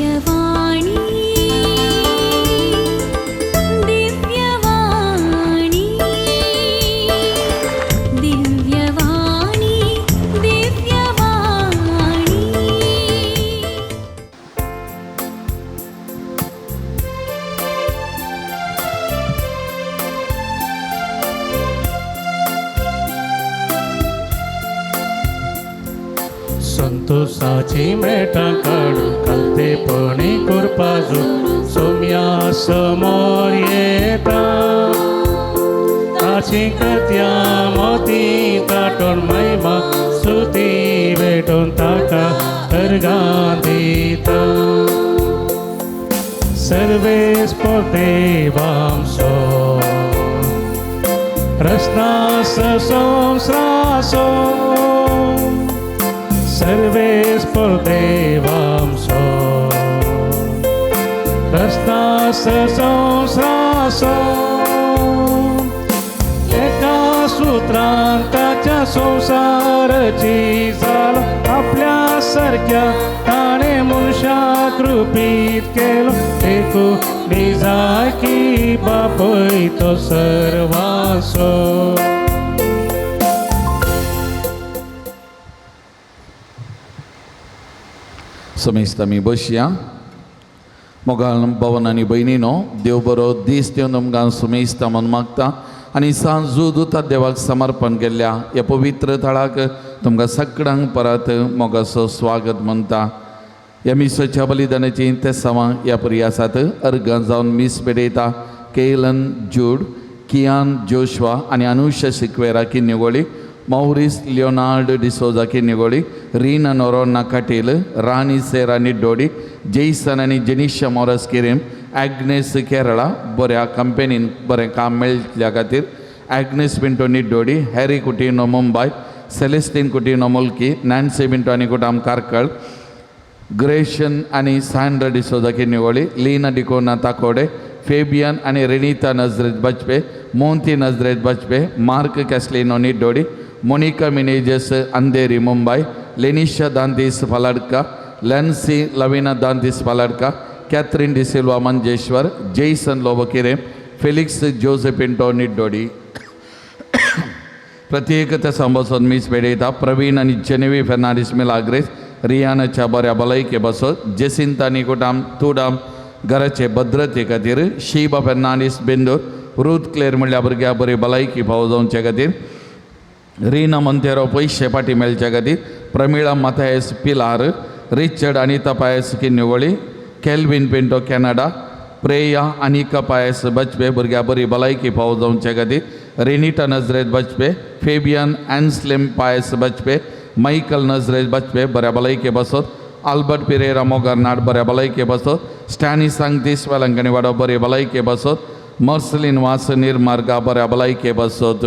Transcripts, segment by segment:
दिव्यवाणी दिव्यवाणी दिव्यवाणी दिव्यवाणी। संतोषाची मेटां काडून कलतेपणी करपाजो सोम्या समोर येता ताची कत्या मोती ताटोन महिमा स्तुती भेटोन ताका अर्गां दिता सर्वेस देवांसो रसनास संस्रासो सर्वेस देवांसो रसनास संस्रासो एका सूत्रान ताच्या संसाराची जालो आपल्या सारक्या ताणें मनशा कृपीत केलो एकू निजाकी बापय तो सर्वांसो। समेस्त आमी बसया। मोगाळ भवन आनी भयणीनो, देव बरो दीस दिवन तुमकां सुमेस्ता म्हूण मागता आनी सांजू दुता देवाक समर्पण केल्ल्या ह्या पवित्र थळाक तुमकां सगळ्यांक परत मोगाचो स्वागत म्हणटा। ह्या मिसाच्या बलिदानाची तेसांवां ह्या परी आसात। अर्गां जावन मीस पेटयता केलन जूड, कियान जोशवा आनी अनुशा सिक्वेरा किन्नेगोळी, मौरिस लियोनार्ड डिसोजा किन्नेगोळी, रीना नोरोन्ना कटील, राणी सेरा निड्डोडी, जैसन आनी जेनिशा मोरस किरीम, ॲग्नेस केरळा बऱ्या कंपनीन बरें काम मेळटल्या खातीर, Agnes Pinto Niddodi, Harry Coutinho Mumbai, Celestine Coutinho Mulki, Nancy Pinto आनी कुटाम कार्कळ, ग्रेशन आनी सँड्रा डिसोजा किन्नेगोळी, लीना डिकोना ताकोडे, फेबियन आनी रेनिता नजरेत बजपे, मोंती नजरेत बजपे, मार्क कॅस्लिनो निड्डोडी, मोनिका मिनेजस अंधेरी मुंबय, लेनिशा दांतीस फलाडका, लॅन्सी लविना दांतीस फलाडका, कॅथरीन डिसिल्वा मंजेश्वर, जैसन लोबो किरेम, फेलिक्स जोसे पिंटो निड्डोडी। प्रत्येक त्या संबसोत मीस पेडयता प्रवीण आनी जेनेवी फेर्नांडीस मिलाग्रेस, रियानाच्या बऱ्या भलायके बसत, जेसिंता निकुटाम तुडाम घराचे भद्रते खातीर, शीबा फेर्नांडीस बेंदूर, रूथ क्लेर म्हणल्या भुरग्या बरी भलायकी फावो जावचे खातीर, रीना मंतेरो पयशे फाटी मेळचे खातीर, Pramila Mathias Pilar, Richard Anita Payas Kinnigoli, Kelvin Pinto Canada, Preya Anika Payas Bajpe भुरग्या बरी भलायकी फावो जावचे खातीर, रेनिटा नजरेत बजपे, फेबियन एन्स्लिम पायस बजपे, मायकल नजरेत बजपे बऱ्या भलायके बसत, आल्बर्ट पिरेरा मोगरनाड बऱ्या भलायके बसत, स्टॅनी सांगतीस वेलंकणी वाडो बरी भलायके बसत, मर्सलीन वास निर्मार्गा बऱ्या भलायके बसत,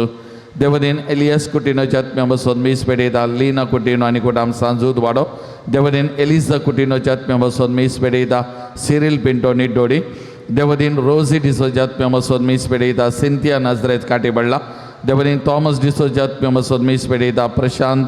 देवदीन एलियस कुटिनोच्या आत्म्या बसत मीस पेटयता लीना कुटिनो आनी कुटाम सांजूद वाडो, देवदीन एलिजा कुटिनोच्या आत्म्या बसत मीस पेटयता सिरील पिंटो निड्डोडी, देवदीन रोजी डिसोच्या आत्म्या बसत मीस पेटयता सिंथिया नजरेत काटीबडला, देवदीन थॉमस डिसोच्या आत्म्या बसत मीस पेटयता प्रशांत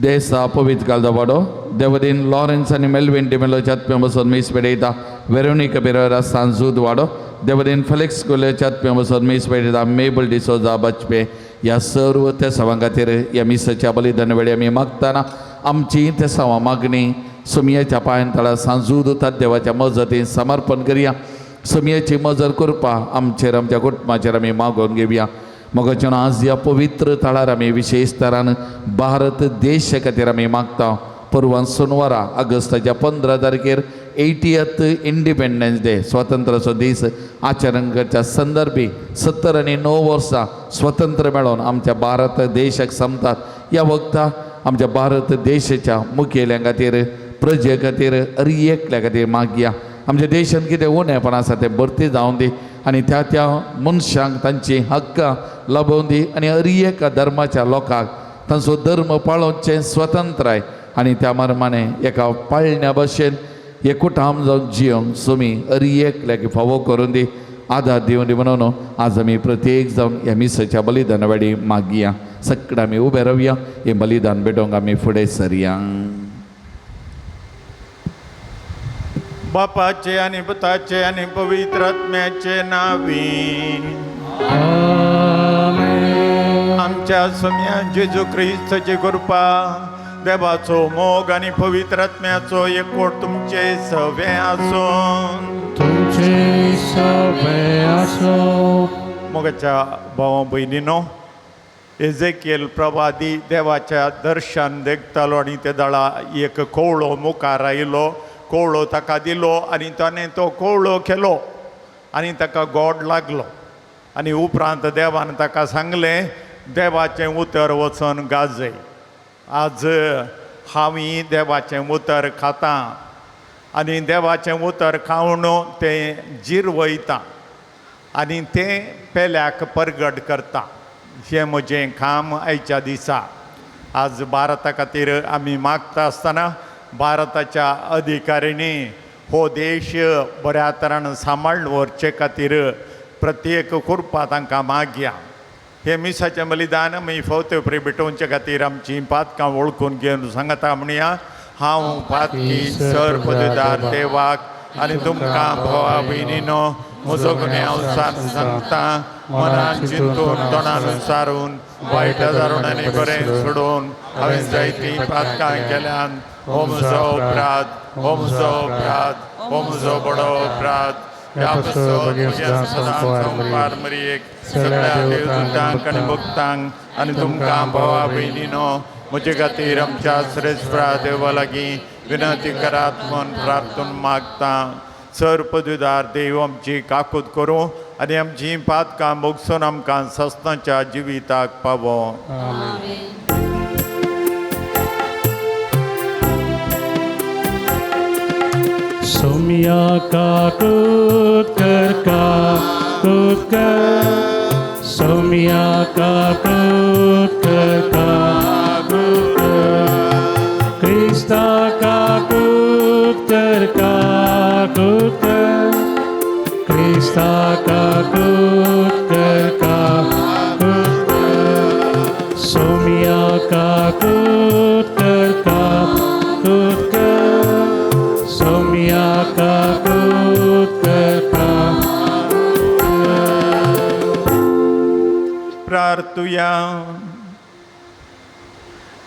देसा पवित्र कालदावाडो, देवदीन लॉरेन्स आनी मेल्विन डिमेलोच्या आत्म्या बसत मीस पेटयता वेरोनिका पिरेरा सांजूद वाडो, देवदीन फेलिक्स कुलेच्या आत्म्या बसत मीस पेटयता मेबल डिसोजा बचपे। ह्या सर्व त्या सवां खातीर ह्या मिसाच्या बलिदान वेळी आमी मागतना आमची त्या सवां मागणी सुमयाच्या पांयान तळा सांजूद देवाच्या मजतीन समर्पण करया। सुमयाची मजत करपा आमचेर आमच्या कुटुंबाचेर आमी मागोवन घेवया। मोगाच्यान आज ह्या पवित्र थळार आमी विशेश तरान भारत देशा खातीर आमी मागता। परवान सोनवारा ऑगस्टाच्या 15 तारखेर 80th independence day स्वातंत्र्याचो दीस आचरण करच्या संदर्भी 70 आनी 9 वर्सां स्वतंत्र मेळोवन आमच्या भारत देशाक समतात। ह्या वखता आमच्या भारत देशाच्या मुखेल्यां खातीर, प्रजे खातीर, एकल्या खातीर मागया। आमच्या देशांत कितें उणेपण आसा तें भरती जावन दी आनी त्या त्या मनशांक तांची हक्कां लाबोवन दी आनी हर एका धर्माच्या लोकांक तांचो धर्म पाळोवचें स्वतंत्राय आनी त्या मर्माने एका पाळण्या भशेन एकूटाम जावन जियोंक सुमी हर एकल्याक फावो करून दी, आदार दिवन दी म्हणून आज आमी प्रत्येक जावन ह्या मिसाच्या बलिदाना वेळी मागया। सगळें आमी उबे रावया, हें बलिदान भेटोवंक आमी फुडें सरया। बापाचे आनी पुताचे आनी पवित्र आत्म्याचे नावी। आमेन। आमच्या सोम्या जेजू क्रिस्ताची कृपा, देवाचो मोग आनी पवित्र आत्म्याचो एकवट तुमचे सवे आसून। तुमचे सवे आसूं। मोगाच्या भावा भयणीनो, एजेकियल प्रवादी देवाच्या दर्शन देखतालो आनी ते दळा एक कोवळो मुखार आयलो, कोवळो ताका दिलो आनी ताणें तो कोवळो केलो आनी ताका गोड लागलो। आनी उपरांत देवान ताका सांगलें, देवाचें उतर वचून गाजय। आज हांव देवाचें उतर खातां आनी देवाचें उतर खावन तें जिरवयता आनी तें पेल्याक परगट करता। हें म्हजें काम आयच्या दिसा। आज भारता खातीर आमी मागता आसतना भारताच्या अधिकाऱ्यांनी हो देश बऱ्या तरान सांबाळून व्हरचे खातीर प्रत्येक कृपा तांकां मागया। हें मिसाचें बलिदान आमी फवते उपरी भेटोवचे खातीर आमचीं पातकां वळखून घेवन सांगता म्हणया, हांव पातकी सर पदवीदार देवाक आनी तुमकां भावा भयणीनो म्हजो गुन्यांव सांगता, मनान चिंतून तोंडान सारून वायट धारून आनी बरें सोडून हांवें जायतीं पातकां केल्यान। हो म्हजो अपराध, हो म्हजो अपराध, हो म्हजो बडो अपराध। ह्या पासत म्हज्या सदां संवसार मरयेक सगळ्या देवदूतांक आनी भक्तांक आनी तुमकां भावा भयणीनो म्हजे खातीर आमच्या श्रेष्ठ देवा लागीं विनंती करात म्हूण प्रार्थून मागता। सर पदवीदार देव आमची काकूत करूं आनी आमची पातकां भोगसून आमकां सस्नाच्या जिविताक पावों। सोम्या काकूत कर काकूत कर, सोम्या काकूत कर काकूत कर, क्रिस्ता काकूत कर काकूत कर, क्रिस्ता काकूत कर काकूत कर, सोम्या काकूत कर काकूत कर, सोम्या काकूत कर काकूत कर। प्रार्थुया।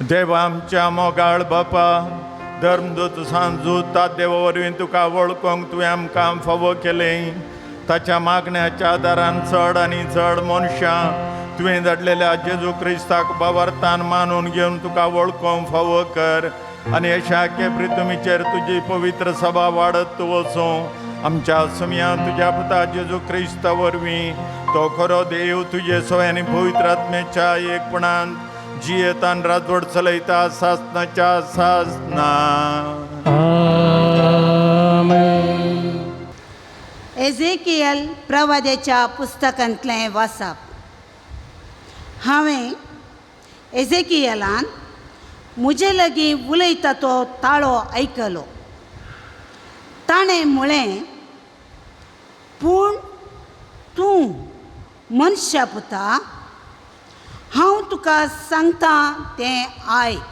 देवा आमच्या मोगाळ बापा, धर्मदूत सांजू देवा वरवीं तुका वळखूंक तुवें आमकां फावो केलें। ताच्या मागण्याच्या आदारान चड आनी चड मनशां तुवें धाडलेल्या जेजू क्रिस्ताक बावार्थान मानून घेवन तुका वळखूंक फावो कर आनी अशा केपरी तुमीचेर तुजी पवित्र सभा वाडत वचूं। आमच्या सुमया तुज्या पुता जेजू क्रिस्ता वरवीं तो खरो देव तुजे सोय आनी पवित्र आत्म्याच्या एकपणान जियेतान राजवट चलयता सासनाच्या सासना। आमेन। एजेकियल प्रवाद्याच्या पुस्तकांतलें वाचप। हांवें एजेकियलान म्हजे लागीं उलयता तो ताळो आयकलो। ताणें म्हळें, पूण तूं मनशा पुता, हांव तुका सांगता तें आयक।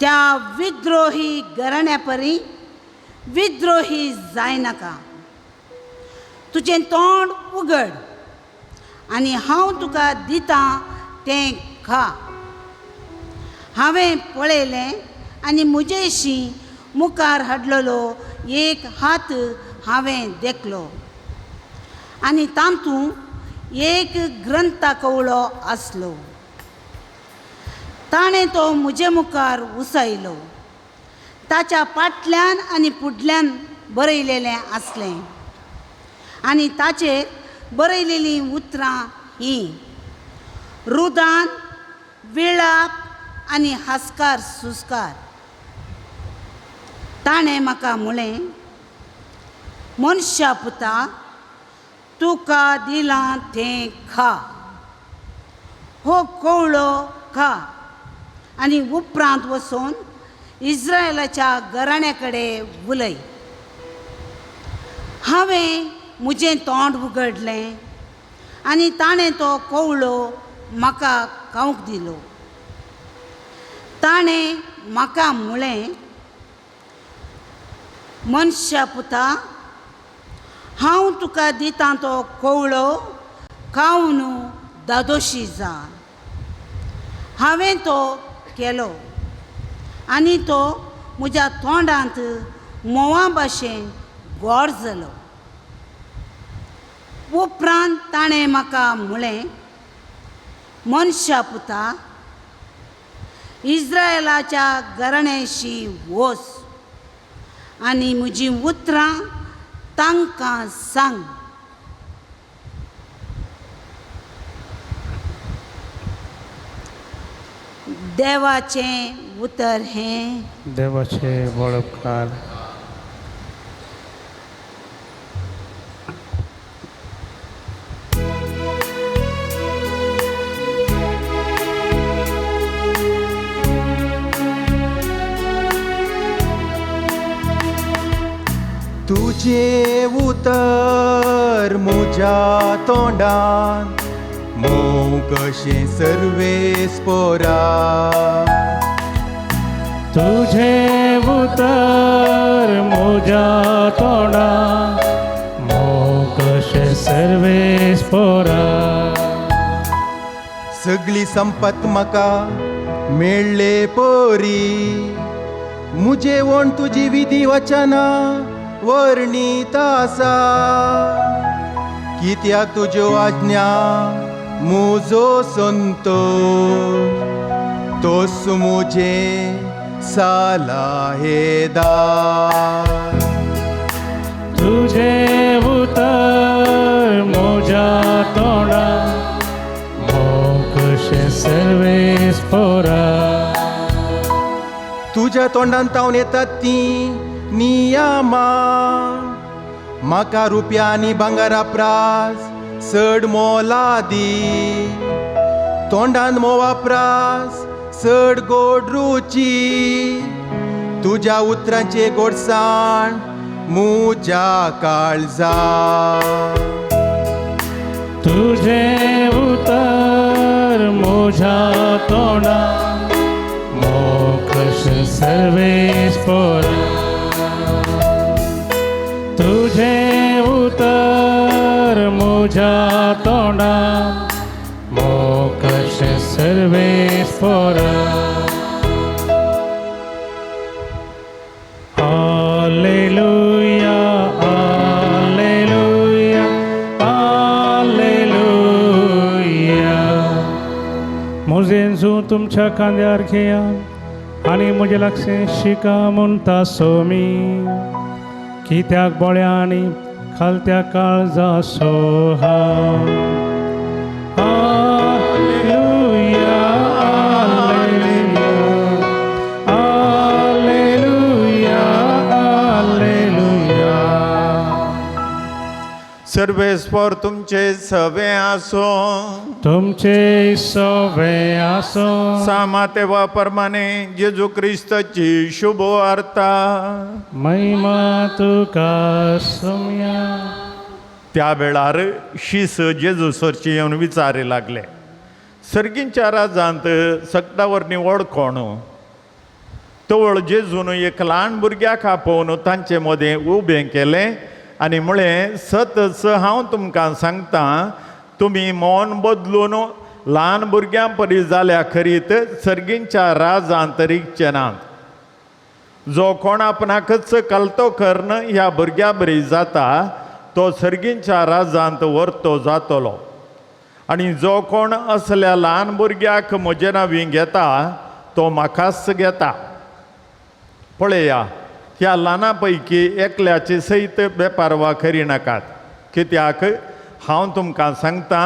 त्या विद्रोही घराण्या परी विद्रोही जायनाका। तुजें तोंड उगड आनी हांव तुका दितां तें खा। हांवें पळयलें आनी म्हजेशी मुखार हाडलेलो एक हात हांवें देखलो आनी तातूंत एक ग्रंथा कवळो आसलो। ताणें तो म्हजे मुखार उसयलो। ताच्या फाटल्यान आनी फुडल्यान बरयलेलें आसलें आनी ताचेर बरयलेलीं उतरां हीं: रुदान, विळाप आनी हास्कार सुस्कार। ताणें म्हाका म्हळें, मनशा पुता, तुका दिलां तें खा, हो कवळो खा आनी उपरांत वचून इस्रायलाच्या घराण्या कडेन उलय। हांवें म्हजें तोंड उगडलें आनी ताणें तो कवळो म्हाका खावंक दिलो। ताणें म्हाका म्हळें, मनशा पुता, हांव तुका दितां तो कोवळो खावन दादोशी जा. हांवें तो केलो आनी तो म्हज्या तोंडांत म्होंवा भाशेन गोड जालो. उपरांत ताणें म्हाका म्हळें, मनशा पुता, इस्रायलाच्या घराण्याशी वच आनी म्हजीं उतरां तांकां सांग. देवाचें उतर हें. देवाचे बळपकार. तुझे उतर म्हज्या तोंडान मोव कशें सर्वेस पोरा. तुझे उतर म्हज्या तोंडान मोव कशें सर्वेस पोरा. सगळी संपत म्हाका मेळ्ळे पोरी, मुजे वण तुजी विधी वचना वर्णीत आसा. कित्याक तुज्यो आज्ञा मुजो संतोष, तोस मुजे सालाहेदार. तुझे उतर म्हज्या तोंडान मोव कशें सर्वेस पोरा. तुज्या तोंडान तावन येतात तीं नियमा, म्हाका रुपया आनी भांगरा प्रास चड मोलादी. तोंडान म्होंवा प्रास चड गोड रुची, तुज्या उतरांचे गोडसाण मुज्या काळजा. तुझे उतर म्हज्या तोंडान मोव कशें सर्वेस पोरा. तुझे उतर म्हज्या तोंडान मोव कशें सर्वेस पोरा. Hallelujah, hallelujah, hallelujah. म्हजें तुमच्या खांद्यार घेया आनी म्हजें लागचें शिका म्हणटा सोमी, कित्याक बळ्या आनी खालत्या काळजा Soha. Hallelujah, hallelujah, hallelujah, hallelujah. सर्वेस्पर तुमचे सवे आसो. तुमचे सवे आसो. सामातेवा परमाने जेजू क्रिस्ताची शुभ वार्ता. महिमा तुका सोम्या. त्या वेळार शीस जेजू सरची येवन विचारी लागले, सर्गींच्या राजांत सकटावर निवड कोण? तवळ जेजून एक ल्हान भुरग्याक आपोवन तांचे मदें उबें केलें आनी म्हळें, सतच हांव तुमकां सांगता, तुमी मन बदलून ल्हान भुरग्यां परी जाल्या खरीत सर्गींच्या राजांत रिगचे नात. जो कोण आपणाकच कलतो कर्ण ह्या भुरग्या बरी जाता तो सर्गींच्या राजांत व्हरतो जातलो. आनी जो कोण असल्या ल्हान भुरग्याक म्हजे नांवी घेता तो म्हाकाच घेता. पळया, ह्या ल्हाना पैकी एकल्याची सयत बेपारवा करिनाकात, कित्याक हांव तुमकां सांगता,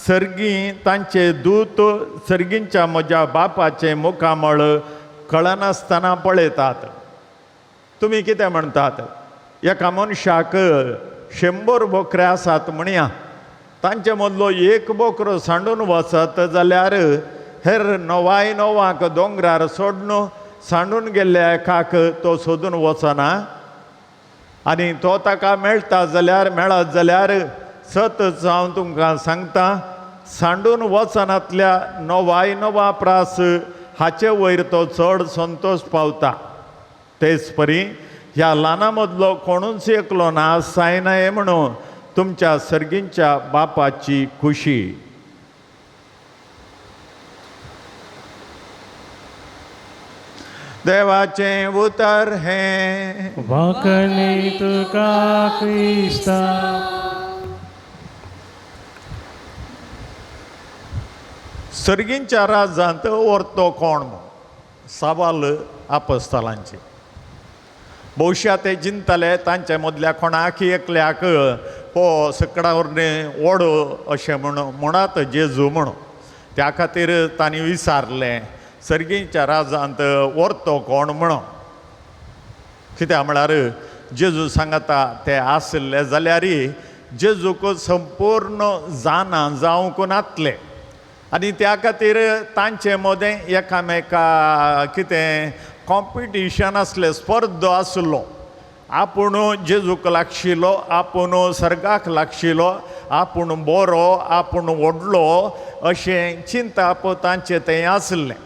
सर्गी तांचे दूत सर्गींच्या म्हज्या बापाचें मुखामळ कळनासतना पळयतात. तुमी कितें म्हणटात? एका मनशाक 100 बोकरे आसात म्हणया, तांचे मदलो एक बोकरो सांडून वचत जाल्यार हेर 99 दोंगरार सोडून सांडून गेल्ल्या एकाक तो सोदून वचना, आनी तो ताका मेळटा जाल्यार मेळत जाल्यार सतच हांव तुमकां सांगता, सांडून वचनांतल्या 99 प्रास हाचे वयर तो चड संतोश पावता. तेच परी ह्या ल्हाना मदलो कोणूच एकलो ना जायना म्हणून तुमच्या सर्गींच्या बापाची खुशी. देवाचें उतर हें. वाकणी तुका क्रिस्ता. सर्गींच्या राजांत व्हरतो कोण सवाल आपस्थलांचे. भोवश्या ते जिंतले तांचे मदल्या कोणाक एकल्याक हो सकडावर वरणी ओड अशें म्हण म्हणात जेजू म्हणून, त्या खातीर तांणी विचारलें सर्गींच्या राजांत व्हरतो कोण म्हणून. कित्याक म्हळ्यार जेजू सांगता ते आशिल्ले जाल्यार जेजूक संपूर्ण जाणा जावंक नातले आनी त्या खातीर तांचे मदें एकामेका कितें कॉम्पिटिशन आसलें, स्पर्धा आसलो. आपूण जेजूक लागशिलो, आपूण सर्गाक लागशिलो, आपूण बरो, आपूण व्हडलो अशें चिंताप तांचें तें आसलें.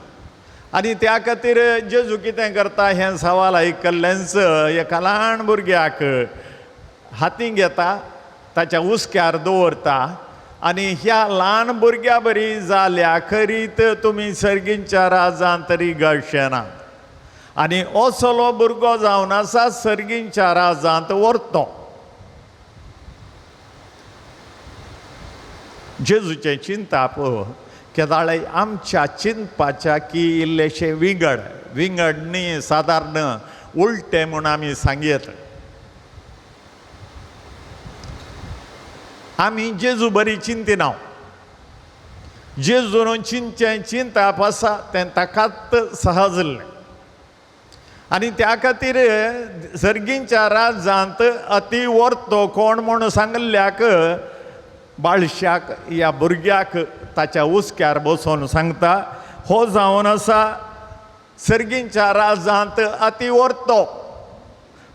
आनी त्या खातीर जेजू कितें करता हें सवाल आयकल्लेंच एका ल्हान भुरग्याक हातीं घेता, ताच्या हुस्क्यार दवरता आनी ह्या ल्हान भुरग्या बरी जाल्या खरीत तुमी सर्गींच्या राजान तरी गळशेना. आनी असलो भुरगो जावन आसा सर्गींच्या राजांत व्हरतो. जेजूचें चिंताप केदाळे आमच्या चिंतपाच्या की इल्लेशें विंगड विंगड न्ही, सादारण उलटें म्हूण आमी सांगयत. आमी जेजू बरी चिंतिना, जेजून चिंतचें चिंताप आसा तें ताकाच सहजलें आनी त्या खातीर सर्गींच्या राजांत अती व्हरतो कोण म्हूण सांगल्याक बाळशाक ह्या भुरग्याक ताच्या हुस्क्यार बसोवन सांगता हो जावन आसा सर्गींच्या राजांत अती व्हरतो.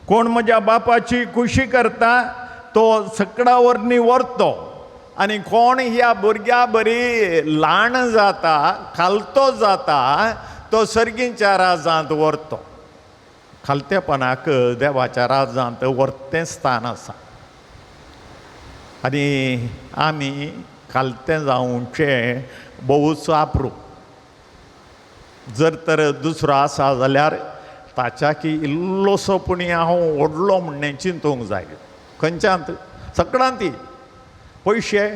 कोण म्हज्या बापाची खुशी करता तो सकडा वरणी व्हरतो आनी कोण ह्या भुरग्या बरी ल्हान जाता, खालतो जाता तो सर्गींच्या राजांत व्हरतो. खालतेपणाक देवाच्या राजांत व्हरतें स्थान आसा आनी आमी खालतें जावचें भोवच आप्रूप. जर तर दुसरो आसा जाल्यार ताच्या की इल्लोसो पूण हांव व्हडलो म्हणणें चिंतूंक जाय. खंयच्यांत सगळ्यांत पयशे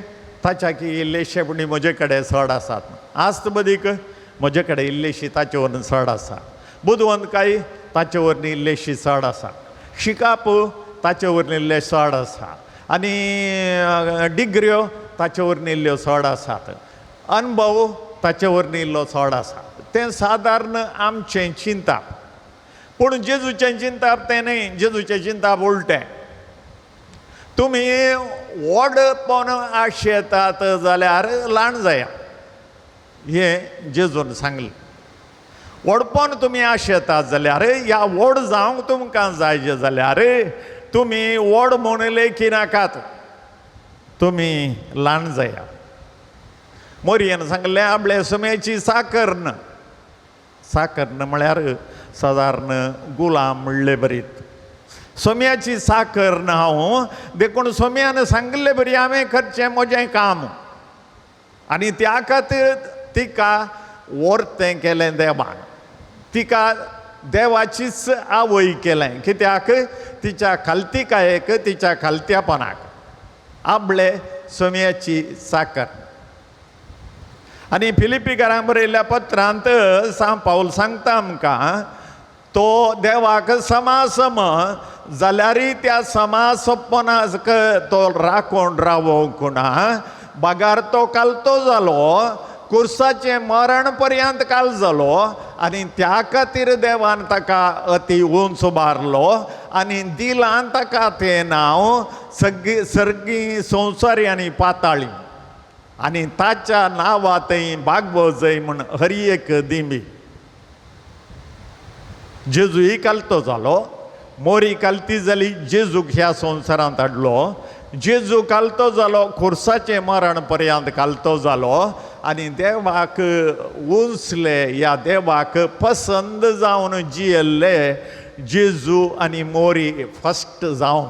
ताच्या की इल्लेशे पूण म्हजे कडेन चड आसात, आस्त बदीक म्हजे कडेन इल्लेशी ताचे वरून चड आसा, बुदवंतकाय ताचे वरून इल्लेशी चड आसा, शिकाप ताचे वरून इल्लें चड आसा आनी डिग्र्यो ताचे वरून इल्ल्यो चड आसात, अणभव ताचे वरून इल्लो चड आसा. तें सादारण आमचें चिंताप. पूण जेजूचें चिंताप तें न्ही, जेजूचें चिंताप उलटें. तुमी व्हडपण आशेतात जाल्यार ल्हान जाया हें जेजून सांगलें. व्हडपण तुमी आशेतात जाल्यार ह्या व्हड जावंक तुमकां जाय जाल्यार तुमी व्हड म्हूण लेखी नाकात, तुमी ल्हान जाया. मोरयेन सांगलें आपले सुमेची साकर्ण, साकर्ण म्हळ्यार सादारण गुलाम म्हणले बरीत. सोम्याची साकर ना हांव, देखून सोम्यान सांगिल्ले बरी हांवें करचें म्हजें काम आनी त्या खातीर तिका व्हरतें केलें देवान, तिका देवाचीच आवय केलें. कित्याक तिच्या खालतीकायेक, तिच्या खालत्यापणाक आपले सोम्याची साकर. आनी फिलिपीकारांक बरयल्ल्या पत्रांत सांव पावल सांगता आमकां तो देवाक समासम जाल्यारय त्या समासपणाक तो राखून रावोंक ना, बागार तो कालतो जालो, कुर्साचें मरण पर्यंत काल जालो आनी त्या खातीर देवान ताका अती उंच मारलो आनी दिलान ताका तें नांव सगळी सर्गी संवसारी आनी पाताळी आनी ताच्या नांवा थंय बागवजय म्हण हर एक दिंबी. जेजूय कालतो जालो, मोरी कालती जाली, जेजूक ह्या संवसारांत हाडलो, जेजू कालतो जालो, खुर्साचें मरण पर्यंत कालतो जालो आनी देवाक उंचले, ह्या देवाक पसंद जावन जियेल्ले जेजू आनी मोरी फस्ट जावन,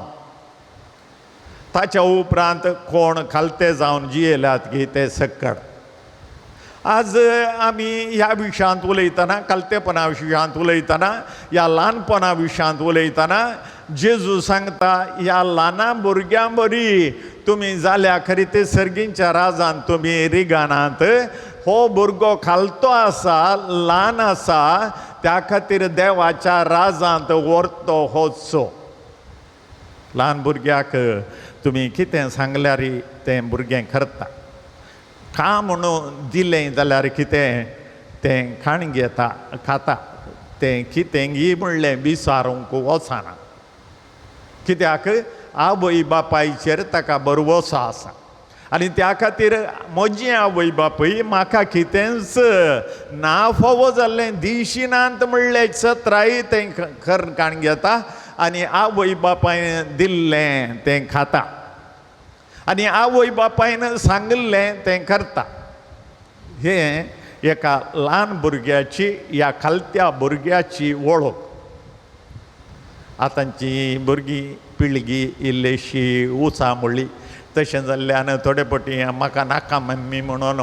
ताच्या उपरांत कोण खालते जावन जियेल्यात की ते सक्कड। आज आमी ह्या विशयांत उलयतना, खालतेपणा विशयांत उलयतना, ह्या ल्हानपणा विशयांत उलयतना जेजू सांगता ह्या ल्हाना भुरग्यां बरी तुमी जाल्या खरी ते सर्गींच्या राजान तुमी रिगानात। हो भुरगो खालतो आसा, ल्हान आसा, त्या खातीर देवाच्या राजांत व्हरतो होचो। ल्हान भुरग्याक तुमी कितें सांगल्यार तें भुरगें करता, का म्हणून दिलें जाल्यार कितें तें खाण घेता खाता, तें कितें म्हणलें विचारूंक वचना, कित्याक आवय बापायचेर ताका भरवसो आसा। आनी त्या खातीर म्हजी आवय बापूय म्हाका कितेंच ना फावो जाल्लें दिशिनात म्हणलें चत्राय तें कर काण घेता आनी आवय बापायन दिल्लें तें खाता आनी आवय बापायन सांगिल्लें तें करता। हें एका ल्हान भुरग्याची ह्या खालत्या भुरग्याची वळख। आतांची भुरगीं पिळगी इल्लीशी उचा म्हणली तशें जाल्ल्यान थोडे फावटी म्हाका नाका मम्मी म्हणून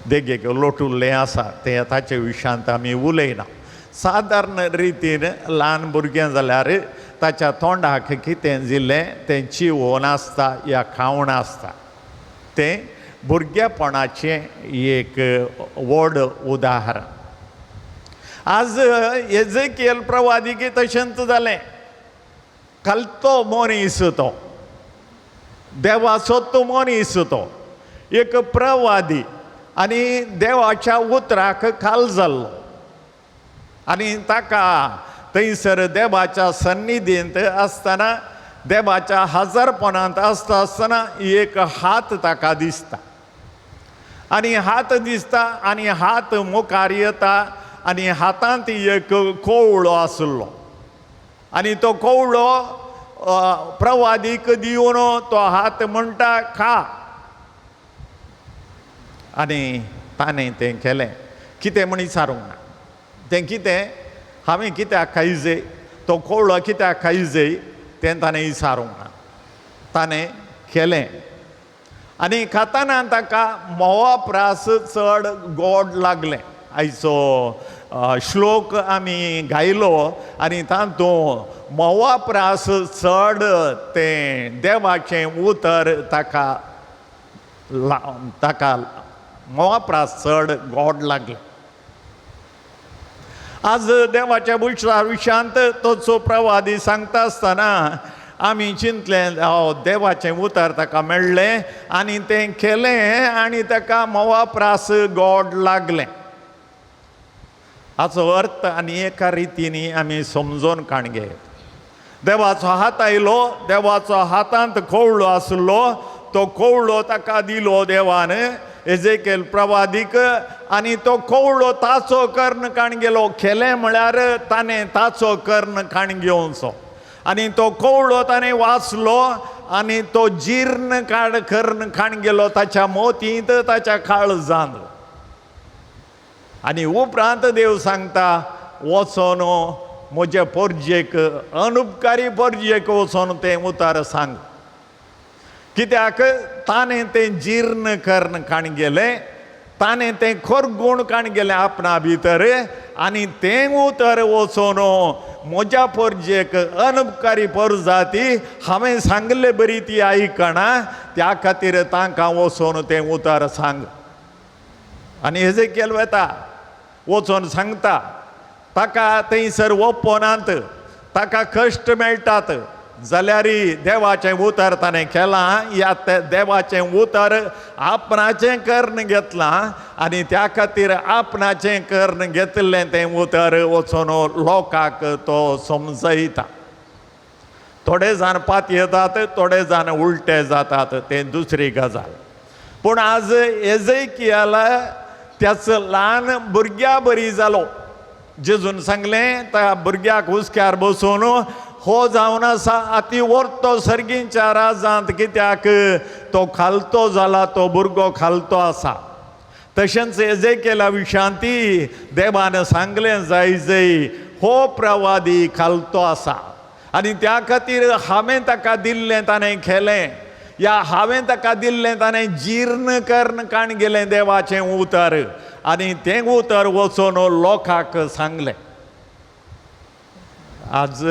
देगेक लोटुल्लें आसा तें ताचे विशयांत आमी उलयना। सादारण रितीन ल्हान भुरगें जाल्यार ताच्या तोंडाक कितें दिलें तें चिवोन आसता या खावन आसता, तें भुरगेपणाचें एक व्हड उदाहरण। आज एजेकियल प्रवादीक तशेंच जालें, खालतो मनीस तो, देवाचो तो मनीस तो, एक प्रवादी आनी देवाच्या उतराक खाल जाल्लो आनी ताका थंयसर देवाच्या सन्निधींत आसतना देवाच्या हजारपणांत आसता आसतना एक हात ताका दिसता आनी हात दिसता आनी हात मुखार येता आनी हातांत एक कोवळो आसलो आनी तो कोवळो प्रवादीक दिवन तो हात म्हणटा खा, आनी ताणें तें केलें। कितें म्हण विचारूंक ना, तें कितें हांवें कित्याक खायजे, तो कोवळो कित्याक खायजे तें ताणें विचारूंक ना, ताणें केलें आनी खाताना ताका म्होंवा प्रास चड गोड लागलें। आयचो श्लोक आमी गायलो आनी तातूंत म्होंवा प्रास चड तें देवाचें उतर ताका ताका म्होंवा प्रास चड गोड लागलें। आज देवाच्या बुशरा विशयांत तोचो प्रवादी सांगता आसतना आमी चिंतलें देवाचें उतर ताका मेळ्ळें आनी तें केलें आनी ताका म्होंवा प्रास गोड लागलें। हाचो अर्थ आनी एका रितीन आमी समजून काणगे, देवाचो हात आयलो, देवाचो हातांत कोवळो आसलो, तो कोवळो ताका दिलो देवान एजेकेल प्रवादीक आनी तो कोवळो ताचो कर्ण काण गेलो। केलें म्हळ्यार ताणें ताचो कर्ण काण घेवचो आनी तो कोवळो ताणें वाचलो आनी तो जीर्ण काड कर्ण काण गेलो ताच्या मोतींत ताच्या काळजांत। आनी उपरांत देव सांगता वचोन म्हजे पोरजेक अनुपकारी पोरजेक वचोन तें उतार सांग, कित्याक ताणें तें जीर्ण कर्ण काण गेलें, ताणें तें खरगूण काण गेलें आपणा भितर आनी तें उतर वचोन म्हज्या पोरजेक अनुपकारी पोरजाती हांवें सांगले बरी ती आयकना, त्या खातीर तांकां वचोन तें उतर सांग। आनी हेजेकेल वता वचोन सांगता, ताका थंयसर ओपनात, ताका कश्ट मेळटात जाल्यार देवाचें उतर ताणें केलां, ह्या देवाचें उतर आपणाचें कर्ण घेतलां आनी त्या खातीर आपणाचें कर्ण घेतिल्लें तें उतर वचोन लोकांक तो समजयता। थोडे जाण पात येतात, थोडे जाण उलटे जातात, तें दुसरी गजाल। पूण आज एजेकियाला त्याच ल्हान भुरग्या बरी जालो। जेजून सांगलें त्या भुरग्याक हुस्क्यार बसून हो जावन आसा आती व्हरतो सर्गींच्या राजांत, कित्याक तो खालतो जाला, तो भुरगो खालतो आसा। तशेंच एजेकेला विशांती देवान सांगलें जाय जय हो प्रवादी खालतो आसा आनी त्या खातीर हांवें ताका दिल्लें ताणें खेलें, या हांवें ताका दिल्लें ताणें जीर्ण करून काण गेलें देवाचें उतर आनी तें उतर वचून लोकांक सांगलें. आज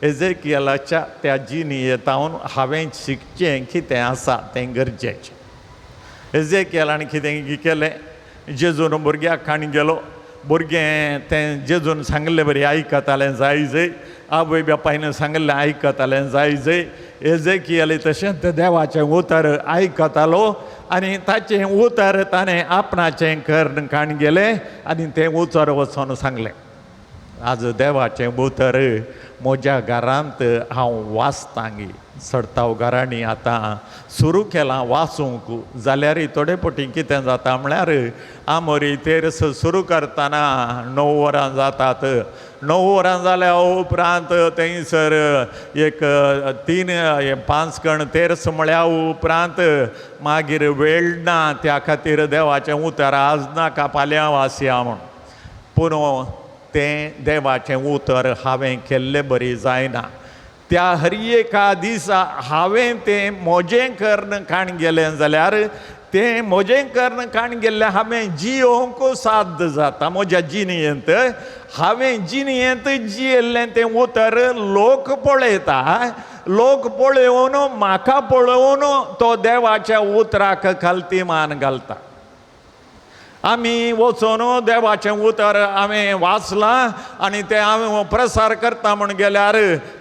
एजेकियलाच्या त्या जिणेंतावन हांवें शिकचें कितें आसा तें गरजेचें. एजेकियलान कितें केलें, जेजून भुरग्याक काण गेलो, भुरगें तें जेजून सांगलें बरी आयकतालें जाय जय, आवय बापायन सांगलें आयकतालें जाय जय. एजेकियल तशेंच देवाचें उतर आयकतालो आनी ताचें उतर ताणें आपणाचें कर्ण काण गेलें आनी तें उतर वचोन सांगलें. आज देवाचें उतर म्हज्या घरांत हांव वाचतांगी, चडताव घरांनी आतां सुरू केलां वाचूंक, जाल्यार थोडे पटी कितें जाता म्हळ्यार आमोरी तेरस सुरू करतना 9 वरां जातात. 9 वरां जाल्या उपरांत थंयसर एक 3-5 कण तेरस म्हळ्या उपरांत मागीर वेळ ना, त्या खातीर देवाचें उतर आज नाका फाल्यां वाचया म्हूण. पूण तें देवाचें उतर हांवें केल्लें बरी जायना. त्या हर एका दिसा हांवें तें म्हजें कर्ण काण गेलें जाल्यार तें म्हजें कर्ण काण गेल्लें हांवें जियोवंक साध्य जाता. म्हज्या जिणेंत हांवें जिणेंत जियेल्लें तें उतर लोक पळयता, लोक पळोवन म्हाका पळोवन तो देवाच्या उतराक खालती मान घालता. आमी वचून देवाचें उतर हांवें वाचलां आनी तें हांवें प्रसार करता म्हूण गेल्यार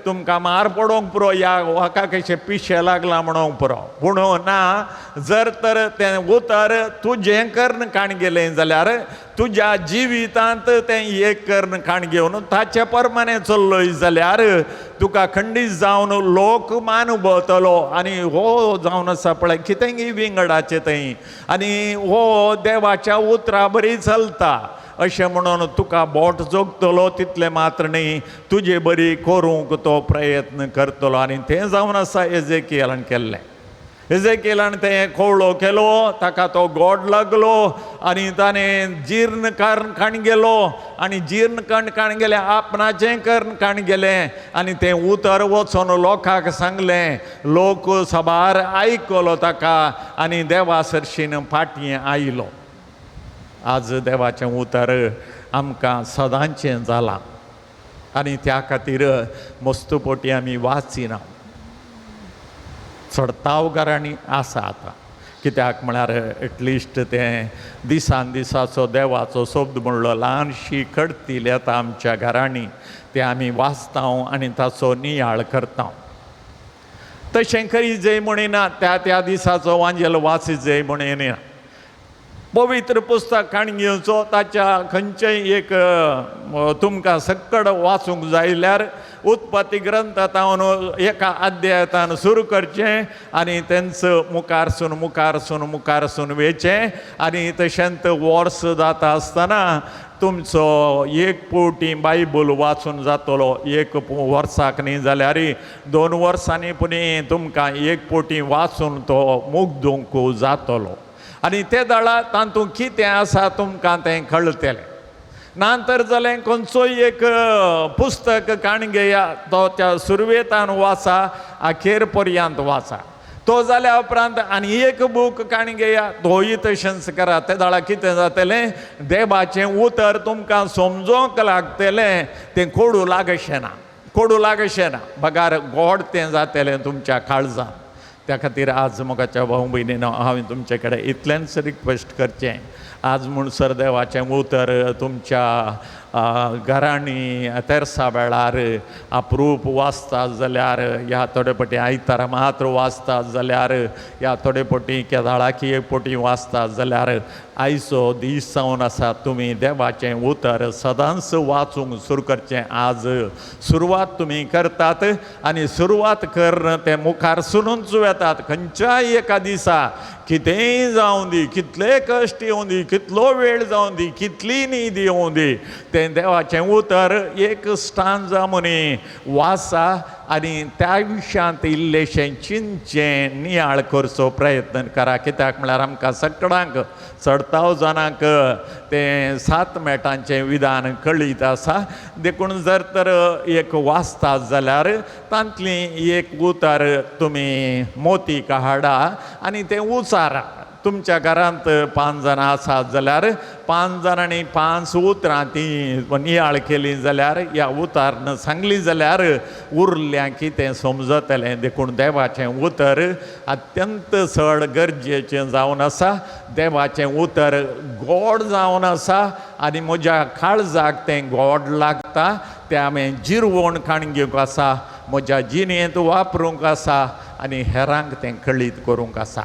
तुमकां मार पडोवंक पुरो, ह्या हाका कशें पिशें लागलां म्हणूंक पुरो. पूण ना, जर तर तें उतर तुजें कर्ण काण गेलें जाल्यार तुज्या जिवितांत तें एक कर्ण काण घेवन ताचे प्रमाणे चल्लोय जाल्यार तुका खंडीत जावन लोक मान उबतलो. आनी हो जावन आसा पळय कितेंय विंगडाचें थंय आनी हो देवाच्या उतरा बरी चलता अशें म्हणून तुका बोट जोगतलो तितलें मात्र न्ही, तुजे बरी करूंक तो प्रयत्न करतलो. आनी तें जावन आसा एजेकियलान केल्लें. एजेकियलान तें कोवळो केलो, ताका तो गोड लागलो आनी ताणें जीर्ण कर्ण काण गेलो आनी जीर्ण कर्ण काण गेलें, आपणाचें कर्ण काण गेलें आनी तें उतर वचोन लोकांक सांगलें. लोक साबार आयकलो ताका आनी देवा सरशीन फाटीं आयलो. आज देवाचें उतर आमकां सदांचें जालां आनी त्या खातीर मस्तपोटी आमी वाचिना. चडताव घरांनी आसा आतां, कित्याक म्हळ्यार एटलिस्ट तें दिसान दिसाचो देवाचो शब्द म्हणलो ल्हानशी कडतील येता आमच्या घरांनी, तें आमी वाचता आनी ताचो नियाळ करता. तशें करी जय म्हणिना, त्या त्या दिसाचो वांजेल वाची जय म्हणिना. पवित्र पुस्तक काण घेवचो, ताच्या खंयचेय एक तुमकां सक्कड वाचूंक जाय जाल्यार उत्पत्ती ग्रंथांतावन एका अध्यायतान सुरू करचें आनी तेंचो मुखारसून मुखारसून मुखारसून वेचें आनी तशेंच वर्स जाता आसतना तुमचो एक पोटी बायबल वाचून जातलो. एक वर्साक न्ही जाल्यार 2 वर्सांनी पुणी तुमकां एक पोटी वाचून तो मुग्दूंक जातलो आनी ते दळा तातूंत कितें आसा तुमकां तें कळटलें. ना तर जालें खंयचोय एक पुस्तक काण घेया, तो त्या सुरवेतान वाचा अखेर पर्यंत वाचा. तो जाल्या उपरांत आनी एक बूक काण घेया, तोय तशेंच करा. ते दळा कितें जातलें, देवाचें उतर तुमकां समजोंक लागतलें, तें कोडू लागशें ना, कोडू लागशें ना, बगार गोड तें जातलें तुमच्या काळजान. त्या खातीर आज मोगाच्या भाव भयणीनो हांवें तुमचे कडेन इतलेंच रिक्वेस्ट करचें, आज म्हणसर देवाचें उतर तुमच्या घरांनी तेरसा वेळार अप्रूप वाचता जाल्यार, ह्या थोडे पटी आयतारा मात्र वाचता जाल्यार, ह्या थोडे पटी केदाळाकी एक पटी वाचता जाल्यार आयचो दीस जावन आसा तुमी देवाचें उतर सदांच वाचूंक सुरू करचें. आज सुरवात तुमी करतात आनी सुरवात करून तें मुखार सुनूच वेतात. खंयच्याय एका दिसा कितेंय जावं दी, कितले कश्ट येवं दी, कितलो वेळ जावं दी, कितली न्हीद येवं दी, तें देवाचें उतर एक स्टांजा म्हणी वाचा आनी त्या विशयांत इल्लेशें चिंतचें, नियाळ करचो प्रयत्न करा. कित्याक म्हळ्यार आमकां सगळ्यांक चडताव जाणांक तें सात मेटांचें विधान कळीत आसा. देखून जर तर एक वाचतात जाल्यार तांतली एक उतर तुमी मोतीक हाडा आनी तें उचारा. तुमच्या घरांत 5 जाणां आसात जाल्यार 5 जाणांनी 5 उतरां ती नियाळ केली जाल्यार ह्या उतारन सांगली जाल्यार उरल्या कितें समजतलें. देखून देवाचें उतर अत्यंत चड गरजेचें जावन आसा. देवाचें उतर गोड जावन आसा आनी म्हज्या काळजाक तें गोड लागता. तें हांवें जिरवण काण घेवंक आसा, म्हज्या जिणेंत वापरूंक आसा आनी हेरांक तें कळीत करूंक आसा.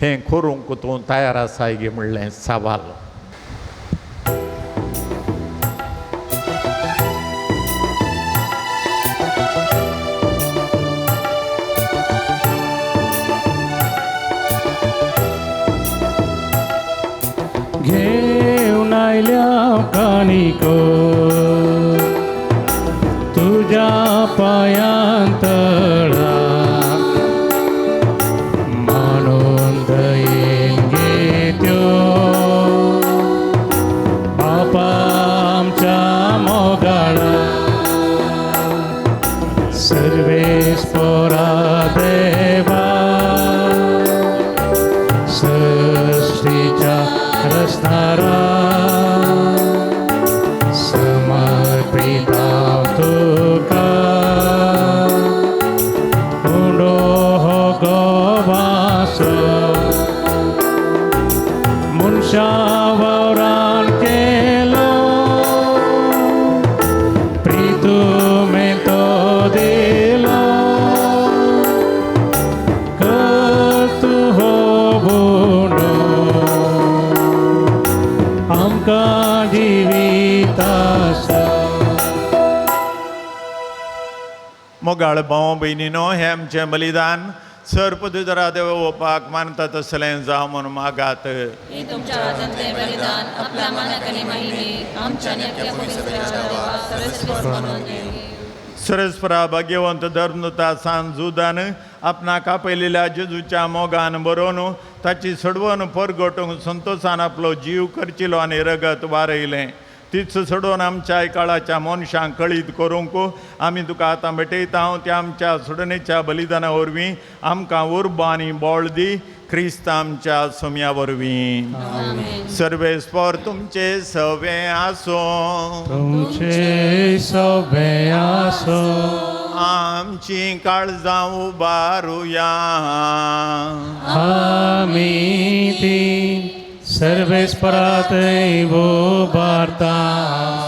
हें करूंक तूं तयार आसाय गे म्हणलें सवाल. घेवन आयल्या काणको तुज्या पांयां तळा, म्हणून दयेन घेत्यो बापा आमच्या मोगाळा. सर्वेस्परा देवा सृष्टीच्या रचणारा, समर्पिता तुका उंडो हो गोवासो. मनशा वावरान केलो प्रितुमें तो दिलो, करतू हो उंडो आमकां जिविताचो. मोगाळ भाव भयणीनो, हें आमचें बलिदान सर पदुधरा देव ओपाक मानता तसलें जावं म्हूण मागात. हे तुमच्या हातांतलें बलिदान आपल्या मानाक आनी महिमे आमच्या आनी आपल्या पवित्र सर्वेस्पर मानून घेवं. सरस्परा भाग्यवंत धर्मदूता सान जुदान आपणाक आपयलेल्या जेजूच्या मोगान बरोवन ताची सडवण परगटूंक संतोशान आपलो जीव खर्चिलो आनी रगत वारयलें. तीच सोडून आमच्या काळाच्या मनशांक कळीत करूंक आमी तुका आतां भेटयता. त्या आमच्या सोडणेच्या बलिदाना वरवीं आमकां उर्बा आनी बळ दी, क्रिस्त आमच्या सोम्या वरवीं. सर्वेस्पर तुमचे सवे आसूं, तुमचे सवे आसूं. आमची काळजां उबारुया, आमी ती सर्वेस्परात उबारता.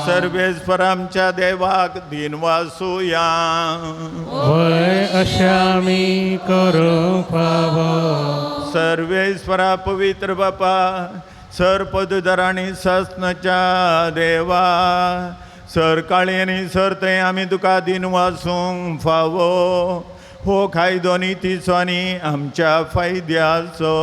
सर्वेस्पर आमच्या देवाक दिनवासुया. वय अशें आमी करूंक फावो. सर्वेस्परा पवित्र बापा, सर पदुधर आनी सस्नच्या देवा, सर काळी आनी सर थंय आमी तुका दिनवासूंक फावो. हो कायदो नितीचो आनी आमच्या फायद्याचो.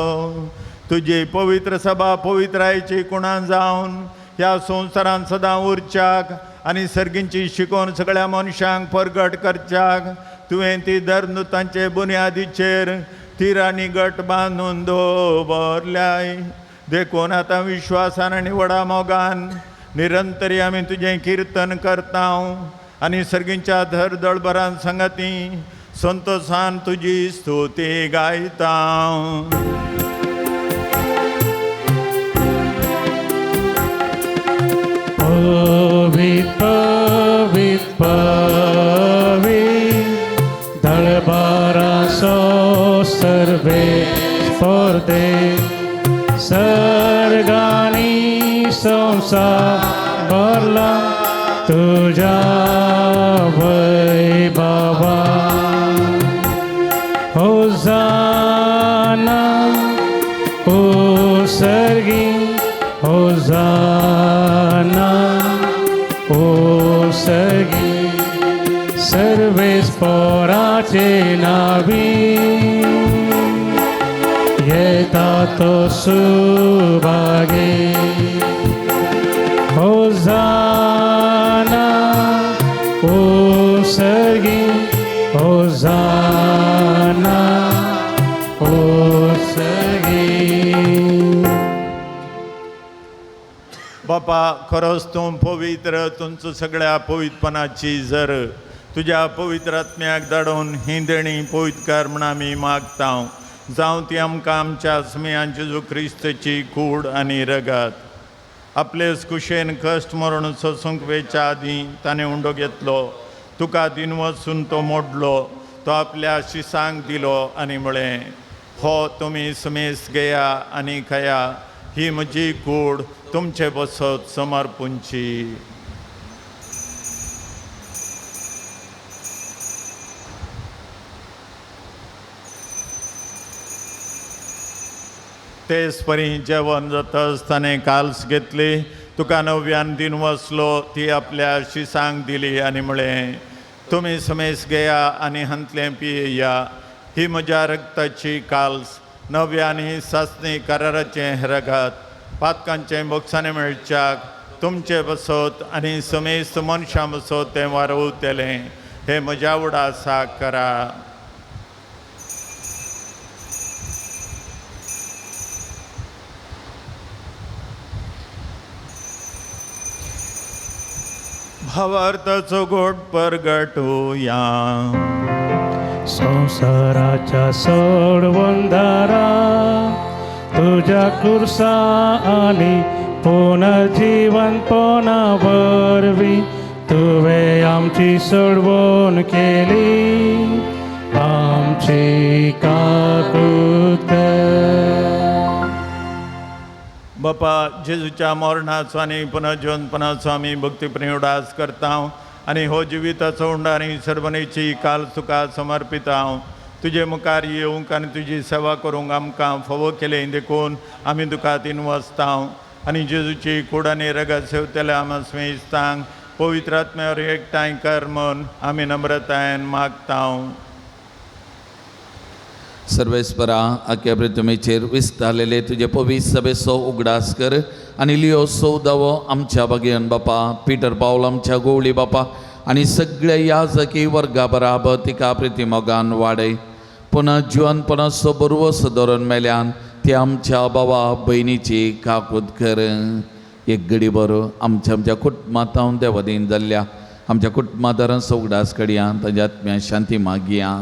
तुजी पवित्र सभा पवित्रायची कुणां जावन ह्या संवसारांत सदां उरच्याक आनी सर्गींची शिकोवन सगळ्या मनशांक परगट करच्याक तुवें ती धर्मदूतांचे बुन्यादीचेर तिरांनी गट बांदून दवरल्याय. देखून आतां विश्वासान आनी व्हडा मोगान निरंतरी आमी तुजें किर्तन करता आनी सर्गींच्या धरदळभरान संगती संतोशान तुजी स्तुती गायता. पवित पवित पवित दळबाराचो सर्वेस्पर देव, सर्गांनी संवसार भरला तुज्या वैभवान. होजाना ओ सर्गी, होजाना ओ सर्गी, सर्वेस्पराचे नावी येता तो सुभागे. होजाना ओ सर्गी, होजाना ओसगी। बापा खरोच तूं पवित्र, तुमचो सगळ्या पवित्रपणाची जर तुज्या पवित्र आत्म्याक धाडून ही देणी पवित्रकार म्हण आमी मागता। जावं ती आमकां आमच्या समयान जेजू क्रिस्ताची कूड आनी रगत। आपलेच कुशेन कश्ट मरण सोसूंक वेच्या आदीं ताणें उंडो घेतलो, तुका दिन वचून तो मोडलो, तो आपल्या शिसांक दिलो आनी म्हळें, हो तुमी समेस घेया आनी खाया, ही म्हजी कूड तुमचे बसत समर्पूंची। तेच परी जेवण जातच ताणें काल्स घेतली, तुका नव्यान दिन वसलो, ती आपल्या शिसांक दिली आनी म्हळें, तुमी समेस घेया आनी हांतलें पियेया, ही म्हज्या रक्ताची काल्स, नव्या आनी सासणी कराराचें रगत, पातकांचें बोगसाणें मेळच्याक तुमचे बसत आनी समेस्त मनशां बसत तें वारवतलें, हें म्हज्या उडासाक करा। भावार्थाचो गोड परगटूया। संवसाराच्या सोडवंदारा तुज्या कुर्सा आनी पुनर्जीवनपणा वरवीं तुवें आमची सोडवण केली, आमची काकूत कर। बापा जेजूच्या मरणाचो आनी पुनर्जीवनपणाचो आमी भक्तीप्रेम उडास करता आनी हो जिविताचो उंडो आनी सर्वणेची काल तुका समर्पिता। तुजे मुखार येवंक आनी तुजी सेवा करूंक आमकां फावो केलें देखून आमी तुका तीन वचता आनी जेजूची कूड आनी रगत सेवतल्या आमा स्मेस्तांक पवित्र आत्म्यावर एकठांय कर म्हूण आमी नम्रतायेन मागता। सर्वेस्परा आख्या पृथ्वीचेर विस्तारलेले तुजे पवित्र सभेचो उगडास कर आनी लियो सौदावो आमच्या बागेन बापा, पिटर पावल आमच्या गोवळी बापा आनी सगळ्या याजकी वर्गा बराबर तिका प्रिती मोगान वाडय। पुनः जिवनपणाचो बरवस धरून मेल्यान ती आमच्या बाबा भयणीची काकूत कर। एक घडी बरो आमच्या आमच्या कुटुंबांत देवादीन जाल्ल्या आमच्या कुटुंबादारांचो उगडास कडया, तांच्या आत्म्या शांती मागया।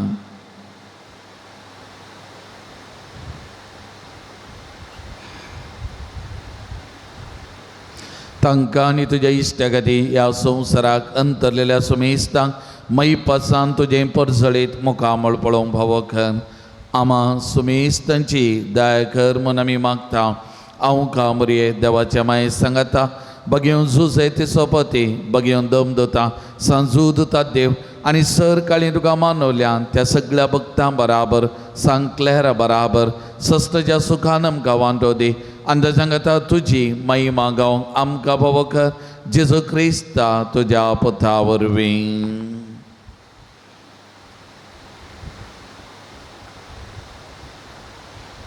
तांकां आनी तुज्या इश्टा खातीर ह्या संवसाराक अंतरलेल्या सुमेस्तांक मैपासान तुजें परजळीत मुखामळ पळोवंक फावो कर। आमा सुमेस्तांची दया कर म्हूण आमी मागता। हांव कामरये देवाच्या माये सांगाता बगेवन झुजय ते सोपती बगेवन दम दता सांजू दिता देव आनी सर काळी तुका मानवल्यान त्या सगळ्या भक्तां बराबर सांकलेरा बराबर सस्तच्या सुखान आमकां वांटो दी आनी ताच्या सांगाता तुजी महिमा गावंक आमकां फावो कर। जेजू क्रिस्ता तुज्या पुता वरवीं।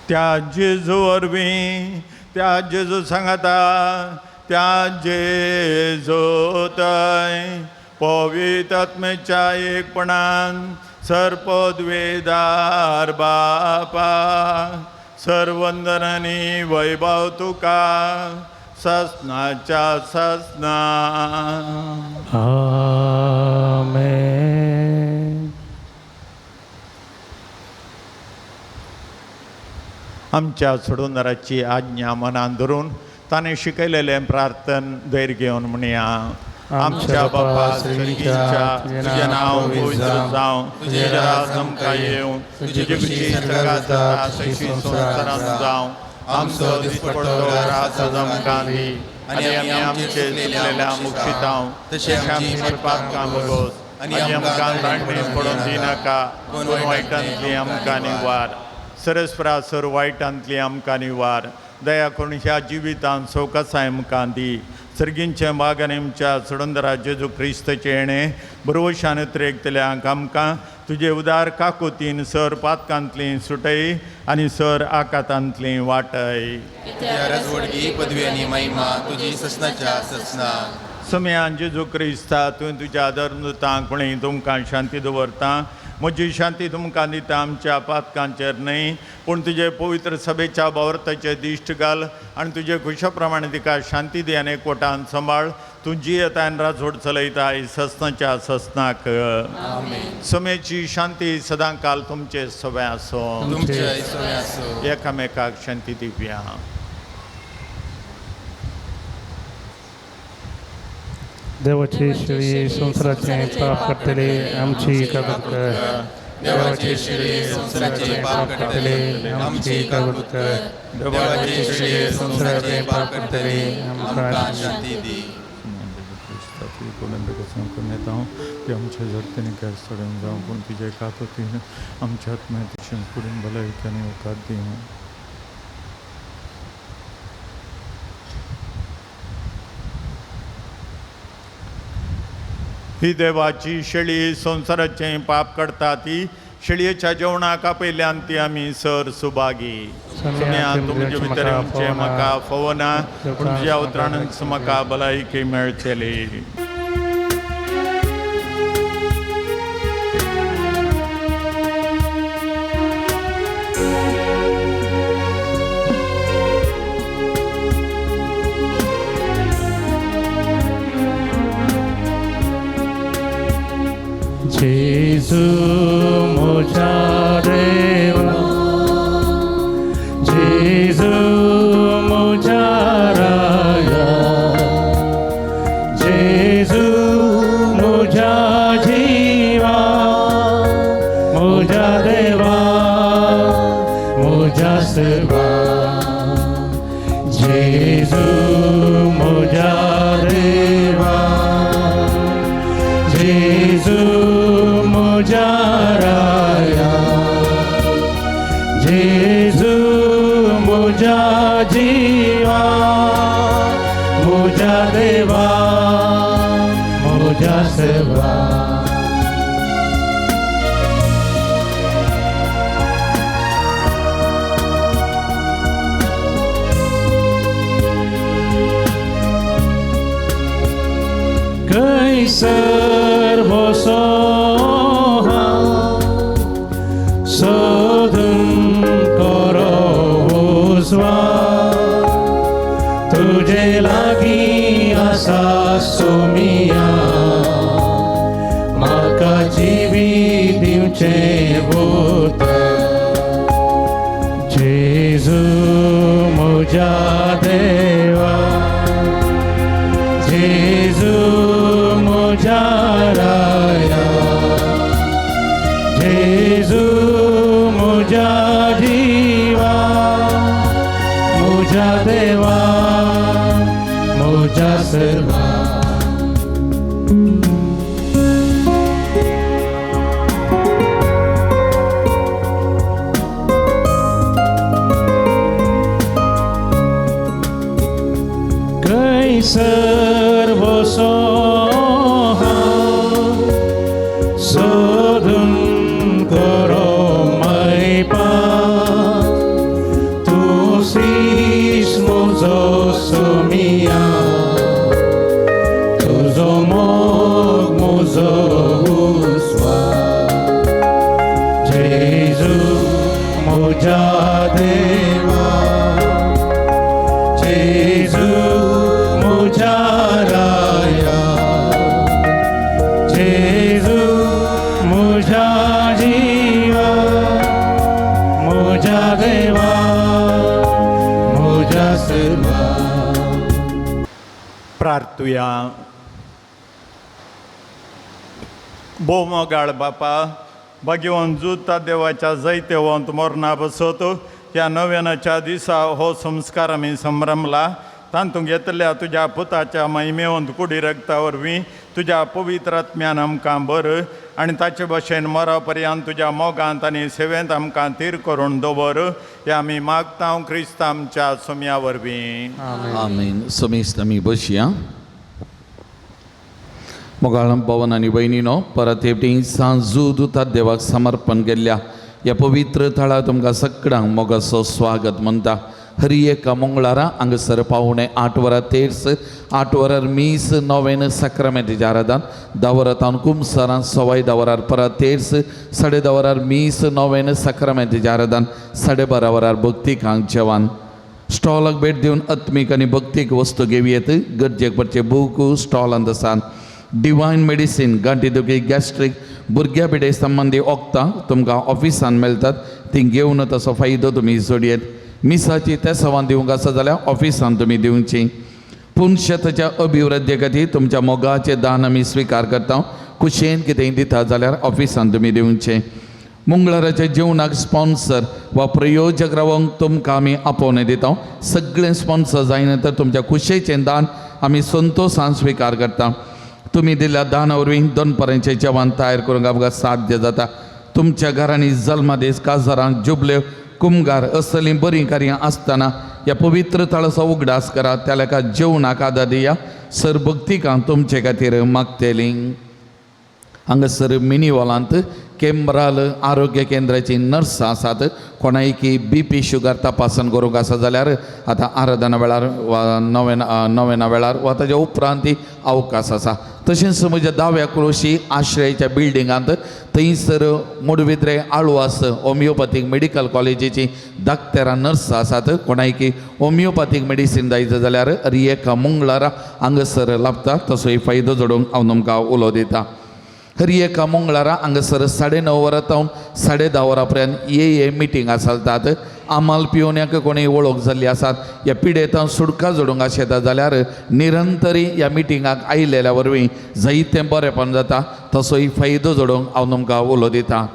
त्या जेजू वरवीं, त्या जेजू सांगाता, त्या जेजू थंय पवित्र आत्म्याच्या एकपणान सर्पद्वेदार बापा सर्वंदनानी वैभव तुका ससनाच्या ससना। आमेन। आमच्या सोडूनदाराची आज्ञा मनान धरून ताणें शिकयलेलें प्रार्थन धैर्य घेवन म्हणया। आमच्या बापा स्वर्गीच्या, तुजें नांव पवित्र जावं, तुजें राज आमकां येवं, तुजी खुशी स्वर्गांत जाता तशी संवसारांत जावं। आमचो दिसपडतो राज आमकां दी आनी आमी आमचे चुकलेल्या मुक्षितांव तशें आमची पातकां भोगोस आनी आमकां तांडणी पडून दिनाका, पूण वायटांतली आमकां निवार। सरस्परा सर वायटांतली आमकां निवार। दया करून ह्या जिवितांत सवकासाय आमकां दी। सर्गींच्या बागान आमच्या सडंदरा जेजू क्रिस्ताचें येणें बरोवशान उतरेकतल्यांक आमकां तुजे उदार काकुतीन सर पातकांतली सुटय आनी सर आकातांतली वाटय। पदवी आनी महिमा तुजी ससनाच्या ससना। समयान जेजू क्रिस्ता तुवें तुज्या धर्मदूतांक कोणी तुमकां शांती दवरता, म्हजी शांती तुमकां दिता, आमच्या पातकांचेर न्हय पूण तुजे पवित्र सभेच्या भावार्थाचेर दिश्ट घाल आनी तुजे खुशा प्रमाणे तिका शांती दी आनी एकवटान सांबाळ. तूं जियेता आनी राजवट चलयता ससनाच्या ससनाक. समेची शांती सदांकाल तुमचे सगळें आसूं. तुमचे सगळें आसूं. एकामेकाक शांती दिवया. देवाची शिळी संवसाराचें पाप काडटली आमची कागद कर. देवाची शिळी संवसाराचें पाप काडटली आमची कागद कर. देवाची शिळी संवसाराचें पाप काडटली आमकां शांती दी. ती आमच्या जगतेने गैरसडून जावं, पूण तुजे कातोतीन आमच्या आत्म्याची कुडीन भलायकी आनी उपकार दी. ही देवाची शेळी संवसाराचें पाप काडटा ती शेळयेच्या जेवणाक आपयल्यान ती आमी सर सुभागी. सोम्या तुमचे भितर येवचें म्हाका फावना, पूण तुज्या उतरानच म्हाका भलायकी मेळचेली. जेजू म्हज्या देवा, जेजू म्हज्या राया, जेजू म्हज्या जिवा, म्हज्या देवा, म्हज्या सेवा. जेजू म्हज्या देवा, जेजू म्हज्या राया, जेजू म्हज्या जिवा, म्हज्या देवा, म्हज्या सेवा. कैसर बसो सोदून करो उजवा, तुजे लागीं आसा सोमिया, म्हाका जिवीत दिवचें उतर. जेजू म्हज्या देवा, जेजू म्हज्या राया, जेजू म्हज्या जिवा, म्हज्या देवा, म्हज्या सर्वा. कैसर बसो सोदून करो मैपाक, तूं शीश म्हजो सोमिया, तुजो मोग म्हजो उस्वा. जेजू म्हज्या देवा, जेजू म्हज्या राया, जेजू म्हज्या जिवा, म्हज्या देवा, म्हज्या सर्वा. प्रार्थुया. भोव मोगाळ बापा, भाग्यवंत जुता देवाच्या जैतेवंत मरणा बसत ह्या नव्यानाच्या दिसा हो संस्कार आमी संभ्रमला. तातूंत घेतल्या तुज्या पुताच्या महिमेवंत कुडी रगता वरवीं तुज्या पवित्र आत्म्यान आमकां बर आनी ताचे भशेन मरा पर्यंत तुज्या मोगांत आनी सेवेंत आमकां तीर करून दवर. हे आमी मागता क्रिस्त आमच्या सोम्या वरवीं. आमेन. समेस्त आमी बसया. मोगाळ भवन आनी भयणीनो, परत एकटी सांजू दुता देवाक समर्पण केल्ल्या ह्या पवित्र थळार तुमकां सगळ्यांक मोगाचो स्वागत म्हणटा. हरी एका मंगळारा हांगासर 7:45 वरां तेर्स, 8 वरार मीस, नोवेन साक्रामेंताचें आराधन, 10 वरां तावन कुमसारां, 10:15 वरार परत तेर्स, 10:30 वरार मीस, नोवेन साक्रामेंताचें आराधन, 12:30 वरार भक्तिकांक जेवण. स्टॉलाक भेट दिवन आत्मीक आनी भक्तीक वस्तू घेवयेत. गरजेक पडचे बूक स्टॉलांत आसात. डिवायन मेडिसीन, गांठी दुखी, गॅस्ट्रीक, भुरग्या पिडे संबंदी वखदां तुमकां ऑफिसान मेळटात, ती घेवन तसो फायदो तुमी जोडयेत. मिसाची तेसावान दिवंक आसा जाल्यार ऑफिसान तुमी दिवची. पुनशताच्या अभिवृद्धी खातीर तुमच्या मोगाचें दान आमी स्विकार करता. कुशेन कितेंय दिता जाल्यार ऑफिसान तुमी दिवचें. मंगळाराच्या जेवणाक स्पॉन्सर वा प्रयोजक रावंक तुमकां आमी आपोवणें दिता. सगळें स्पॉन्सर जायना तर तुमच्या कुशेचें दान आमी संतोशान स्विकार करता. तुमी दिल्ल्या दाना वरवीं दनपारांचें जेवण तयार करूंक आमकां साध्य जाता. तुमच्या घरांनी जल्मदीस, काजारां, जुबल्यो, कुमगार असलीं बरीं कार्यां आसतना ह्या पवित्र थळाचो उगडास करात. त्या लेखा जेवणाक आदार दिया. सर भक्तिकां तुमचे खातीर मागतलीं. हांगासर मिनीवॉलांत केंब्राल आरोग्य केंद्राची नर्स आसात. कोणायकी बीपी शुगर तपासण करूंक आसा जाल्यार आतां आराधना वेळार वा नोवेना वेळार वा ताच्या उपरांत अवकाश आसा. तशेंच म्हज्या दाव्या क्रोशी आश्रयाच्या बिल्डिंगांत थंयसर मुडविद्रे आळवास होमियोपॅथीक मेडिकल कॉलेजीची डाक्टरां नर्स आसात. कोणायकी होमियोपॅथीक मेडिसीन जाय जाल्यार एका मंगळारा हांगासर लाभता. तसोय फायदो जोडूंक हांव तुमकां उलो दिता. हर एका मंगळारा हांगासर 9:30 वरां तावन 10:30 वरां पर्यंत ए मिटींग चलतात. आमाल पिवण्याक कोणी वळख जाल्ली आसात ह्या पिडेतान सुटका जोडूंक आशेता जाल्यार निरंतरी ह्या मिटिंगाक आयिल्ल्या वरवीं जायतें बरेंपण जाता. तसोय फायदो जोडूंक हांव तुमकां उलो दिता.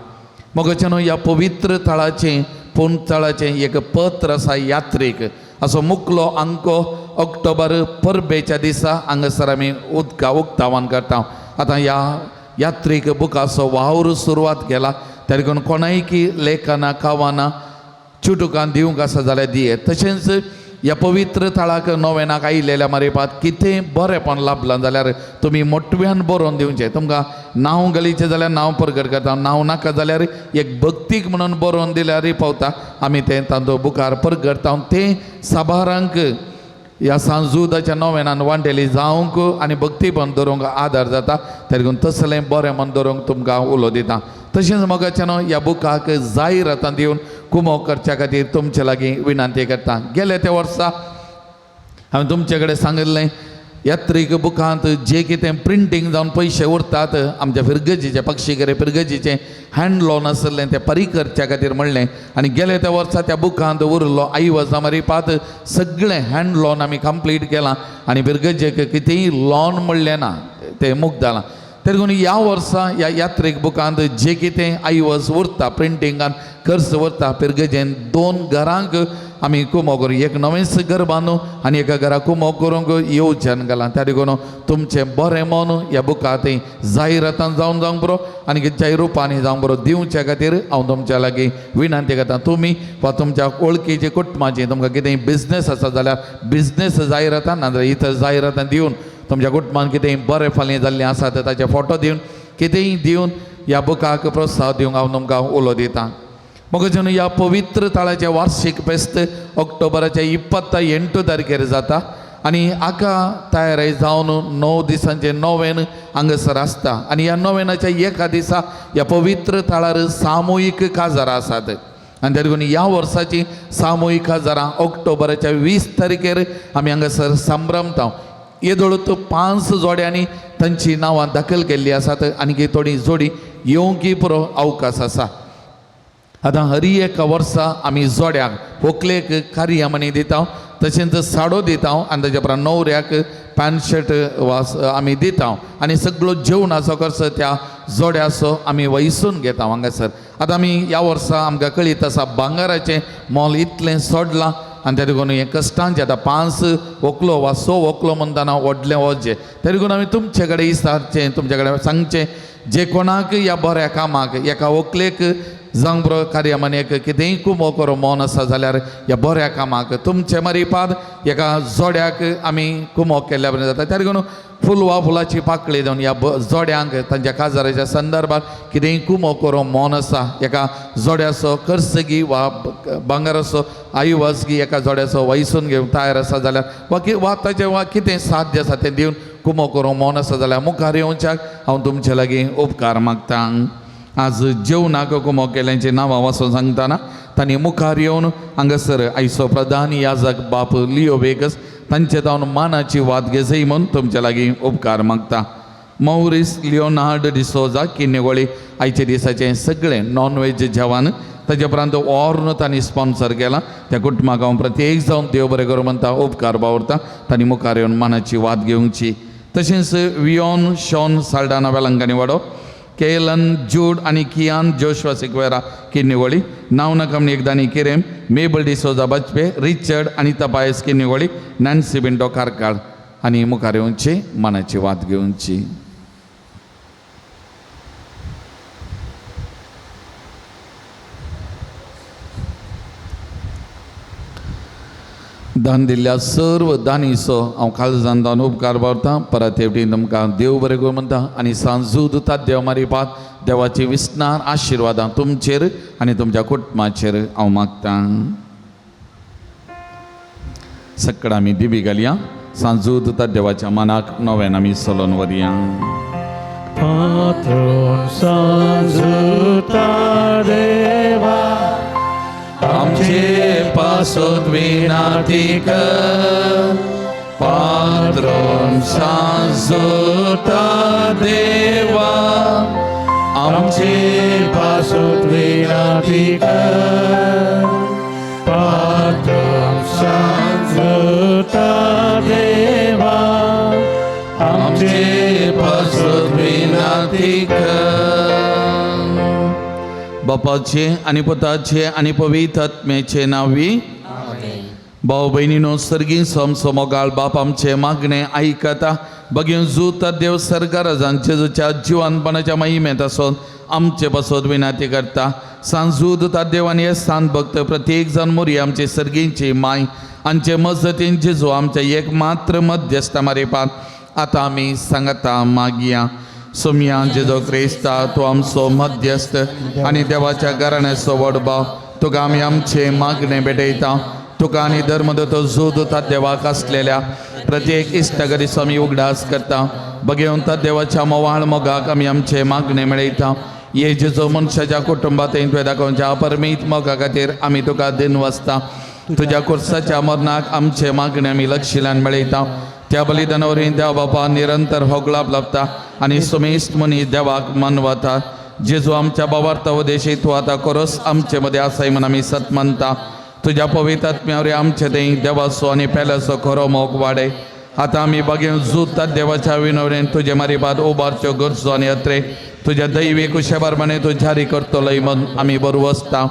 मोगाच्यान ह्या पवित्र थळाचें पूण थळाचें एक पत्र आसा यात्रीक असो मुकलो अंको ऑक्टोबर परबेच्या दिसा हांगासर आमी उदका उक्तावन करता. आतां ह्या यात्रीक बुकाचो वावर सुरवात केला. त्या देखून कोणायकी लेखनां कवनां चुटुकां दिवंक आसा जाल्यार दिये. तशेंच ह्या पवित्र थळाक नोवेनाक आयिल्ल्या मारिपात कितें बरेंपण लाभलां जाल्यार तुमी मोटव्यान बरोवन दिवचें. तुमकां नांव घालीचें जाल्यार नांव परगट करता, नांव नाका जाल्यार एक भक्तीक म्हणून बरोवन दिल्यारय पावता. आमी तें तांचो बुकार परगटता. तें साबारांक ह्या सांजुदाच्या नोवेनान वांटेली जावंक आनी भक्तीपण दवरूंक आदार जाता. त्या देखून तसलें बरें मन दवरूंक तुमकां उलो दिता. तशेंच मोगाच्यान ह्या बुकाक जायरातां दिवन कुमोक करच्या खातीर तुमचे लागीं विनंती करता. गेले त्या वर्सा हांवें तुमचे कडेन सांगिल्लें यात्रीक बुकांत जे कितें प्रिंटींग जावन पयशे उरतात आमच्या फिरगजीचे पक्षीगरे फिरगजीचें हँड लोन आसलें तें परी करच्या खातीर म्हणलें. आनी गेले त्या वर्सा त्या बुकांत उरलो आई वजा मारिपात सगळें हँड लोन आमी कंप्लीट केलां आनी फिरगजेक कितेंय लोन म्हणलें ना तें मुक्त जालां. तरी देखून ह्या वर्सा ह्या यात्रीक बुकांत जे कितें आयवज उरता प्रिंटिंगान खर्च उरता फिरगजेन 2 घरांक आमी कुमो करूं, एक नवेंच घर बांदू आनी एका घरा कुमो करूंक येवजण घालां. त्या देखून तुमचें बरें मन ह्या बुका थंय जायरातान जावन जावंक पुरो आनी कितच्याय रुपांनी जावंक पुरो दिवच्या खातीर हांव तुमच्या लागीं विनंती करता. तुमी वा तुमच्या वळखीचे कुटुंबाचे तुमकां कितेंय बिजनेस आसा जाल्यार बिजनेस जायरातान नाजाल्यार इतर जायरातान दिवन तुमच्या कुटुंबान कितेंय बरें फाल्यां जाल्लें आसा तर ताचे फोटो दिवन कितेंय दिवन ह्या बुकाक प्रोत्साहन दिवंक हांव तुमकां उलो दितां. मोगाच्यान ह्या पवित्र थळाचें वार्षीक फेस्त ऑक्टोबराच्या 28 तारखेर जाता आनी हाका तयारी जावन 9 दिसांचें नोवेन हांगासर आसता आनी ह्या नोवेनाच्या एका दिसा ह्या पवित्र थळार सामुहीक काजारां आसात. आनी त्या देखून ह्या वर्साची सामुहीक काजारां ऑक्टोबराच्या 20 तारखेर आमी हांगासर संभ्रमता. येदोळ 5 जोड्यांनी तांची नांवां दाखल केल्लीं आसात आनी थोडी जोडी येवंकी पुरो अवकाश आसा. आतां हरी एका वर्सा आमी जोड्याक व्हंकलेक कार्यामणी दिता, तशेंच साडो दिता आनी ताच्या उपरांत न्हवऱ्याक पॅन्ट शर्ट वा आमी दिता आनी सगळो जेवणाचो खर्च त्या जोड्याचो आमी वैसून घेता हांगासर. आतां आमी ह्या वर्सा आमकां कळीत आसा भांगराचें मोल इतलें सोडलां आनी त्या देखून हें कश्टांचें आतां 5 व्हंकलो वा 6 व्हंकलो म्हणटना व्हडलें वचचें. त्या देखून आमी तुमचे कडेन विचारचें, तुमचे कडेन सांगचें जे कोणाक ह्या बऱ्या कामाक एका व्हंकलेक जावंक बरो कार्यामनेक कितेंय कुमो करो मन आसा जाल्यार ह्या बऱ्या कामाक तुमचे मारिपाद एका जोड्याक आमी कुमो केल्ल्या बरें जाता. त्या देखून फूल वा फुलाची पाकळी दिवन ह्या जोड्यांक तांच्या काजाराच्या संदर्भात कितेंय कुमो करूंक मन आसा एका जोड्याचो कर्सगी वा भांगराचो आयुवासगी एका जोड्याचो वैसून घेवंक तयार आसा जाल्यार वा वा ताचें वा कितें साध्य आसा तें दिवन कुमो करूंक मन आसा जाल्यार मुखार येवच्याक हांव तुमचे लागीं उपकार मागता. आज जेवणाक कुमो केल्यांची नांवां वाचून सांगतना तांणी मुखार येवन हांगासर आयचो प्रधान याजक बाप लियो वेगस तांचे जावन मानाची वाद घेजय म्हूण तुमचे लागीं उपकार मागता. मौरीस लियोनार्ड डिसोजा किन्नेगोळी आयच्या दिसाचें सगळें नॉन वेज जेवण ताजे उपरांत ऑर्न तांणी स्पॉन्सर केलां त्या कुटुंबाक हांव प्रत्येक जावन देव बरें करूं म्हणटा उपकार बावरता तांणी मुखार येवन मानाची वाद घेवची. तशेंच वियोन शॉन साल्डाना वेलंकांनी वाडो केलन जूड आनी कियान जोशवा सिक्वेरा किन्निवळी नावनकमणी एकदानी किरेम मेबल डिसोजा बचपे रिचर्ड आनी तपायस किन्निवळी नॅन्सी बिंटो कारकाळ आनी मुखार येवची मनाची वाद घेवची. दान दिल्ल्या सर्व दानीचो हांव काळजान दान उपकार बावरतां. परत हेवटेन तुमकां देव बरें करूं म्हणटा आनी सांजू दुतात देव मारिपात देवाची विस्नार आशिर्वादां तुमचेर आनी तुमच्या कुटुंबाचेर हांव मागतां. सकड आमी दिबी घालया सांजू दुतात देवाच्या मनाक नव्यान आमी चलोवन व्हरया. पात्रोन सांजुता देवा आमचे पासत विनाती कर पात्रोन सांजुता देवा आमचे पासत विनाती कर पात्रोन सांजुता देवा आमचे पासत विनाती कर. बापाचे आनी पुताचे आनी पवित्र आत्म्याचे नांवी. भाव भयणीनो सर्गीं समसमोगाळ बाप आमचे मागणे आयकता बगीन जूत देव सरकार जेजूच्या जिवानपणाच्या महिमेंत आसून आमचे पासत विनाती करता. सांजूद देव आनी हे सांत भक्त प्रत्येक जाण मोरी आमचे सर्गींची माय आमचे मजतीन जेजू आमच्या एक मात्र मध्यस्थ मारिपात आतां आमी सांगता मागया. सोमया जेजो क्रिस्ता तूं आमचो मध्यस्थ आनी देवाच्या घराण्याचो व्हड भाव तुका आमी आमचे मागणे भेटयता. तुका आनी धर्मदत्तो जोद देवाक आसलेल्या प्रत्येक इश्टागरीचो आमी उगडास करता. बगेवन देवाच्या मोवाळ मोगाक आमी आमचे मागणे मेळयता. हे जेजो मनशाच्या कुटुंबात तुवें दाखोवच्या अपरमीत मोगा खातीर आमी तुका दिन वसता. तुज्या कुर्साच्या मरणाक आमचे मागणे आमी लक्षिल्यान मेळयता. त्या बलिदाना वरवीं देव बापा निरंतर होगलाप लाभता आनी सुमेस्त मनीस देवाक मानवता. जेजू आमच्या बाबार्थ उदेशी तूं आतां कोरोस आमचे मदें आसाय म्हूण आमी सत मानता. तुज्या पवित्र आत्म्या वरवीं आमचे थंय देवाचो आनी पेल्याचो खरो मोग वाडय. आतां आमी बागेवन जुतात देवाच्या विनवणेन तुजे मारिबाद उबारच्यो गरजो आनी अत्रे तुज्या दैवी कुशेबारमाने तूं जारी करतलोय म्हूण आमी बरो वसता.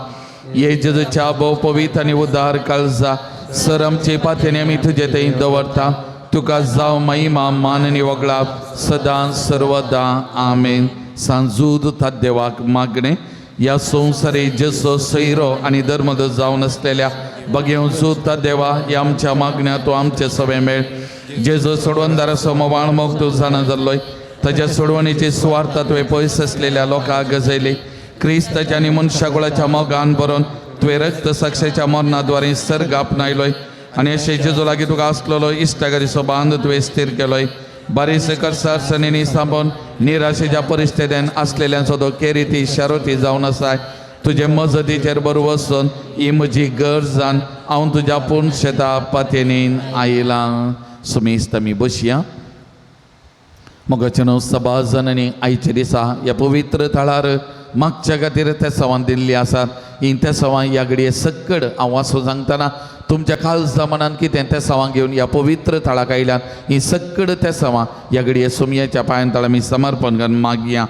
हे जेजूच्या भोव पवित्र आनी उदार काळजा सर आमचे पाथेनी आमी तुजे थंय दवरता. तुका जावं महिमा मान आनी वगळाप सदां सर्वदां. आमेन. सांजूद देवाक मागणें ह्या संवसारी जसो सैरो आनी धर्मद जावन आसलेल्या बगेवन जुता देवा ह्या आमच्या मागण्या तूं आमचे सवे मेळ. जेजो सोडवणदाराचो मोवाळ मोग तूं जाणा जाल्लोय ताज्या सोडवणीची सुवार्थ तुवें पयस आसलेल्या लोकांक गजयली. क्रिस्ताच्या आनी मनशाकुळाच्या मोगान बरोवन तुवें रक्त साक्षेच्या मरणाद्वारे सर्ग आपणायलोय आनी अशें जेजू लागीं तुका आसलेलो इश्टागरीचो बांद तुवें स्थीर केलोय. बारीस करसार सनेनी सांबोन निराशेच्या परिस्थितीन आसलेल्यांचो तो केरिती शारोती जावन आसाय. तुजे मजतीचेर बरो वचून ही म्हजी गरज जावन हांव तुज्या पूर्ण शेता पातेनीन आयलां. सुमेस्त आमी बसया. मोगाचे न्हू सभा जननी आयच्या दिसा ह्या पवित्र थळार मागच्या खातीर तेसांवान दिल्ली आसात. ही तेसांवां ह्या घडये सक्कड हांव वाचून सांगतना तुमच्या काळजा मनान कितें तेसांवां घेवन ह्या पवित्र थळाक आयल्यात. ही सक्कड तेसांवां ह्या घडये सुमयेच्या पांयान तळा आमी समर्पण करून मागया.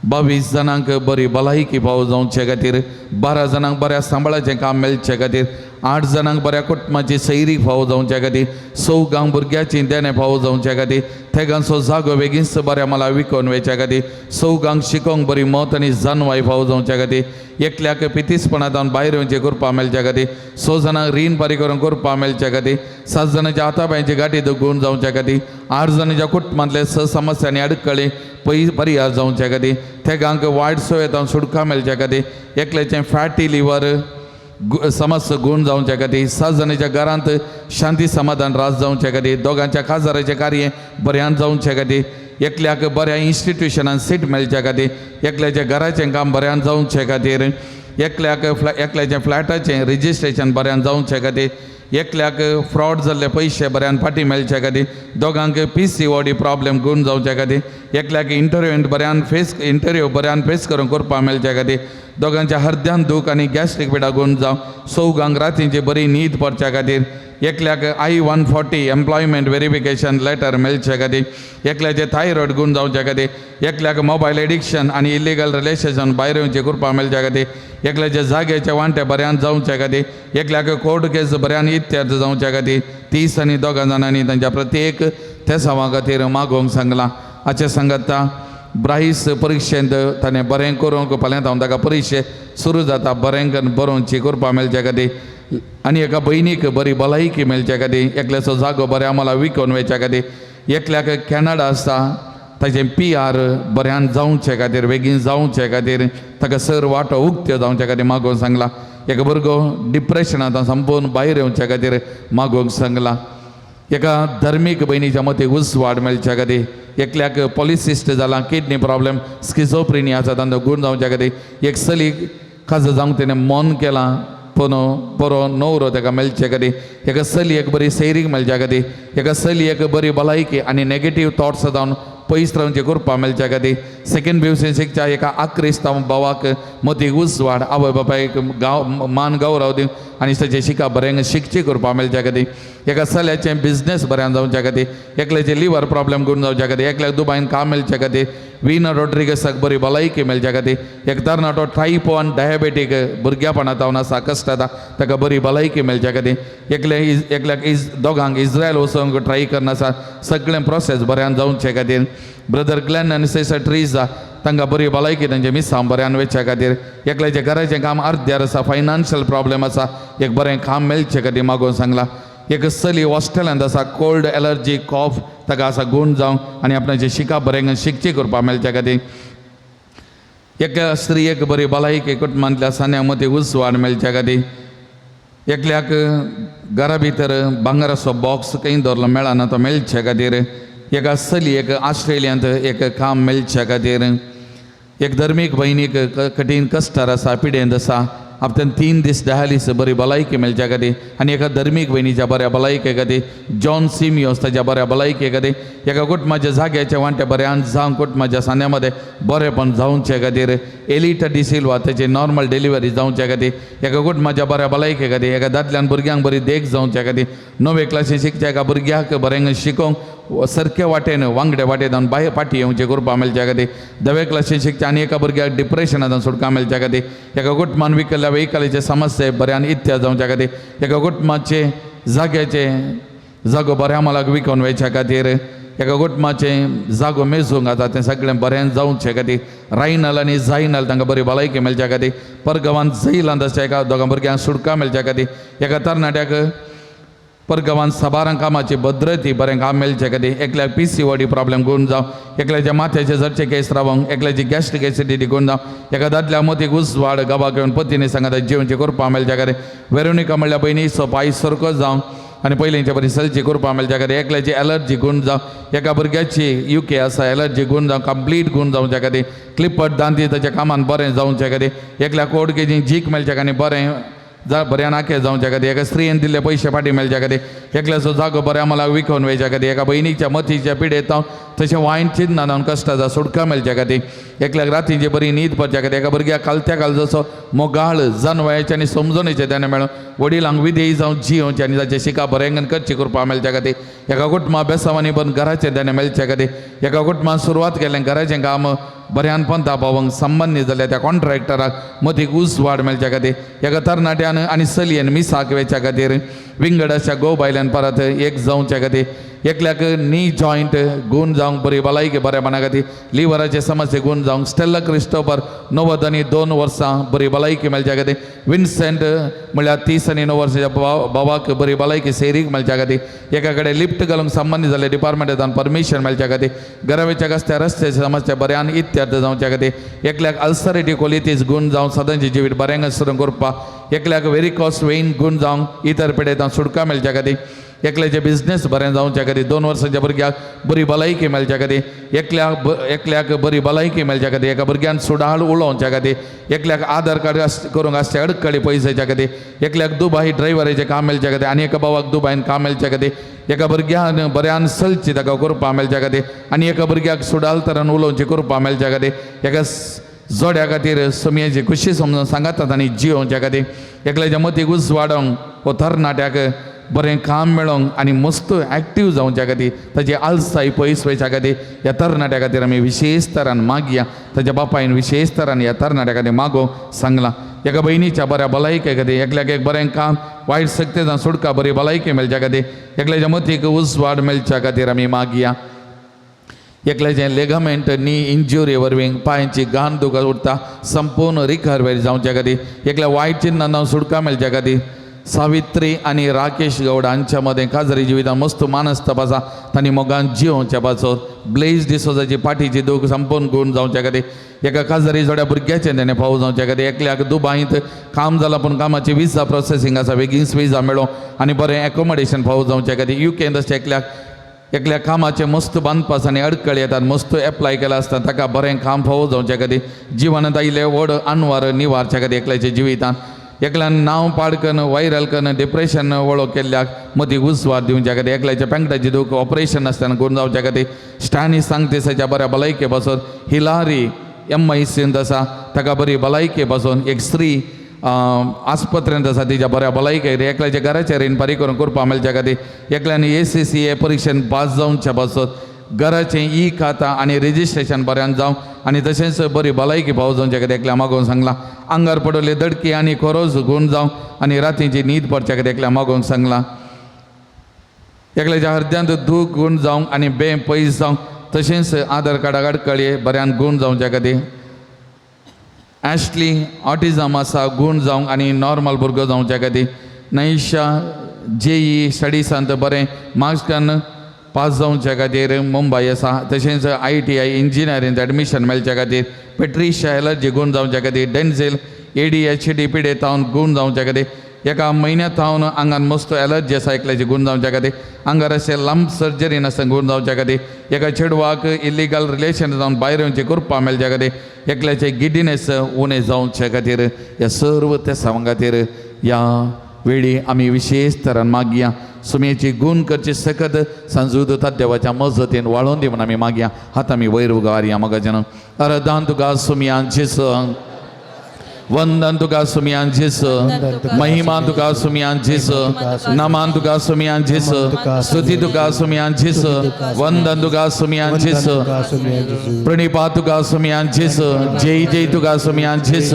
22 जाणांक बरी भलायकी पाव जावचे खातीर, 12 जाणांक बऱ्या सांबाळाचें काम मेळचे खातीर, 8 जाणांक बऱ्या कुटुंबाची सैरी फावो जावच्या खातीर, 4 भुरग्याची देणें फावो जावच्या खातीर, थेगांचो जागो बेगीनच बऱ्या मला विकोवन वयच्या खातीर, 4 शिकोंक बरी मत आनी जानवाय फावो जावच्या खातीर, एकल्याक पितीसपणांत भायर येवचें करपा मेळच्या खातीर, 6 जाणांक रीण फारीक करून करपा मेळच्या खातीर, 7 जाणांच्या हातापांयची गाठी दुखून जावच्या खातीर, 8 जाणांच्या कुटुंबांतले 6 समस्या आनी अडकळे परिहार जावच्या खातीर, थेगांक वायट सोयेंत सुटका मेळच्या खातीर, एकल्याचें फॅटी लिवर समस्या गुण जावच्या खातीर, 7 जाणांच्या घरांत शांती समाधान रास जावच्या खातीर, दोगांच्या काजाराचें कार्य बऱ्यान जावच्या खातीर, एकल्याक बऱ्या इन्स्टिट्युशनान सीट मेळच्या खातीर, एकल्याच्या घराचें काम बऱ्यान जावचे खातीर, एकल्याक एकल्याच्या फ्लॅटाचें रजिस्ट्रेशन बऱ्यान जावचे खातीर, एकल्याक फ्रॉड जाल्ले पयशे बऱ्यान फाटीं मेळचे खातीर, दोगांक PCOD problem गुण जावचे खातीर, एकल्याक इंटरव्यू बऱ्यान फेस इंटरव्यू बऱ्यान फेस करून करपाक मेळचे खातीर, दोगांच्या हरद्यान दूख आनी गॅस्ट्रीक पिडा गुण जावं, 4 रातींची बरी न्हीद पडच्या खातीर, एकल्याक I-140 employment verification letter मेळचे खातीर, एकल्याचे थायरॉयड गुण जावचे खातीर, एकल्याक मोबायल एडिक्शन आनी इलिगल रिलेशन भायर येवचे करपाक मेळच्या खातीर, एकल्याच्या जाग्याचे वांटे बऱ्यान जावचे खातीर, एकल्याक कोर्ट केस बऱ्यान इत्यर्थ जावच्या खातीर, 30 आनी 2 जाणांनी तांच्या प्रत्येक तेसांवा खातीर मागोवंक सांगलां. हाचे सांगता ब्राईस परिक्षेंत ताणें बरें करूंक फाल्यां हांव ताका परिक्षे सुरू जाता बरें करून बरोवची करपाक मेळच्या खातीर, आनी एका भयणीक बरी भलायकी मेळच्या खातीर, एकल्याचो जागो बऱ्या मला विकोवन वयच्या खातीर, एकल्याक कॅनडा आसा ताचें PR बऱ्यान जावचे खातीर, बेगीन जावचे खातीर, ताका सर वाटो उक्त्यो जावच्या खातीर मागोवंक सांगलां. एका भुरगो डिप्रेशनांत संपूर्ण भायर येवच्या खातीर मागोवंक सांगलां. एका धर्मीक भयणीच्या मतीक उजवाड मेळच्या खातीर, एकल्याक पॉलिसिस्ट जाला, किडनी प्रॉब्लेम, स्किझोप्रिनिया आसा तांचो गूण जावच्या खातीर, एक चली खासा जावंक तेणें मन केलां पूण बरो नवरो ताका मेळचे खातीर, एका चलयेक बरी सैरीक मेळच्या खातीर, एका चलयेक बरी भलायकी आनी नेगेटीव थॉट्स जावन पयस रावचे करपा मेळच्या खातीर, सेकेंड बिवसेन शिकच्या एका आक्रिस्तांव भावाक मतीक उजवाड आवय बापायक गांव मान गौरव दिवन आनी ताचें शिका बरें शिकची करपा मेळच्या खातीर, एका चल्याचें बिजनेस बऱ्यान जावच्या खातीर, एकल्याचें लिवर प्रॉब्लेम करून जावच्या खातीर, एकल्याक दुबायन काम मेळच्या खातीर, विना रॉड्रिगसाक बरी भलायकी मेळच्या खातीर, एक तरणाटो टायप 1 डायबेटीक भुरग्यापणांत जावन आसा कश्ट जाता ताका बरी भलायकी मेळच्या खातीर, एकले एकल्याक दोगांक इस्रायल वचोंक ट्राय करना आसा सगळें प्रोसेस बऱ्यान जावचे खातीर, ब्रदर ग्लॅन आनी सिस्टर ट्रिजा तांकां बरी भलायकी तांचे मिसांव बऱ्यान वचच्या खातीर, एकल्याचें घराचें काम अर्द्यार आसा फायनान्शियल प्रॉब्लेम आसा एक बरें काम मेळचे खातीर मागोवन सांगलां. एक चली हॉस्टेलांत आसा कोल्ड एलर्जी कॉफ ताका आसा गूण जावं आनी आपणाचें शिका बरें शिकची करपाक मेळच्या खातीर, एका स्त्रियेक बरी भलायकी कुटुंबांतल्या सान्या मदीं उजवाड मेळच्या खातीर, एकल्याक घरा भितर भांगराचो बॉक्स खंय दवरलो मेळना तो मेळचे खातीर, एका चलयेक ऑस्ट्रेलियांत एक काम मेळच्या खातीर, एक धर्मीक भयणीक कठीण कश्टार आसा पिडेंत आसा आपल्यान 3 दीस डायलिस बरी भलायकी मेळच्या खातीर, आनी एका धर्मीक भयणीच्या बऱ्या भलायके खातीर, जॉन सिमियोस ताच्या बऱ्या भलायके खातीर, एका कुटुंबाच्या जाग्याच्या वांट्या बऱ्यान जावं कुटुंबाच्या सांद्यामध्ये बरेपण जावचे खातीर, एलिटा डिसिल्वा ताची नॉर्मल डिलिव्हरी जावच्या खातीर, एका कुटुंबाच्या बऱ्या भलायके खातीर, एका दादल्यान भुरग्यांक बरी देख जावच्या खातीर, 9वे क्लासीन शिकच्या एका भुरग्याक बरें शिकोवंक सारके वाटेन वांगडे वाटेन भायर फाटी येवचें करपा मेळच्या खातीर, 10वे क्लासीन शिकच्या आनी एका भुरग्याक डिप्रेशनांत सुटका मेळच्या खातीर, एका कुटुंबान विकल्ल्या वेहिकलाचे समस्ये बऱ्यान इत्या जावच्या खातीर, एका कुटुंबाचे जाग्याचे जागो बऱ्या मालाक विकोवन वयच्या खातीर, एका कुटुंबाचें जागो मेजूंक आतां तें सगळें बऱ्यान जावचे खातीर, रायनल आनी जायनल तांकां बरी भलायकी मेळच्या खातीर, परगांवांत जैलांत आसच्या एका दोगां भुरग्यांक सुटका मेळच्या खातीर, एका तरणाट्याक परगांवांत साबारां कामाची भद्रती बरें काम मेळचे खातीर, एकल्याक PCOD problem गुण जावं, एकल्याच्या माथ्याचे जरचे केस रावंक, एकल्याची गॅस्ट्रीक एसिडिटी गुण जावं, एका दादल्या मतीक उजवाड गांवाक येवन पतीने सांगता जेवणचें करपा मेळच्या खातीर, वेरोनिका म्हणल्यार भयणीचो पांय सारको जावं आनी पयलींच्या बरी सलची करपा मेळच्या खातीर, एकल्याची एलर्जी गुण जावं, एका भुरग्याची UK आसा एलर्जी गुण जावं कंप्लीट गुण जावच्या खातीर, क्लिपट दांती ताच्या कामान बरें जावच्या खातीर, एकल्याक कोर्ट केजी जीक मेळच्या खातीर बरें जा बऱ्या नाके जावच्या खातीर, एका स्त्रियेन दिल्ले पयशे फाटीं मेळच्या खातीर, एकल्याचो जागो बऱ्या मला विकोवन वयच्या खातीर, एका भयणीच्या मतीच्या पिडेत हांव तशें वायन चिंतना जावन कश्टाचा सुटका मेळच्या खातीर, एकल्याक रातीची बरी न्हीद पडच्या खातीर, एका भुरग्याक कालत्या काल जसो मोगाळ जानवयाचे आनी समजणेचें तेणें मेळून वडिलांक विधेयी जावन जियोवचें आनी ताचें शिका बरें करचें करपा मेळच्या खातीर, एका कुटुंबा बेसांवांनी पण घराचें तेणें मेळच्या खातीर, एका कुटुंबान सुरवात केलें घराचें काम बऱ्यान पंथा पावोवंक संबंदीत जाल्या त्या कॉन्ट्रॅक्टराक मतीक उजवाड मेळच्या खातीर, एका तरणाट्यान आनी चलयेन मिसाक वेच्या खातीर, विंगड अशा गो बायल्यान परत एक जावच्या खातीर, एकल्याक नी जॉयंट गूण जावंक बरी भलायकी बरेपणा खातीर, लिवराचे समस्ये गूण जावंक, स्टेल्ला क्रिस्टोफर 92 वर्सां बरी भलायकी मेळच्या खातीर, विन्सेंट म्हणल्यार 39 वर्साच्या भावाक बरी भलायकी सेरीक मेळच्या खातीर, एका कडेन लिफ्ट घालूंक संबंदीत जाल्ले डिपार्टमेंटान परमिशन मेळच्या खातीर, घरावेच्या रस्त्या रस्त्याचे समस्या बऱ्यान इत्यर्थ जावच्या खातीर, एकल्याक अल्सरेटी कोलितीस गूण जावं सदांचे जिवीत बऱ्यांक सुरू करपाक, एकल्याक वेरिकॉस वेन गूण जावंक इतर पिडेतां सुटका मेळच्या खातीर, एकल्याचे बिजनेस बरें जावच्या खातीर, 2 वर्सांच्या भुरग्याक बरी भलायकी मेळच्या खातीर, एकल्याक बरी भलायकी मेळच्या खातीर, एका भुरग्यान सुडाळ उलोवच्या खातीर, एकल्याक आधार कार्ड करूंक आसचे अडकळी पयशाच्या खातीर, एकल्याक दुबाय ड्रायव्हराचें काम मेळच्या खातीर आनी एका भावाक दुबायन काम मेळच्या खातीर, एका भुरग्यान बऱ्यान चलची ताका कृपा मेळच्या खातीर आनी एका भुरग्याक सुडाळ तरान उलोवची कृपा मेळच्या खातीर, एका जोड्या खातीर समियाची खुशी समजून सांगातात आनी जियोवच्या खातीर, एकल्याच्या मतीक उजवाडोवंक हो तरणाट्याक बरें काम मेळोंक आनी मस्त एक्टीव जावच्या खातीर, ताची आलसाय पयस वयच्या खातीर ह्या तरणाट्या खातीर आमी विशेश तरान मागया. ताच्या बापायन विशेश तरान ह्या तरणाट्या खातीर मागोवंक सांगलां. एका भयणीच्या बऱ्या भलायके खातीर, एकल्याक एक बरें काम वायट शक्तेच्यान सुटका बरी भलायकी मेळच्या खातीर, एकल्याच्या मतीक उजवाड मेळच्या खातीर आमी मागया. एकल्याचें लेगमेंट नी इंजुरी वरवीं पांयची घाण दुखत उरता संपूर्ण रिकवरी जावच्या खातीर, एकल्या वायट चिन्नां सुटका मेळच्या खातीर, सावित्री आनी राकेश गौड हांच्या मदें काजरी जिवितान मस्त मानस्तप आसा तांणी मोगान जियोवच्या पासत, ब्लेज डिसोजाची पाठीची दूख संपूर्ण गूण जावच्या खातीर, एका काजरी जोड्या भुरग्याचें तेणें पावस जावच्या खातीर, एकल्याक दुबायंत काम जालां पूण कामाची विजा प्रोसेसींग आसा बेगीन विजा मेळो आनी बरें एकोमोडेशन पावस जावच्या खातीर, युकेंत अशें एकल्याक कामाचें मस्त बांदपास आनी अडकळ येतात मस्त एप्लाय केला आसता ताका बरें काम फावो जावच्या खातीर, जिवनांत आयिल्ले व्हड अनवार निवारच्या खातीर, एकल्याच्या जिवितान एकल्यान नांव पाड कन्न वायरल कन्न डिप्रेशन वळख केल्ल्याक मदीं उजवाड दिवच्या खातीर, एकल्याच्या पेंकटाची दूख ऑपरेशन आसतना करून जावच्या खातीर, स्टॅनी सांगतेसाच्या बऱ्या भलायके पासून हिलारी एम.आय.सींत आसा ताका बरी भलायके पासून, एक स्त्री आस्पत्रेंत आसा तिच्या बऱ्या भलायके, एकल्याच्या घराचें रीण फारीक करून करपा मेळच्या खातीर, एकल्यान ACCA परिक्षेन पास जावच्या पासत, घराचें ई खाता आनी रेजिस्ट्रेशन बऱ्यान जावं आनी तशेंच बरी भलायकी पावस जावच्या खातीर एकल्या मागोवन सांगलां. आंगार पडवले दडकी आनी खोरोज गूण जावं आनी रातीची न्हीद पडच्या खातीर एकल्या मागोवन सांगलां. एकल्याच्या हृदयांत दूख गूण जावंक आनी बें पयस जावंक तशेंच आधार कार्डाक अडकळये बऱ्यान गूण जावच्या खातीर, एशली ऑटिजम आसा गूण जावंक आनी नॉर्मल भुरगो जावच्या खातीर, नैशा जेई स्टडिसांत बरें मार्क्स काडून पास जावच्या खातीर मुंबय आसा, तशेंच ITI इंजिनियरींत एडमिशन मेळच्या खातीर, पेट्रिशा एलर्जी गूण जावच्या खातीर, डेन्झेल ADHD पिडेतावन गूण जावच्या खातीर, एका म्हयन्या थावन आंगान मस्त एलर्जी आसा एकल्याची गूण जावच्या खातीर, आंगार अशें लंप सर्जरी नासतना गूण जावच्या खातीर, एका चेडवाक इलिगल रिलेशन जावन भायर येवची कृपा मेळच्या खातीर, एकल्याचे गिडीनेस उणें जावचे खातीर, ह्या सर्व तेसांव खातीर ह्या वेळी आमी विशेश तरान मागया. सुमेची गूण करची सकत सांजूद देवाच्या मजतीन वाळोवन दी म्हूण आमी मागया. हात आमी वयर उगारया मगाच्यान. अरदान तुका सुमयान जेस, वंदन तुका सुमयान जेस, महिमा तुका सुमयान जेस, नमान तुका सुमयान जेस, स्तुती तुका सुमयान जेस, वंदन तुका सुमयान जेस, प्रणिपात तुका सुमयान जेस, जय जय तुका सुमयान जेस.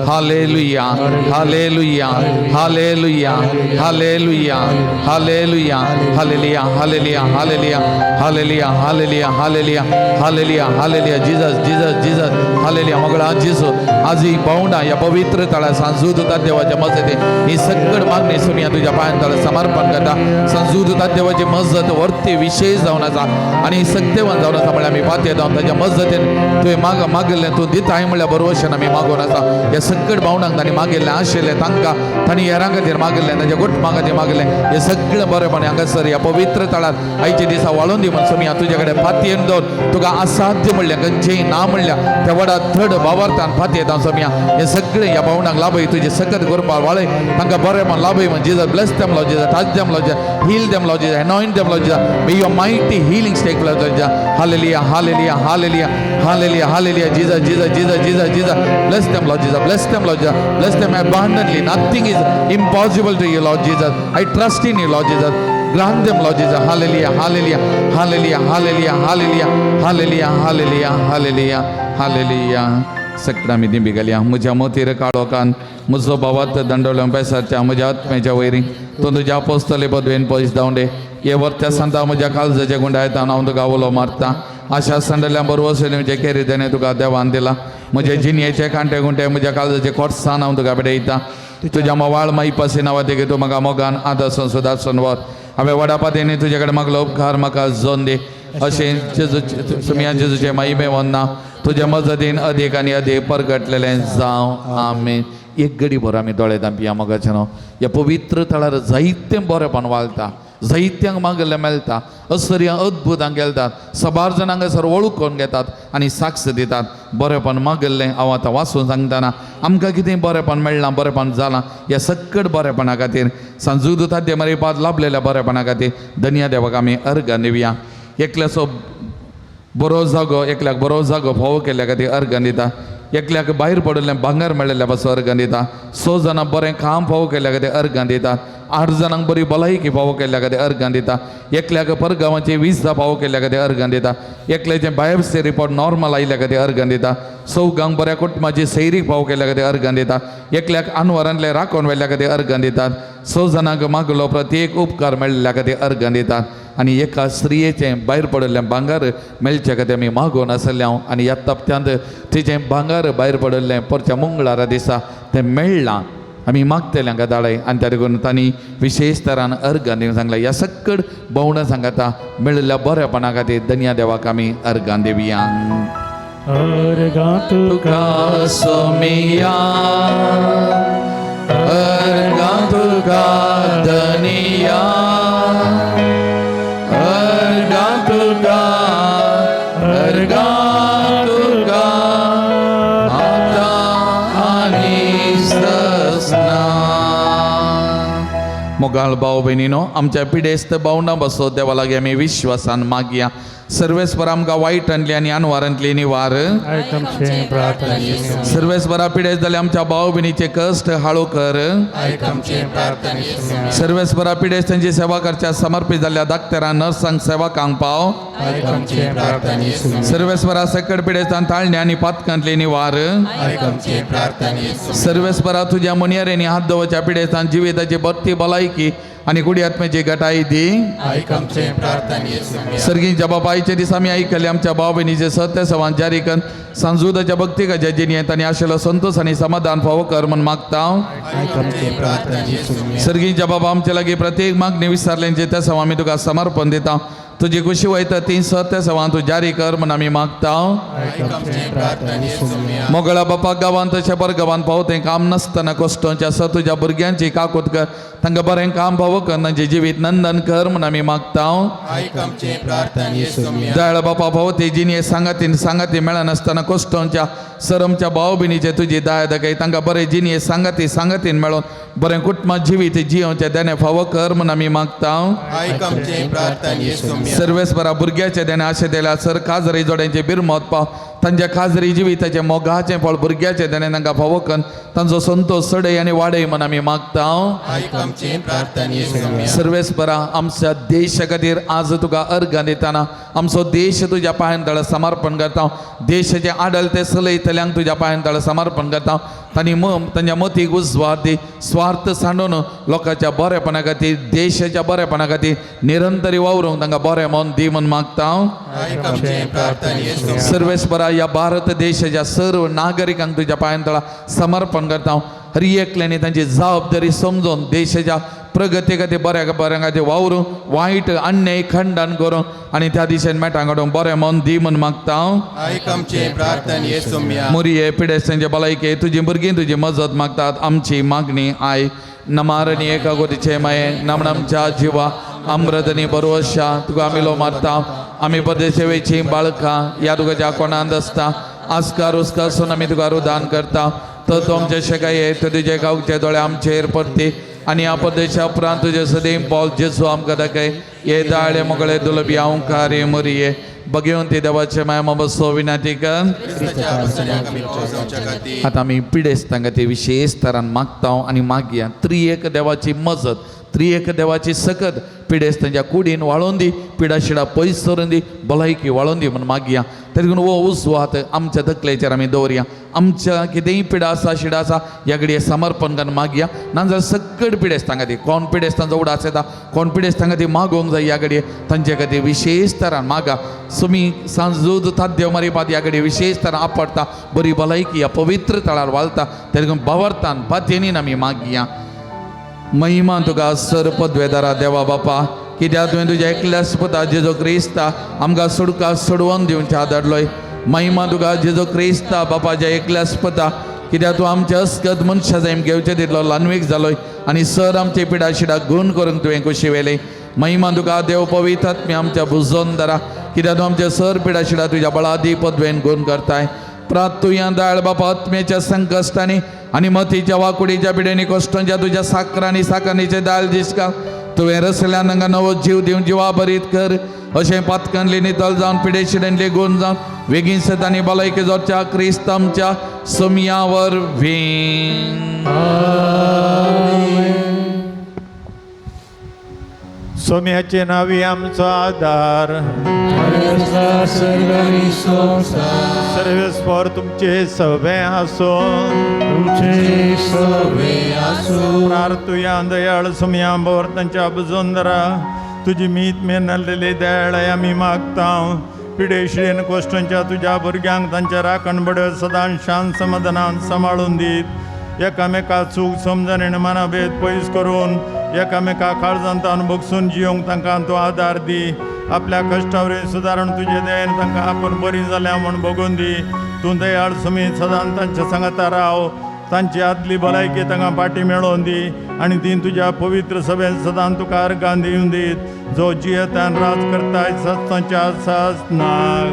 Hallelujah, hallelujah, hallelujah, hallelujah, hallelujah, hallelujah, hallelujah, hallelujah, hallelujah, hallelujah, hallelujah, hallelujah, hallelujah. Jesus, Jesus, Jesus, hallelujah. मगळा जेसू आज ही पावंडा या पवित्र तळा सांजूद देवाच्या मजती ही सगळ मागणी सुमिया तुझ्या पायान तळा समर्पण करता. सांजूद देवाची मजत वर्ती विशेष जावन आसा आनी सत्यवान जावन आसा म्हळ्यार आमी पातयेता ताच्या मजतीन तुवें माग मागिल्लें तूं दिताय म्हळ्यार बरोवशेन आमी मागून आसा. ह्या सगळ भावणांक तांणी मागिल्लें आशिल्लें तांकां तांणी हेरां खातीर मागिल्लें तांच्या कुटुंबा खातीर मागिल्लें हें सगळें बरेपणी हांगासर ह्या पवित्र तळार आयच्या दिसा वाळून दी म्हण सुमिया तुज्या कडेन पातयेन दवर. तुका असाध्य म्हणल्यार खंयचेंय ना म्हणल्यार त्या वडा थड भावार्थान पातयेता सुमिया. हे सगळे ह्या भावणांक लाभय तुजे सकत करपाक वाळय तांकां बरें म्हण लाभय म्हण. Jesus bless them Lord Jesus, touch them Lord Jesus, heal them Lord Jesus, anoint them Lord Jesus. May your mighty healing take place Lord Jesus. Hallelujah, hallelujah, hallelujah, hallelujah, hallelujah. Jesus, Jesus, Jesus, Jesus, Jesus. Bless them Lord Jesus, bless them Lord Jesus, bless them abundantly. Nothing is impossible to you Lord Jesus. I trust in you Lord Jesus. Grant them Lord Jesus. Hallelujah, hallelujah, hallelujah, hallelujah, hallelujah, hallelujah, hallelujah, hallelujah, hallelujah. सगळ्या मी दिंबी घालया. म्हज्या मोतीर काळोखान म्हजो भावात दंडवल्या पेसाच्या म्हज्या आत्म्याच्या vary तूं तुज्या पोसतले पदवेन पयस धांवडे. हे वर्त्या सांता म्हज्या काळजाच्या गुंडायता हांव तुका उलो मारता. आशा सांडल्या बरोबर म्हजे केरी देणे तुका देवान दिला. म्हजे जिणयेचे कांटे गुंटे म्हज्या काळजाचे खोटसान हांव तुका भेटयता. तुज्या मोवाळ माई नांवा देगे तूं म्हाका मोगान आदासन सुदासन वर. हांवें वडापातेनी तुजे कडेन मागलो उपकार म्हाका जोन दी. अशें जेजूचे सुमिया जेजूचे माईमे वन्ना तुज्या मजतीन अदीक आनी अदीक परगटलेलें जावं. आमेन. एक गडी बरो आमी दोळे धांपया. मोगाचें न्हू ह्या पवित्र थळार जायतें बरेंपण वालता, जायत्यांक मागलें मेळटा, असर्या अद्भुतांक गेलतात, सबार जाणांक हांगासर वळखून घेतात आनी साक्ष दितात. बरेंपण मागल्लें हांव आतां वाचून सांगतना आमकां कितें बरेंपण मेळ्ळां, बरेंपण जालां, ह्या सक्कट बरेंपणा खातीर सांजूद ताद्य मरेपाद लाभलेल्या बरेंपणा खातीर धन्या देवाक आमी अर्गां दिवया. एकल्याचो बरो जागो, एकल्याक बरो जागो फावो केल्ल्या खातीर अर्गां दिता. एकल्याक भायर पडिल्लें भांगर मेळिल्ल्या पासून अर्गां दिता. 6 जाणां बरें काम फावो केल्ल्या खातीर अर्गां दिता. 8 जाणांक बरी भलायकी फावो केल्ल्या खातीर अर्गां दिता. एकल्याक परगांवाची विजा फावो केल्ल्या खातीर अर्गां दिता. एकल्याचें बायोप्सी रिपोर्ट नॉर्मल आयिल्ल्या खातीर अर्गां दिता. 4 बऱ्या कुटुंबाची सैरीक फावो केल्ल्या खातीर अर्गां दिता. एकल्याक अनवरांतले राखून व्हेल्ल्या खातीर अर्गां दितात. 6 जाणांक मागलो प्रत्येक उपकार मेळिल्ल्या खातीर अर्गां दितात. आनी एका स्त्रियेचें भायर पडिल्लें भांगर मेळचे खातीर आमी मागून आसलें हांव. आनी ह्या तप्त्यांत तिचें भांगर भायर पडिल्लें परच्या मंगळारा दिसा तें मेळ्ळां. आमी मागतले हांकां दाळय आनी त्या देखून तांणी विशेश तरान अर्गां दिवन सांगलें. ह्या सक्कड भोंवडां सांगाता मेळिल्ल्या बरेपणा खातीर धन्या देवाक आमी अर्गां दिवया. अर्गां तुका सोमिया, अर्गां तुका धनिया, अर्गां तुका, अर्गां तुका आतां आनी ससना. मोगाळ भाव भयणीनो, आमच्या पिडेस्त भावना बसो देवा लागीं आमी विश्वासान मागया. सर्वेस्पर आमकां वायटांतली आनी अनवारांतली निवार. आयक आमचें प्रार्थनेचें. सर्वेस्परा पिडेस्त जाल्या आमच्या भाव भयणीचे कश्ट हाळू कर. आयक आमचें प्रार्थनेचें. सर्वेस्परा पिडेस्तांची सेवा करच्या समर्पित जाल्ल्या डाक्टरां नर्सांक सेवकांक पाव. आयक आमचें प्रार्थनेचें. सर्वेस्परा सकट पिडेस्तां ताळणे आनी पातकांतली निवार. आयक आमचें प्रार्थनेचें. सर्वेस्परा तुज्या मुनियरेनी हात दवरच्या पिडेस्तां जिविताची बत्ती भलायकी आनी गुडी आत्म्याची गटाई दी. आयक आमचें प्रार्थनेचें. सर्गीच्या बापायचे दीस आमी आयकले आमच्या भाव भयणीचे सत्य सवान जारी कर सांजुदाच्या भक्तिकाच्या जिणेंत आनी आशिल्लो संतोष आनी समाधान फावो कर म्हूण मागता. आयक आमचें प्रार्थनेचें. सर्गीच्या बाबा आमच्या लागीं प्रत्येक मागणी विसरल्यांचे त्या सवा आमी तुका समर्पण दिता. तुजी खुशी वयता ती सत्य सवान तूं जारी कर म्हूण आमी मागता. आयक आमचें प्रार्थनेचें. मोगळा बापा गांवांत तशें परगांवांत पावतें काम नासतना कश्टोंच्या आसा तुज्या भुरग्यांची काकूत कर, तांकां बरें काम फावो कर, तांचें जिवीत नंदन कर म्हूण आमी मागता. आयक आमचें प्रार्थनेचें. दयाळ बापा पावते जिणये सांगातीन सांगाती मेळनासतना कश्टोंच्या सर आमच्या भाव भयणीचे तुजी दया दाखय, तांकां बरें जिणये सांगाती सांगातीन मेळोन बरें कुटुंबात जिवीत जियोवचें देणें फावो कर म्हूण आमी मागता. आयक आमचें प्रार्थनेचें. सर्वेस्परा भुरग्याचे देणें आशें दिल्या सर काजरी जोड्यांचे बिरमत पाव, तांच्या खाजरी जिविताचें मोगाचें फळ भुरग्याचें देणें तांकां फावो कर, तांचो संतोश सडय आनी वाडय म्हूण आमी मागता. आयक आमचें प्रार्थनेचें. सर्वेस्परा आमच्या देशा खातीर आज तुका अर्गां दितना आमचो देश तुज्या पांयां तळा समर्पण करता. देशाचे आडलते चलयतल्यांक तुज्या पांयां तळा समर्पण करता. तांणी तांच्या मतीक उजवाड दी, स्वार्थ सांडून लोकांच्या बरेपणा खातीर देशाच्या बरेपणा खातीर निरंतरी वावरूंक तांकां बरें मन दी म्हूण मागता. आयक आमचें प्रार्थनेचें. सर्वेस्परा ह्या भारत देशाच्या सर्व नागरिकांक तुज्या पांयां तळा समर्पण करता. हर एकल्यानी तांची जबाबदारी समजून देशाच्या प्रगती खातीर बऱ्या बऱ्या खातीर वावरूं, वायट अन्याय खंडन करूं आनी त्या दिशेन मेटां काडूंक बरें मन दी म्हूण मागता. आयक आमचें प्रार्थनेचें. मोरये पिडेस्तांचे भलायके तुजी भुरगीं तुजी मजत मागतात. आमची मागणी I नमारणी एका गोतीचे माये नमणमच्या जिवा अमृतनी बरोवशा तुका आमी लो मारता. आमी परदेशेवेची बाळकां ह्या तुका कोणांत आसता आस्कार उस्कार सून आमी तुका रुदान करता. तर तूं आमचे शेकाये तर तुजे गांवचे दोळे आमचेर पडटी आनी ह्या परदेशा उपरांत तुजे सदीं पावल जेजू आमकां दाखय. हे दाळे मोगळे दुलबी अंकारे मोरये बघेवन ती देवाचे माया बसो विनाती कर. आतां आमी पिडेस्तां खातीर विशेश तरान मागता आनी मागया. त्रिएक देवाची मजत, त्रिएक देवाची सकत पिडेस्तांच्या कुडीन वाळोवन दी, पिडाशिडा पयस सरून दी, भलायकी वाळोवन दी म्हूण मागया. तरी हो उजवो हात आमच्या तकलेचेर आमी दवरया. आमच्या कितेंय पिडा आसा शिडा आसा ह्या घडये समर्पण करून मागया. नाजाल्यार सकट पिडेस्तां खातीर कोण पिडेस्तांचो उडास येता, कोण पिडेस्तां खातीर मागोवंक जाय ह्या घडये तांचे खातीर विशेश तरान मागा. सुमी सांजूद ताद्य मरिपाद ह्या घडये विशेश तरान आपडटा, बरी भलायकी ह्या पवित्र तळार वालता. तरी बावरतान पातयेनीन आमी मागया. महिमा तुका सर पदवेदारा देवा बापा, कित्याक तुवें तुज्या एकल्याच पुता जेजो क्रिस्ता आमकां सुडका सोडवून दिवच्या धाडलोय. महिमा तुका जेजो क्रिस्ता बापाच्या एकल्याच पुता, कित्याक तूं आमच्या अस्कत मनशा जाय घेवचे तितलो ल्हानवीक जालोय आनी सर आमचे पिडा शिडा गुण करूंक तुवें खोशी वेलें. महिमा तुका देव पवित्र आत्म्या आमच्या बुजोन दारा, कित्याक तूं आमच्या सर पिडा शिडा तुज्या बळादी पदवेन गुण करताय. प्रातुया दाळ बापा आत्म्याच्या संकश्टांनी आनी मतीच्या वाकुडीच्या पिडेनी कश्टांच्या तुज्या साकरांनी साकरणीचे दाल दिसका तुवें रसल्यान हांगा नवो जीव दिवन जिवा बरीत कर. अशें पातकांतली नितळ जावन पिडेशिडेंतली गुण जावन वेगीन सतानी भलायकी जोडच्या क्रिस्त आमच्या सोमया वरवीं. सोम्याचे नावी आमचो आदार, सर्वेस्पर तुमचे सवे आसो, तुमचे सवे आसूं. प्रार्थुया दयाळ सोमया भोवतांच्या बुजोंदरा तुजी मीत मेनलेली दयाळ आमी मागता. पिडेशिडेन कोश्टांच्या तुज्या भुरग्यांक तांच्या राखण बड्यो सदां शांत समाधानान सांबाळून दीत, एकामेका चूक समजण आनी मनाभेद पयस करून एकामेका काळजांतान भोगसून जियोंक तांकां तूं आदार दी. आपल्या कश्टावर सुदारण तुजे दयेन तांकां आपूण बरी जाल्या म्हूण भोगून दी. तूं दयाळ सुमी सदां तांच्या सांगाता राव, तांची आदली भलायकी तांकां फाटी मेळोवन दी आनी ती तुज्या पवित्र सभेन सदां तुका अर्गां दिवन दीत, जो जियेतान राज करताय सस्तांच्या सासनाक.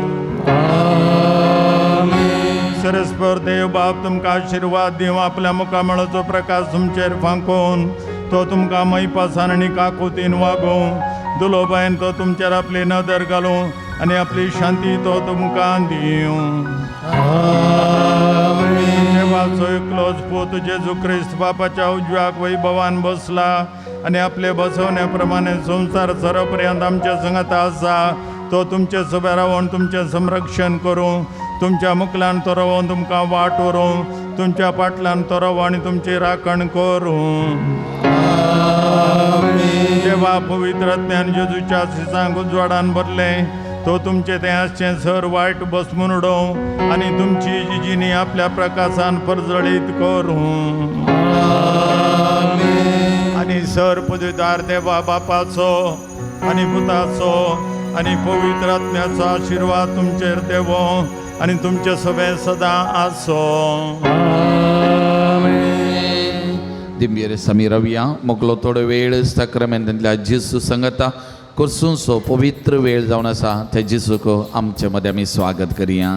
सरस्पर देव बाप तुमकां आशिर्वाद दिवं, आपल्या मुखामळाचो प्रकाश तुमचेर फांकोवन तो तुमकां मैपासान आनी काकुतीन वागोवं. दुलोबायन तो तुमचेर आपली नदर घालूं आनी आपली शांती तो तुमकां दिवं. देवाचो एकलोच पूत जेजू क्रिस्त बापाच्या उजव्याक वैभवान बसला आनी आपले बसवण्या प्रमाणे संवसार सरपर्यंत आमच्या संगात आसा. तो तुमचे सभे रावन तुमचें संरक्षण करूं, तुमच्या मुखल्यान तो रावन तुमकां वाट व्हरूं, तुमच्या फाटल्यान तो रावूं आनी तुमची राखण करूं. देवा पवित्र ज्ञान जेजूच्या सिसांक उजवाडान भरलें, तो तुमचें तें आसचें सर वायट बसमून उडोवं आनी तुमची जिजीनी आपल्या प्रकाशान परजळीत करूं. आनी सर पदवीदार देवा बापाचो आनी पुताचो आनी पवित्र आत्म्याचो आशिर्वाद तुमचेर देवो आनी तुमचे सभें सदां आसो. दिंबेर समी रवया मोगलो थोडो वेळ साक्रामेंतांतल्या जेजू संगता कोर्सूंचो पवित्र वेळ जावन आसा. त्या जेजूक आमचे मदें आमी स्वागत करया.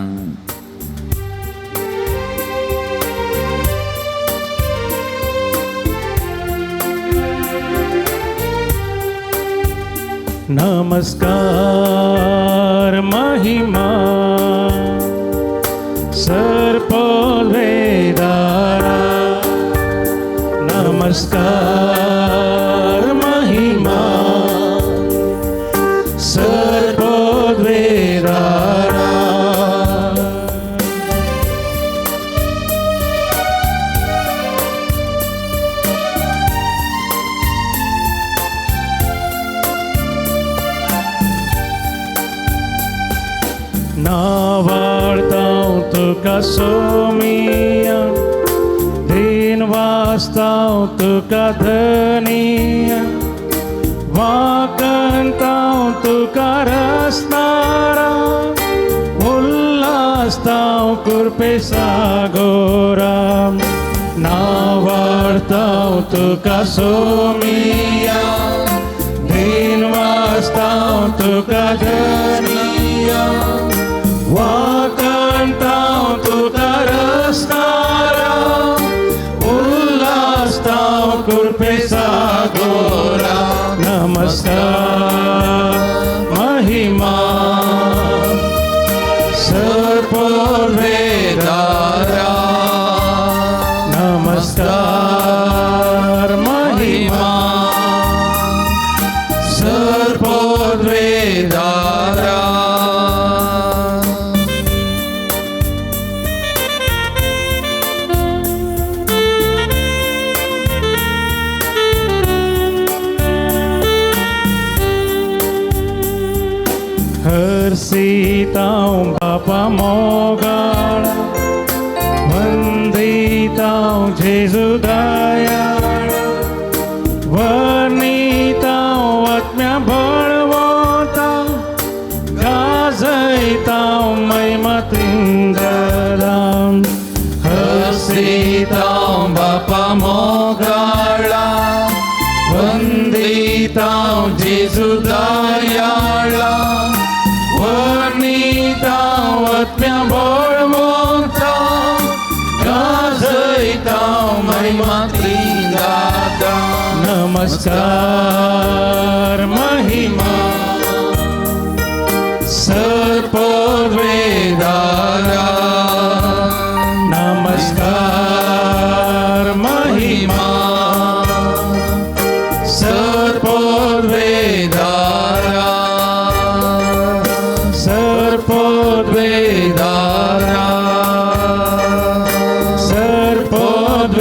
नमस्कार महिमा सर्पवेदारा, नमस्कार महिमा सर्पवेदारा. नावाडतां तुका सोमिया, दिन वाचतां तुका धनिया, वाकंतां तुका रसनारा, उल्लासतां कुरपे सागोरा. नावाडतां तुका सोमिया, दिन वाचतां तुका धनिया, वाकंतां तुका रसनारा, उल्लासतां कुरपे सागोरा. नमस्कार महिमा सर्पवेदारा, नमस्कार महिमा हर्षितां बापा मोगाळ वंदितां जेजू दयाळ वर्णितां आत्म्या बळवंता गाजयतां महिमा तिंदरां हर्षितां बापा मोगाळा वंदितां जेजू दयाळा वर्णितां आत्म्या बळवंता गाजयतां महिमा त्रिदाता. नमस्कार महिमा सर्पवेदारा नमस्कार महिमा सर्पवेदारा सर्पोद्वेदारा सर्पवेदारा.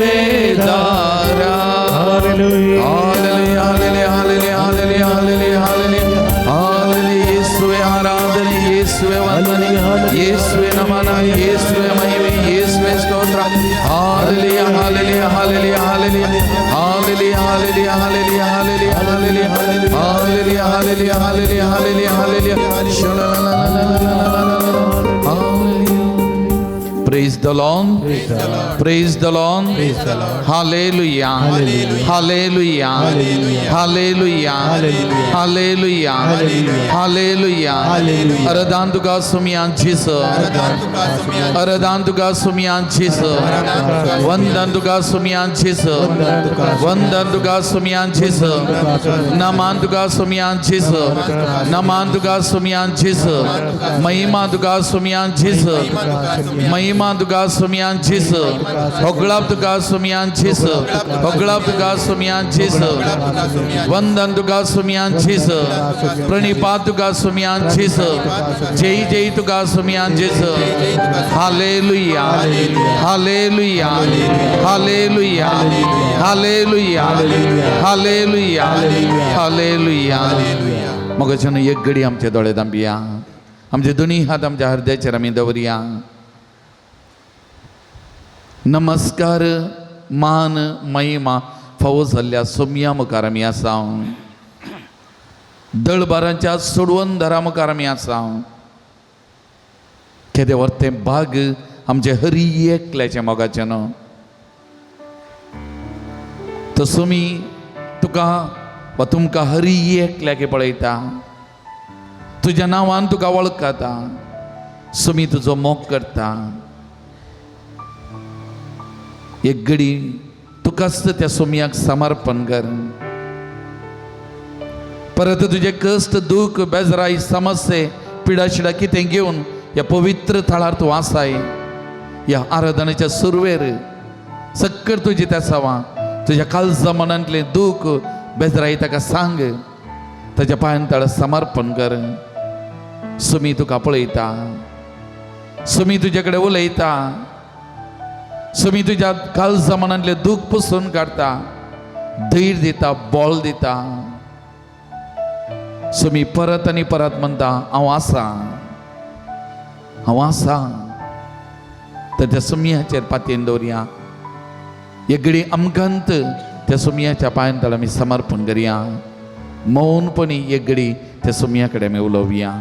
Hallelujah. Hallelujah, hallelujah, hallelujah, hallelujah, hallelujah, hallelujah. Hallelujah. ಯೇಸುವೆ ಆರಾಧನೆ, ಯೇಸುವೆ ವಂದನೆ, ಯೇಸುವೆ ನಮನ, ಯೇಸುವೆ ಮಹಿಮೆ, ಯೇಸುವೆ ಸ್ತೋತ್ರ. Hallelujah, hallelujah, hallelujah, hallelujah. Hallelujah, hallelujah, hallelujah, hallelujah, hallelujah. Hallelujah, hallelujah, hallelujah, hallelujah, hallelujah. Hallelujah. Praise the Lord. Praise the Lord. Hallelujah. Hallelujah. Hallelujah. Hallelujah. Hallelujah. अरदान तुका सुमियान झिस. अरदान तुका सुमियान झिस. वंदन तुका सुमियान झिस. वंदन तुका सुमियान झिस. नमान तुका सुमियान झिस. नमान तुका सुमियान झिस. महिमा तुका सुमियान झिस. महिमा तुका सुमियान झिस. होगळाप तुका सुमियान झिस. होगळाप तुका सुमियान झिस. वंदन तुका सुमियान झिस. प्रणिपात तुका सुमियान झिस. जय जय तुका सुमियान झिस. Hallelujah, hallelujah, hallelujah, hallelujah, hallelujah, hallelujah. मगाच्यानं एक घडी आमचे दोळे दांबिया, आमचे दोन्ही हात आमच्या हृदयाचेर आमी दवरया. नमस्कार, मान, महिमा फावो जाल्ल्या सोमया मुखार आमी आसा. दळबारांच्या सोडवणदारा मुखार आमी आसा. केदें व्हर भाग आमचे हरी एकल्याचें मोगाचें न्हू. तो सुमी तुका वा तुमकां हरी एकल्याक पळयता, तुज्या नांवान तुका वळखता. सुमी तुजो मोग करता. एक घडी तुकाच त्या सोमयाक समर्पण कर. परत तुजे कश्ट, दूख, बेजराय, समस्ये, पिडाशिडा कितें घेवन ह्या पवित्र थळार तूं आसाय. ह्या आराधनेच्या सुरवेर सक्कर तुजी त्या सवा तुज्या काळजा मनांतलें दूख, बेजराय ताका सांग. ताच्या पांयान तळ समर्पण कर. सुमी तुका पळयता, सुमी तुजे कडेन उलयता, सुमी तुज्या काळजा मनांतलें दूख पुसून काडटा, धैर्य दिता, बळ दिता. सुमी परत आनी परत म्हणटा, हांव आसा, हांव आसा. तर त्या सुमयाचेर पातयेन दवरया. एक घडी अमकांत त्या सुमयाच्या पांयान तळ आमी समर्पण करया. मौनपणी एक घडी त्या सुमया कडेन आमी उलोवया.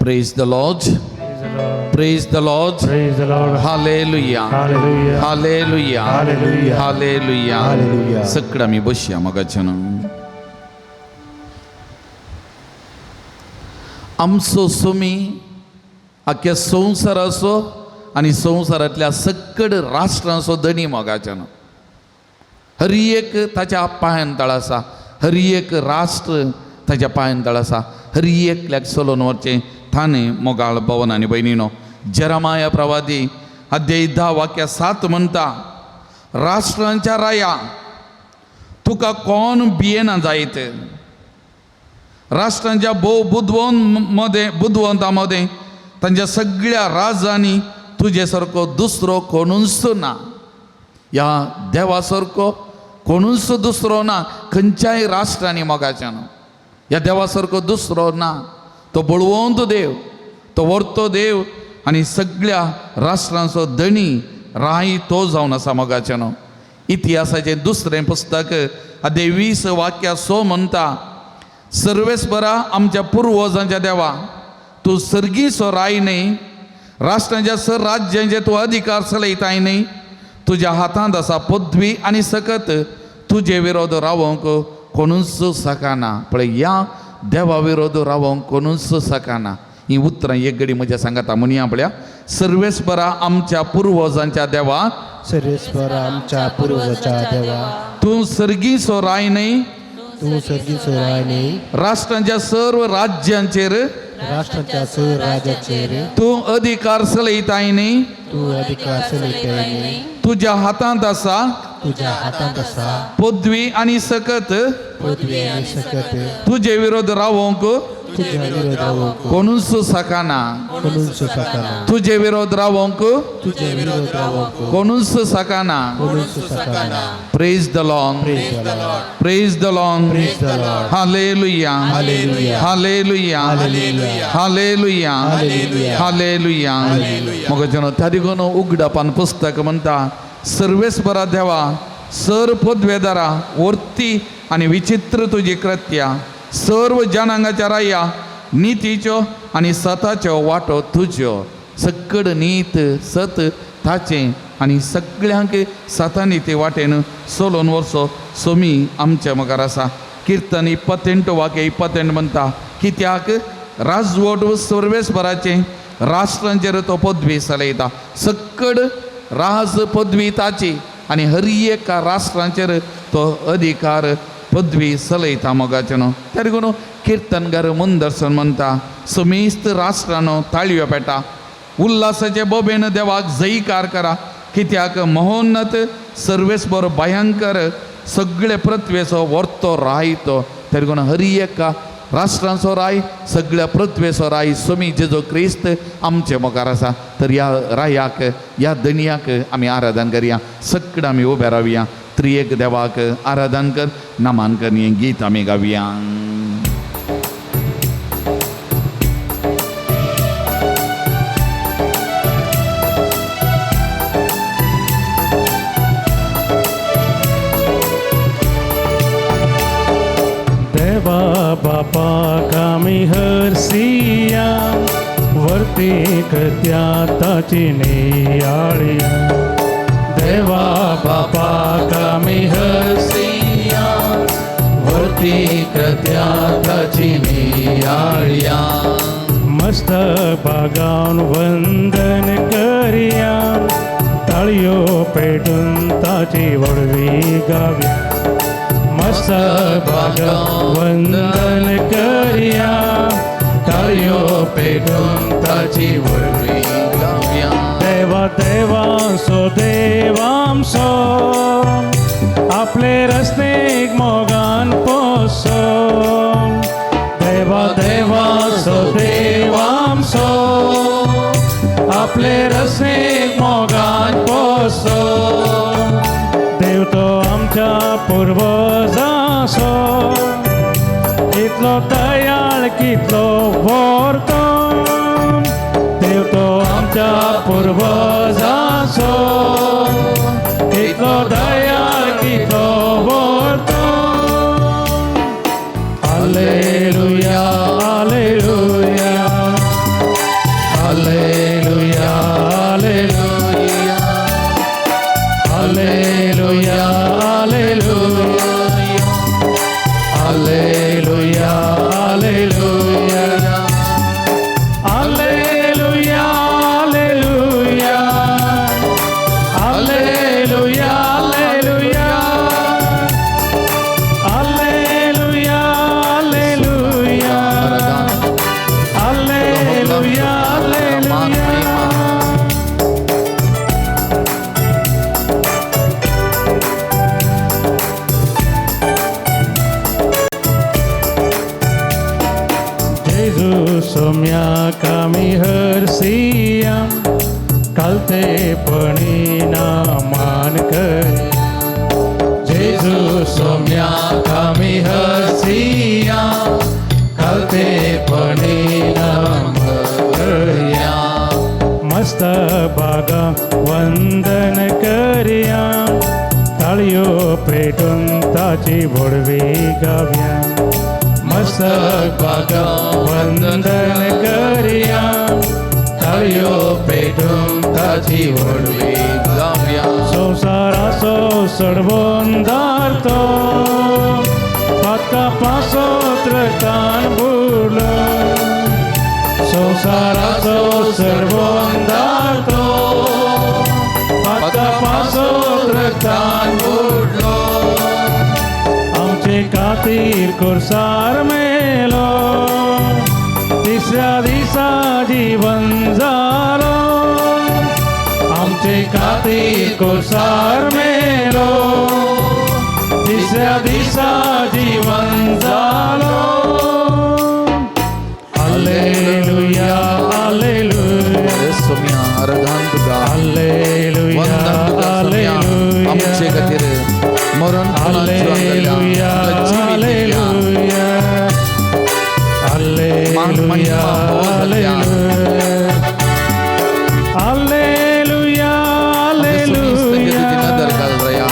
Praise the Lord. Praise the Lord. Praise the Lord. Hallelujah. Hallelujah. Hallelujah. Hallelujah. Hallelujah. Hallelujah. सगळं आमी बसया मोगाच्यान. आमचो सुमी आख्या संवसाराचो आनी संवसारांतल्या सकड राष्ट्रांचो धनी मोगाच्यान. हर एक ताच्या पांयान तळ आसा. हर एक राष्ट्र ताच्या पांयान तळ आसा. हर एकल्याक चलोवन व्हरचें थाने मोगाळ भवन आनी भयणीनो. जेरमाया प्रवादी अध्याय 10 वाक्य 7 म्हणटा, राष्ट्रांच्या राया तुका कोण भियेना जायत. राष्ट्रांच्या भोव बुदवंता मदें तांच्या सगळ्या राजांनी तुजे सारको दुसरो कोणूच ना. ह्या देवा सारको कोणूच दुसरो ना खंयच्याय राष्ट्रांनी मोगाच्यान. ह्या देवा सारको दुसरो ना. तो बळवंत देव, तो व्हरतो देव आनी सगळ्या राष्ट्रांचो धणी राय तो जावन आसा मोगाच्यान. इतिहासाचें दुसरें पुस्तक अध्याय 20 वाक्य 6 म्हणटा, सर्वेस्परा आमच्या पुर्वजांच्या देवा तूं सर्गीचो राय न्हय, राष्ट्रांच्या सर राज्यांचे तूं अधिकार चलयताय न्हय. तुज्या हातांत आसा पदवी आनी सकत, तुजे विरोध रावोंक कोणूच शकना. पळय ह्या देवा विरोध रावोंक कोणूच शकना. ही उतरां एक घडी म्हज्या सांगाता म्हणया पळया, सर्वेस्परा आमच्या पुर्वजांच्या देवा, सर्वेस्परा आमच्या पुर्वजाच्या देवा तूं सर्गीचो राय न्हय, तूं सर्गीचो राय न्हय, राष्ट्रांच्या सर्व राज्यांचेर राष्ट्रांच्या सर्व राज्याचेर तूं अधिकार चलयताय न्हय, तूं अधिकार चलयताय न्हय. तुज्या हातांत आसा तुज्या हातांत आसा पदवी आनी सकत, पदवी आनी सकत, तुजे विरोध रावोंक तुज्या विरोध रावोंक कोणूच शकना. कोणूच शकना. तुजे विरोध रावोंक तुजे विरोध रावोंक कोणूच शकना. कोणूच शकना. Praise the Lord, praise the Lord, praise the Lord, praise the Lord. Hallelujah, hallelujah, hallelujah, hallelujah, hallelujah, hallelujah, hallelujah. मग त्या देखून उगडापान पुस्तक म्हणटा, सर्वेस्परा देवा सर पदवेदारा वर्ती आनी विचित्र तुजी कृत्या, सर्व जनांगाच्या राया नितीच्यो आनी सताच्यो वाटो तुज्यो. सकड नीत सत ताचें आनी सगळ्यांक सतानी ते वाटेन चलोवन वर्सो सोमी आमच्या मुखार आसा. किर्तन 28 वाक्य 28 म्हणटा, कित्याक राजवट सर्वेस्पराचें राष्ट्रांचेर तो पदवी चलयता. सकड राज पदवी ताची आनी हर एका राष्ट्रांचेर तो अधिकार पदवी चलयता मोगाचें न्हू. त्या देखून किर्तनकार मुंदरसन म्हणटा, समेस्त राष्ट्रानो ताळयो पेटा, उल्हासाचे बोबेन देवाक जयकार करा, कित्याक महोन्नत सर्वेस्पर भयंकर सगळे पृथ्वेचो वर्तो राय तो. त्या देखून हर एका राष्ट्रांचो राय सगळ्या पृथ्वेचो राय स्वामी जेजू क्रिस्त आमचे मुखार आसा. तर ह्या रायाक ह्या धनयाक आमी आराधन करया. सगळें आमी उबे रावया, त्रिएक देवाक आराधन कर नमन कर हें गीत आमी गावया. देवा बापाक आमी हरसिया, वर्ती कृत्या ताची नियाळिया. देवा बापाक आमी हरसिया, वर्ती कृत्या ताची नियाळिया. मस्त बागान वंदन करया, ताळयो पेटून ताची वडवी गावया. मस्त बागान वंदन करया, ताळयो पेटून ताची वडवी गावया. देवा देवांसो देवांसो आपले रस्तेक मोगान पोसो. देवा देवांसो देवांसो आपले रस्तेक मोगान पोसो. देव तो आमच्या पुर्वजांसो इतलो दयाळ कितलो व्हरतो. देव तो आमच्या पुर्वजांसो इतलो दयाळ कितलो व्हरतो. Hallelujah, hallelujah, hallelujah, hallelujah, hallelujah, hallelujah, hallelujah, hallelujah, hallelujah, hallelujah, सोम्याक आमी हरसिया कालतेपणी ना मान कर जेजू सोम्याक आमी हरसिया कालतेपणी ना मान करया मस्त बागा वंदन करया ताळयो पेटून ताची व्हडवी गावया मस्तक बागा वंदन करया ताळयो पेटून ताची व्हडवी गावया संवसाराचो सडवंदार तो पातका पासत रक्तान बुडलो संवसाराचो सडवंदार तो पातका पासत रक्तान बुडलो आमचे खातीर कोर्सार मेलो तिसऱ्या दिसा जीवन जालो आमचे खातीर कोर्सार मेलो तिसऱ्या दिसा जीवन जालो हालेलुया हालेलुया सोम्या आराधन तुका हालेलुया वंदन तुका सोम्या आमचे खातीर मरण हालेलुया हालेलुया हालेलुया हालेलुया हालेलुया नदर घाल रया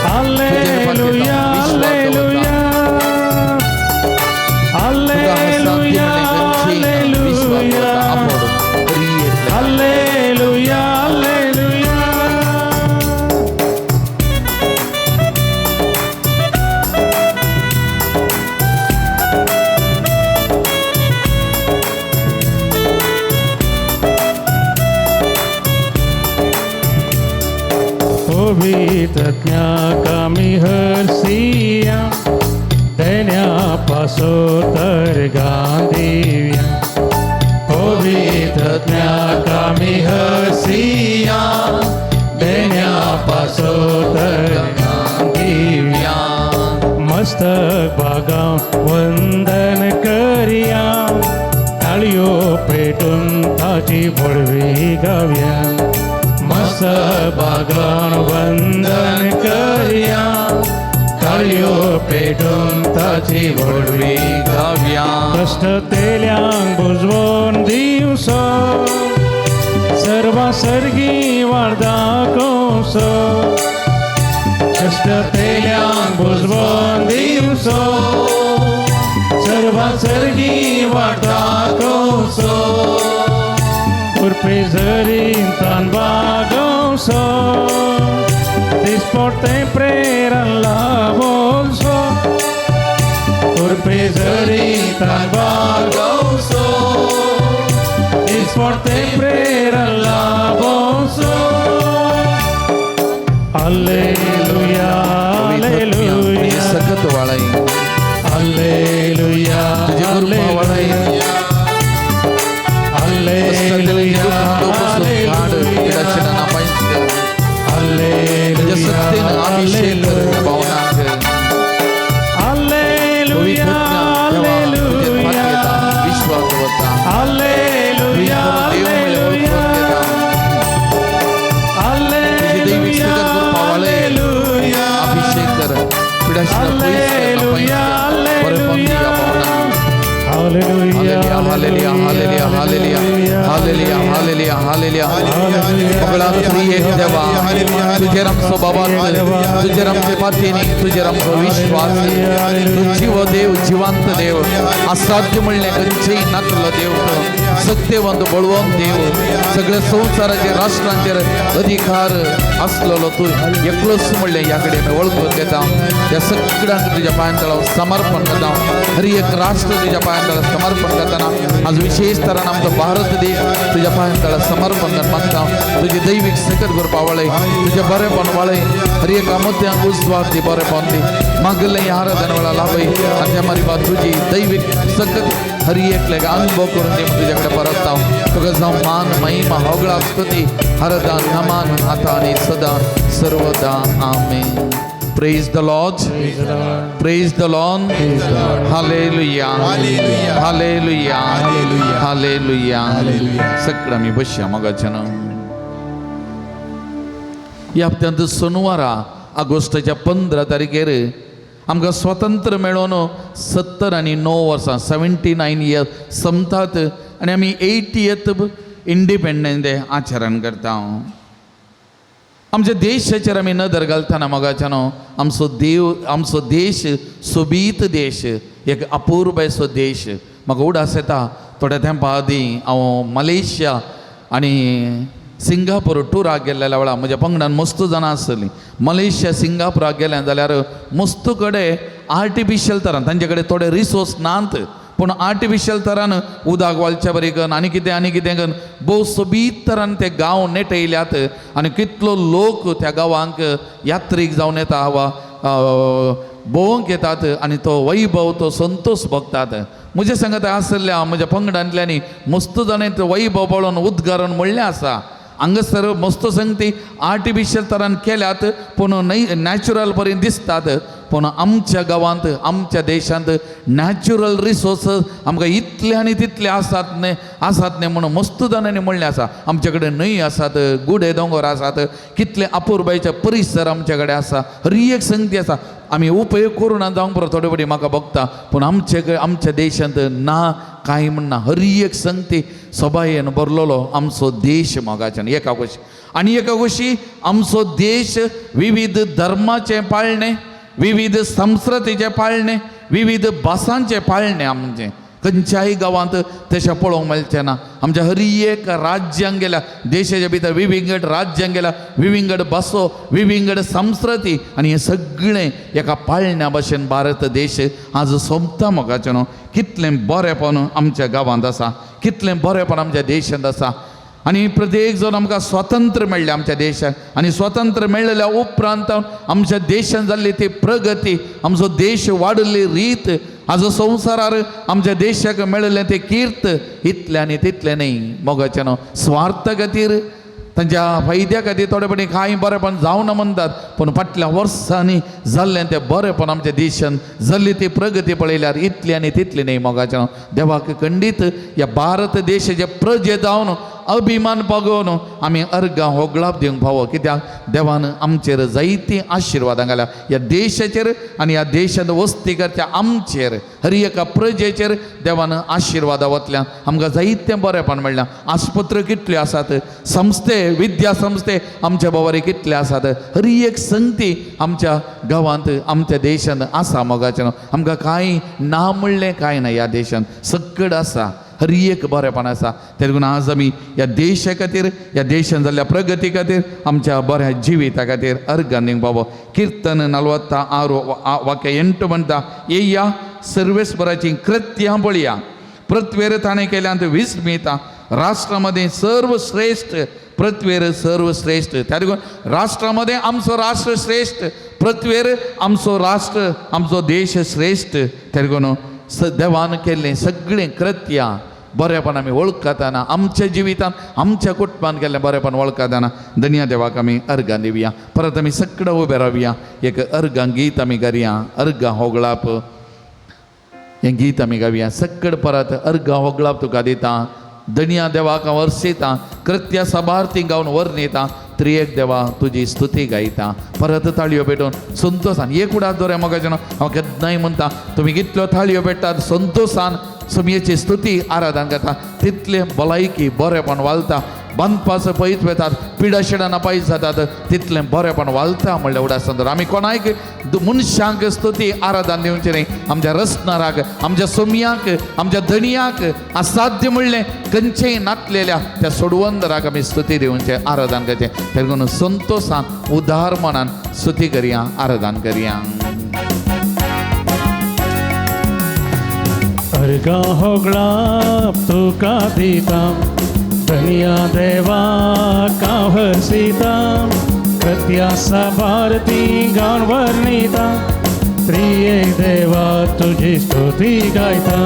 हालेलुया हालेलुया हालेलुया हालेलुया हालेलुया हालेलुया. पवित्रज्ञाक आमी हरसिया देण्या पासोतर गांधीव्या पवित्रज्ञाक आमी हरसिया देण्या पासोतर गांधीव्या मस्तक बागा वंदन करया ताळयो पेटून ताची व्हडवी गावया मस्त बागान वंदन करया ताळयो पेटून ताची व्हडवी गावया कश्ट तेल्यांक बुजवोन दिवसो सर्वा सर्गी वाडदा कोसो कश्ट तेल्यांक बुजवोन दिवसो सर्वा सर्गी वाडदा कोसो कृपे जरीन तान बागोसो दिसपोटे प्रेरण लावोसो कृपे जरीन तान बागोसो दिसपोटे प्रेरण लावोसो. हालेलुया हालेलुया सकत वाळाई हालेलुया तुझे कृपा वाळाई हालेलुया तुझ्या सत्तेन अभिषेक कर त्या भावनांक. हालेलुया हालेलुया विश्वास दवरता हालेलुया देव म्हणले ओळखून घेता. तुझी दैवीक हालेलुया सकत कृपा वाळय अभिषेक कर पिडाशिना पयस कर ना पयस कर बरेपण दी ह्या भावनांक. Hallelujah hallelujah hallelujah hallelujah hallelujah hallelujah hallelujah. सगळ्या त्रिएक देवा तुजेर आमचो बाबा तुजेर आमचे पातयेनी तुजेर आमचो विश्वास. तूं जीव देव जिवंत देव असाध्य म्हणलें खंयचेय नातलो देव सत्यवंत बळवंत देव सगळ्या संवसाराचेर राष्ट्रांचेर अधिकार आसलेलो तूं एकलोच म्हणलें ह्या कडेन वळखून घेता. त्या सगळ्यांक तुज्या पांयां तळाव समर्पण करता. हर एक राष्ट्र तुज्या पांयां तळा समर्पण करतना आज विशेष तरान आमचो भारत देश तुज्या पांयां तळा समर्पण कर मागता. तुजी दैवीक सकत करपा वळय तुजें बरेपण वळय हर एक अमत्यांक उजवाड दी बरेपण दी मागलें ह्या आराधना वेळा लाभय आनी त्या मारी तुजी दैवीक सकत हर एकल्याक अनुभव करून दी म्हूण तुज्या कडेन परत हांव तुका जावं मान महिमा होगळा स्तुती हरदा नमान आतां आनी सदां सर्वदा. आमेन. Praise the Lord. Praise the Lord. Hallelujah. Hallelujah. Hallelujah. Hallelujah. Hallelujah. Hallelujah. सगळं आमी बसया मोगाच्यान. ह्या हप्त्यांत सोनवारा ऑगस्टाच्या 15 तारखेर आमकां स्वतंत्र मेळोवन 79 वर्सां 79 इयर्स सोंपतात आनी आमी 80th independence day आचरण करता. आमच्या देशाचेर आमी नदर घालतना मोगाच्यानो, आमचो देव, आमचो देश सोबीत देश, एक अपुरबायचो देश. म्हाका उडास येता, थोड्या तेंपा आदीं हांव मलेशिया आनी सिंगापूर टुराक गेल्ल्या वेळार म्हज्या पंगडान मस्त जाणां आसलीं. मलेशिया सिंगापुराक गेलें जाल्यार मस्त कडेन आर्टिफिशियल तरान, तांचे कडेन थोडे रिसोर्स नात, पूण आर्टिफिशियल तरान उदक वालच्या बरी करून आनी कितें आनी कितें करून भोव सोबीत तरान ते गांव नेटयल्यात आनी कितलो लोक त्या गांवांक यात्रीक जावन येता वा भोंवंक येतात आनी तो वैभव, तो संतोश भोगतात. म्हज्या सांगता आसल्या म्हज्या पंगडांतल्यांनी मस्त जाणें तो वैभव पळोवन उद्गारून म्हणलें आसा, हांगासर मस्त संगती आर्टिफिशियल तरान केल्यात पूण न्हय नॅचरल बरी दिसतात, पूण आमच्या गांवांत आमच्या देशांत नॅचरल रिसोर्सीस आमकां इतले आनी तितले आसात न्हय, आसात न्हय म्हणून मस्त जाणांनी म्हणलें आसा. आमचे कडेन न्हंय आसात, गुडे दोंगर आसात, कितले अपुरबायचे परिसर आमचे कडेन आसा, हर एक संगती आसा. आमी उपयोग करूं ना जावंक पुरो थोडे फावटी म्हाका भोगता, पूण आमचे आमच्या देशांत ना कांय म्हणना, हर एक संगती सबायेन भरलेलो आमचो देश मोगाच्यान. एका गोशी आनी एका गोशी आमचो देश विविध धर्माचें पाळणें, विविध संस्कृतीचें पाळणें, विविध भासांचें पाळणें आमचें खंयच्याय गांवांत तशें पळोवंक मेळचें ना. आमच्या हर एक राज्यांक गेल्या, देशाच्या भितर विविंगड राज्यांक गेल्या, विविंगड भासो, विविंगड संस्कृती आनी हें सगळें एका पाळण्या भशेन भारत देश आज सोंपता मोगाचें न्हू. कितलें बरेंपण आमच्या गांवांत आसा, कितलें बरेंपण आमच्या देशांत आसा. आनी प्रत्येक जण आमकां स्वातंत्र्य मेळ्ळें आमच्या देशाक आनी स्वातंत्र्य मेळ्ळ्या उपरांत आमच्या देशान जाल्ली ती प्रगती, आमचो देश वाडिल्ली रीत, आज संवसारार आमच्या देशाक मेळिल्लें तें कीर्त इतलें आनी तितलें न्हय मोगाचें न्हू. स्वार्थ खातीर, तांच्या फायद्या खातीर थोडे फावटी कांय बरेंपण जावना म्हणटात, पूण फाटल्या वर्सांनी जाल्लें तें बरेंपण आमच्या देशान जाल्ली ती प्रगती पळयल्यार इतली आनी तितली न्हय मोगाचें न्हू. देवाक खंडीत ह्या भारत देशाचे प्रजे जावन अभिमान पागोवन आमी अर्गां होगळाप दिवंक फावो, कित्याक देवान आमचेर जायतीं आशिर्वादां घाल्या ह्या देशाचेर आनी ह्या देशांत वस्ती करच्या आमचेर, हर एका प्रजेचेर देवान आशिर्वादां वतल्यान आमकां जायतें बरेंपण मेळ्ळां. आस्पत्र्यो कितल्यो आसात, संस्थे, विद्या संस्थे आमच्या बाबारी कितले आसात, हर एक संगती आमच्या गांवांत आमच्या देशांत आसा मोगाचें न्हू. आमकां कांय ना म्हणलें कांय ना, ह्या देशांत सगळें आसा, हर एक बरेंपण आसा. ते देखून आज आमी ह्या देशा खातीर, ह्या देशान जाल्ल्या प्रगती खातीर, आमच्या बऱ्या जिविता खातीर अर्गां दिवंक फावो. किर्तन 46 वाक्य 8 म्हणटा, येया सर्वेस्पराचीं कृत्यां पळया, पृथ्वेर ताणें केल्यांत विस्मिता, राष्ट्रामध्ये सर्वश्रेष्ठ, पृथ्वेर सर्वश्रेष्ठ. त्या देखून राष्ट्रामध्ये आमचो राष्ट्र श्रेष्ठ, पृथ्वेर आमचो राष्ट्र, आमचो देश श्रेष्ठ. त्या देखून देवान केल्लें सगळें कृत्यां बरेंपण आमी वळखताना, आमच्या जिवितान आमच्या कुटुंबान केल्लें बरेंपण वळखताना धन्या देवाक आमी अर्गां दिवया. परत आमी सगळें उबे रावया, एक अर्गां गीत आमी करया, अर्गां होगळाप हें गीत आमी गावया. सगळें परत अर्गां होगळाप तुका दिता, धन्या देवाक हांव अर्सिता, कृत्या सभार्थी गावन वर्णिता, त्रियेक देवा तुजी स्तुती गायता. परत ताळयो पेटोवन संतोसान एक उडास दवरया मोगाचें न्हू. हांव केन्नाय म्हणटा, तुमी कितल्यो ताळयो पेट्टात संतोसान सुमयेची स्तुती आराधन करता, तितलें भलायकी बरेंपण वालता, बांदपाचो पयस वेतात, पिडा शिडाना पयस जातात, तितलें बरेंपण वालता म्हणलें उडास दवर. आमी कोणायक मनशांक स्तुती आराधन दिवचें न्हय, आमच्या रसनाराक, आमच्या सोमयाक, आमच्या धणयाक असाध्य म्हणलें खंयचेय नातलेल्या त्या सोडवंदराक आमी स्तुती दिवचें, आराधन करचें. तेका संतोसान उदार मनान स्तुती करया, आराधन करया. अर्गां होगळाप तुका दिता, धन्या देवा काहसीता, कृत्या सभारती गान वर्णिता, त्रिये देवा तुझी स्तुती गायता.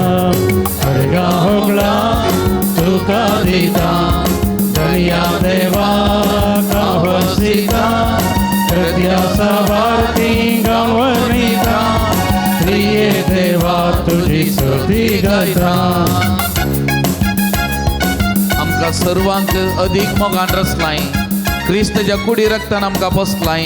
अर्गां होगळाप तुका दिता, धन्या देवा काहसीता, कृत्या सभारती गायता. आमकां सर्वांक अदीक मोगान रचलाय, क्रिस्तच्या कुडी रक्तान आमकां बसलाय,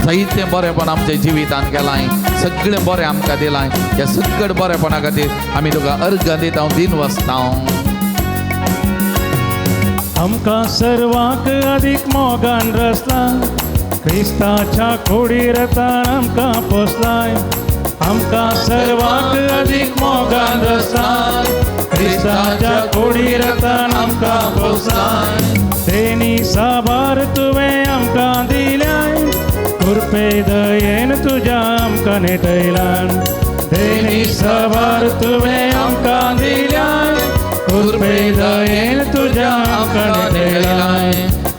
जायतें बरेंपण आमच्या जिवितान केलाय, सगळें बरें आमकां दिलाय. ह्या सगळें बरेंपणा खातीर आमी तुका अर्घ दिता, दिन वसता. आमकां सर्वांक अदीक मोगान रचला, क्रिस्ताच्या कुडी रक्तान आमकां पोसलाय. आमकां सर्वांक अदीक मोगान रचला, क्रिस्ताच्या कुडी रक्तान आमकां पोसलाय. तेणी साबार तुवें आमकां दिल्याय, कृपे दयेन तुज्या आमकां नेटयलान. तेणी साबार तुवें आमकां दिल्याय, कृपे दयेन तुज्या आमकां नेटयलान.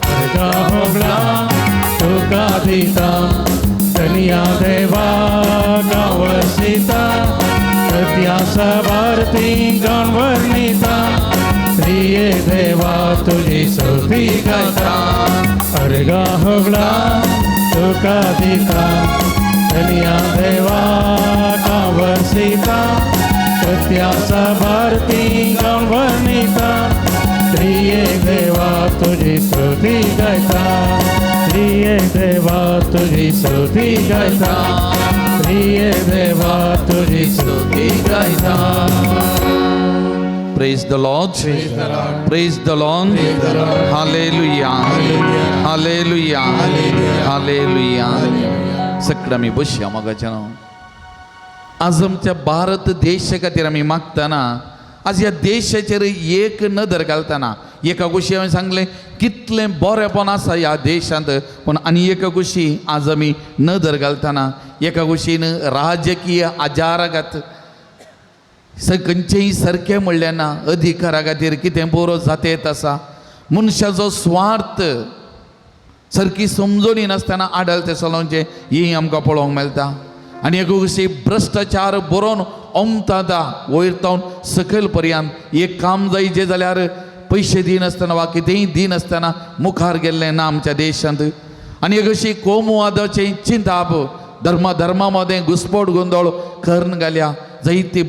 तुज्या होगला तुका दिता, धनिया देवा गांवसिता, सत्या साबार ती गाण वर्णिता, प्रिय देवा तुझी स्तुती गायता. अर्घा होगला तुका दिता, धनिया देवा गांवसिता, सत्या साबार ती गाण वर्णिता, प्रिय देवा तुझी स्तुती गायता. प्रिय देवा तुझी स्तुती गायता, प्रिय देवा तुझी स्तुती गायता. Praise the Lord. Praise the Lord. Hallelujah. Hallelujah. Hallelujah. सगळं आमी बसया मोगाच्यान. आज आमच्या भारत देशा खातीर आमी मागतना, आज ह्या देशाचेर एक नदर घालतना, एका गोशी हांवें सांगलें कितलें बरेंपण आसा ह्या देशांत, पूण आनी एका गोशी आज आमी नदर घालतना एका गोशीन राजकीय आजारागात खंयचेय सारकें म्हणलें ना, अधिकारा खातीर कितें बरो जातेत आसा, मनशाचो स्वार्थ सारकी समजणी नासतना आडल चलोवचें ही आमकां पळोवंक मेळटा. आनी एक कशी भ्रश्टाचार बरोवन ओमता वयर तावन सकयल पर्यंत, एक काम जायचें जाल्यार पयशे दिनासतना वा कितेंय दिनासतना मुखार गेल्लें ना आमच्या देशांत. आनी एक अशी कोमुवादाचें चिंताप, धर्मा धर्मा मदें घुसपोट गोंदळ करून घाल्या, जायते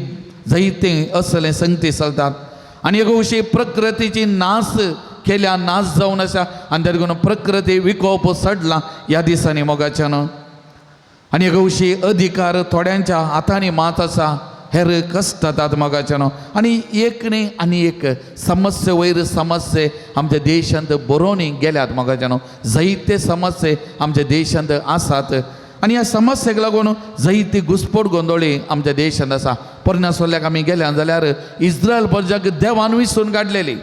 जायते असलें संगती चलतात. आनी एक अशी प्रकृतीची नास केल्या, नास जावन आसा, आनी देखून प्रकृती विकोप चडला ह्या दिसांनी मोगाच्यान. आनी एक अशी अधिकार थोड्यांच्या हातांनी मात आसा, हेर कश्ट मोगाच्यान. आनी एक न्ही आनी एक समस्ये वयर समस्ये आमच्या देशांत बरोवन गेल्यात मोगाच्यान. जायते समस्ये आमच्या देशांत आसात आनी ह्या समस्येक लागून जायती घुसपोट गोंदोळी आमच्या देशांत आसा. पोरण्या सोल्ल्याक आमी गेल्या जाल्यार इस्रायल प्रजाक देवान विसून काडलेली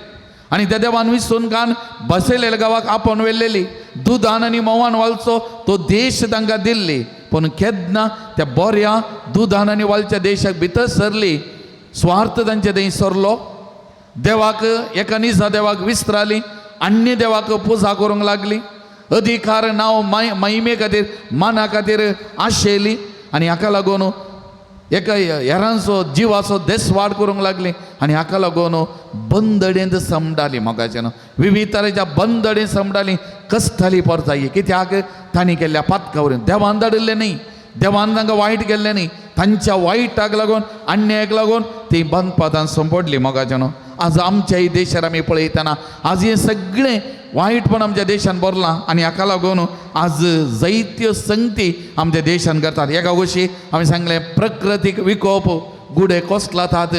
आनी त्या देवान विसून कान बसयलेल्या गांवाक आपोवन व्हेल्लेली, दुदान आनी म्होंवान वालचो तो देश तांकां दिल्ली. पूण केन्ना त्या बऱ्या दुदान आनी वालच्या देशाक भितर सरली, स्वार्थ तांचे थंय सरलो, देवाक एका निजा देवाक विसराली, अन्य देवाक पुजा करूंक लागली, अधिकार नांव महिमे खातीर माना खातीर आशेली आनी हाका लागून एका हेरांचो जिवाचो देसवाड करूंक लागली आनी हाका लागून बंदडेंत समडाली मोगाच्यान, विविध तरेच्या बंदडेंत समडाली, कश्टाली परताय. कित्याक तांणी केल्ल्या पातका वरून देवान धाडिल्लें न्ही, देवान तांकां वायट केल्लें न्ही, तांच्या वायटाक लागून अन्यायाक लागून ती बंदपातान संपडली मोगाच्यान. आज आमच्याय देशार आमी पळयतना आज हें सगळें वायटपण आमच्या देशान भरलां आनी हाका लागून आज जायत्यो संगती आमच्या देशान करतात. एका गोशी आमी सांगलें प्रकृतीक विकोप, गुडे कोसलातात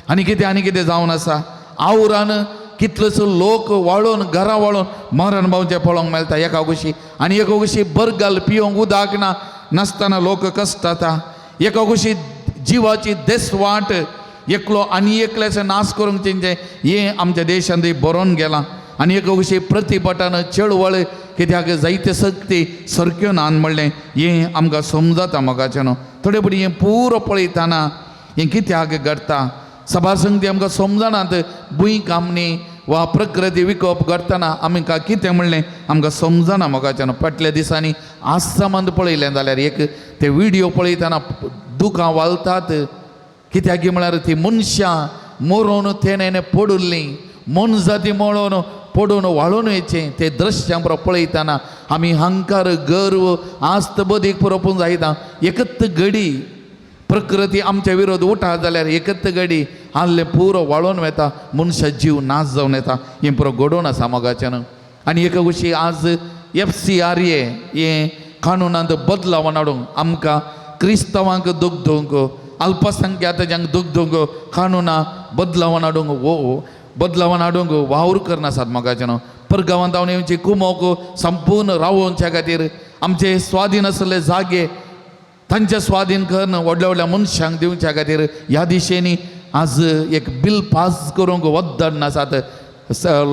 आनी कितें जावन आसा, आवरान कितलोसो लोक वाळून घरां वाळून मरण पावचें पळोवंक मेळटा एका गोशी. आनी एका गोशी बरगाल पिवंक उदक ना नासतना लोक कश्टाता, एका गोशी जिवाची देसवाट एकलो आनी एकल्याचो नाश करूंक तेंचें हें आमच्या देशांत बरोवन गेलां. आनी एक अशी प्रतिभटान चळवळ कित्याक जायते शक्ती सारक्यो नान म्हणलें हें आमकां समजता मोगाच्यान. थोडे फावटी हें पुरो पळयतना हें कित्याक घडटा, सभासंगती आमकां समजनात, भूंय कामणी वा प्रकृती विकोप घडटना आमकां कितें म्हणलें आमकां समजना मोगाच्यान. फाटल्या दिसांनी आसामांत पळयलें जाल्यार एक ते व्हिडियो पळयतना दुकां वालतात, कित्याक म्हळ्यार ती मनशां मरोन तेणें पडुल्लीं, मोनजाती मळोन पडून वाळून वयचें ते दृश्य पुरो पळयतना आमी हंकार गर्व आस्त बदीक पुरोपून जायता. एकत घडी प्रकृती आमच्या विरोध उठा जाल्यार एकत घडी आहलें पुरो वाळोवन वेता, मनशा जीव नाश जावन येता. हें पुरो घडोवन आसा मोगाच्यान. आनी एका गोश्टी आज FCRA हें कानूनांत बदलावन हाडूंक आमकां क्रिस्तांवांक दुखदूंक, अल्पसंख्यातांक दुखदूंक कानुनां बदलावन हाडूंक वो बदलावन हाडूंक वावर करनासात मोगाच्यान. परगांवांत हांव येवची कुमोक संपूर्ण रावोवच्या खातीर आमचे स्वाधीन आसले जागे तांचे स्वाधीन करून व्हडल्या व्हडल्या मनशांक दिवच्या खातीर ह्या दिशेनी आज एक बील पास करूंक वद्दड आसात.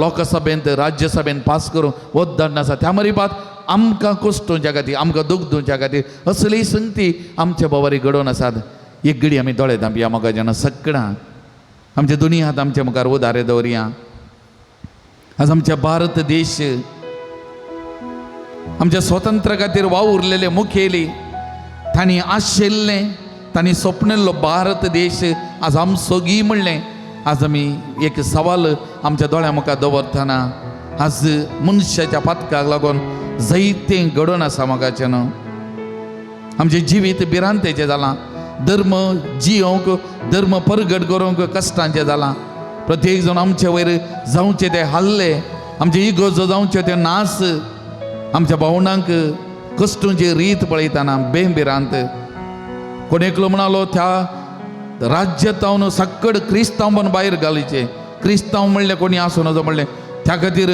लोकसभेंत राज्यसभेंत पास करूंक वद्दड आसा. त्या मरिपात आमकां कश्टोवच्या खातीर, आमकां दूख दिवच्या खातीर असली संगती आमच्या बाबारी घडोवन आसात. एक घडी आमी दोळे धांपया मोगाच्यान. सगळ्यां आमचे दोनी हात आमच्या मुखार उदारे दवरया. आज आमच्या भारत देश आमच्या स्वतंत्र खातीर वावुरलेले मुखेली तांणी आशिल्लें, तांणी स्वप्निल्लो भारत देश आज आमचो गी म्हणलें. आज आमी एक सवाल आमच्या दोळ्या मुखार दवरतना आज मनशाच्या पातकाक लागून जायतें घडोवन आसा मोगाच्यान. आमचें जिवीत भिरांतेचें जालां. धर्म जियोंक, धर्म परगट करूंक कश्टांचें जालां. प्रत्येक जाण आमचे वयर जावचे ते हल्ले, आमचे इगोजो जावचे ते नास, आमच्या भावणांक कश्टूंची रीत पळयतना बेभिरांत. कोण एकलो म्हणालो त्या राज्यातावन सक्कड क्रिस्तांव पण भायर घालीचे, क्रिस्तांव म्हणलें कोणी आसूं नजो म्हणलें, त्या खातीर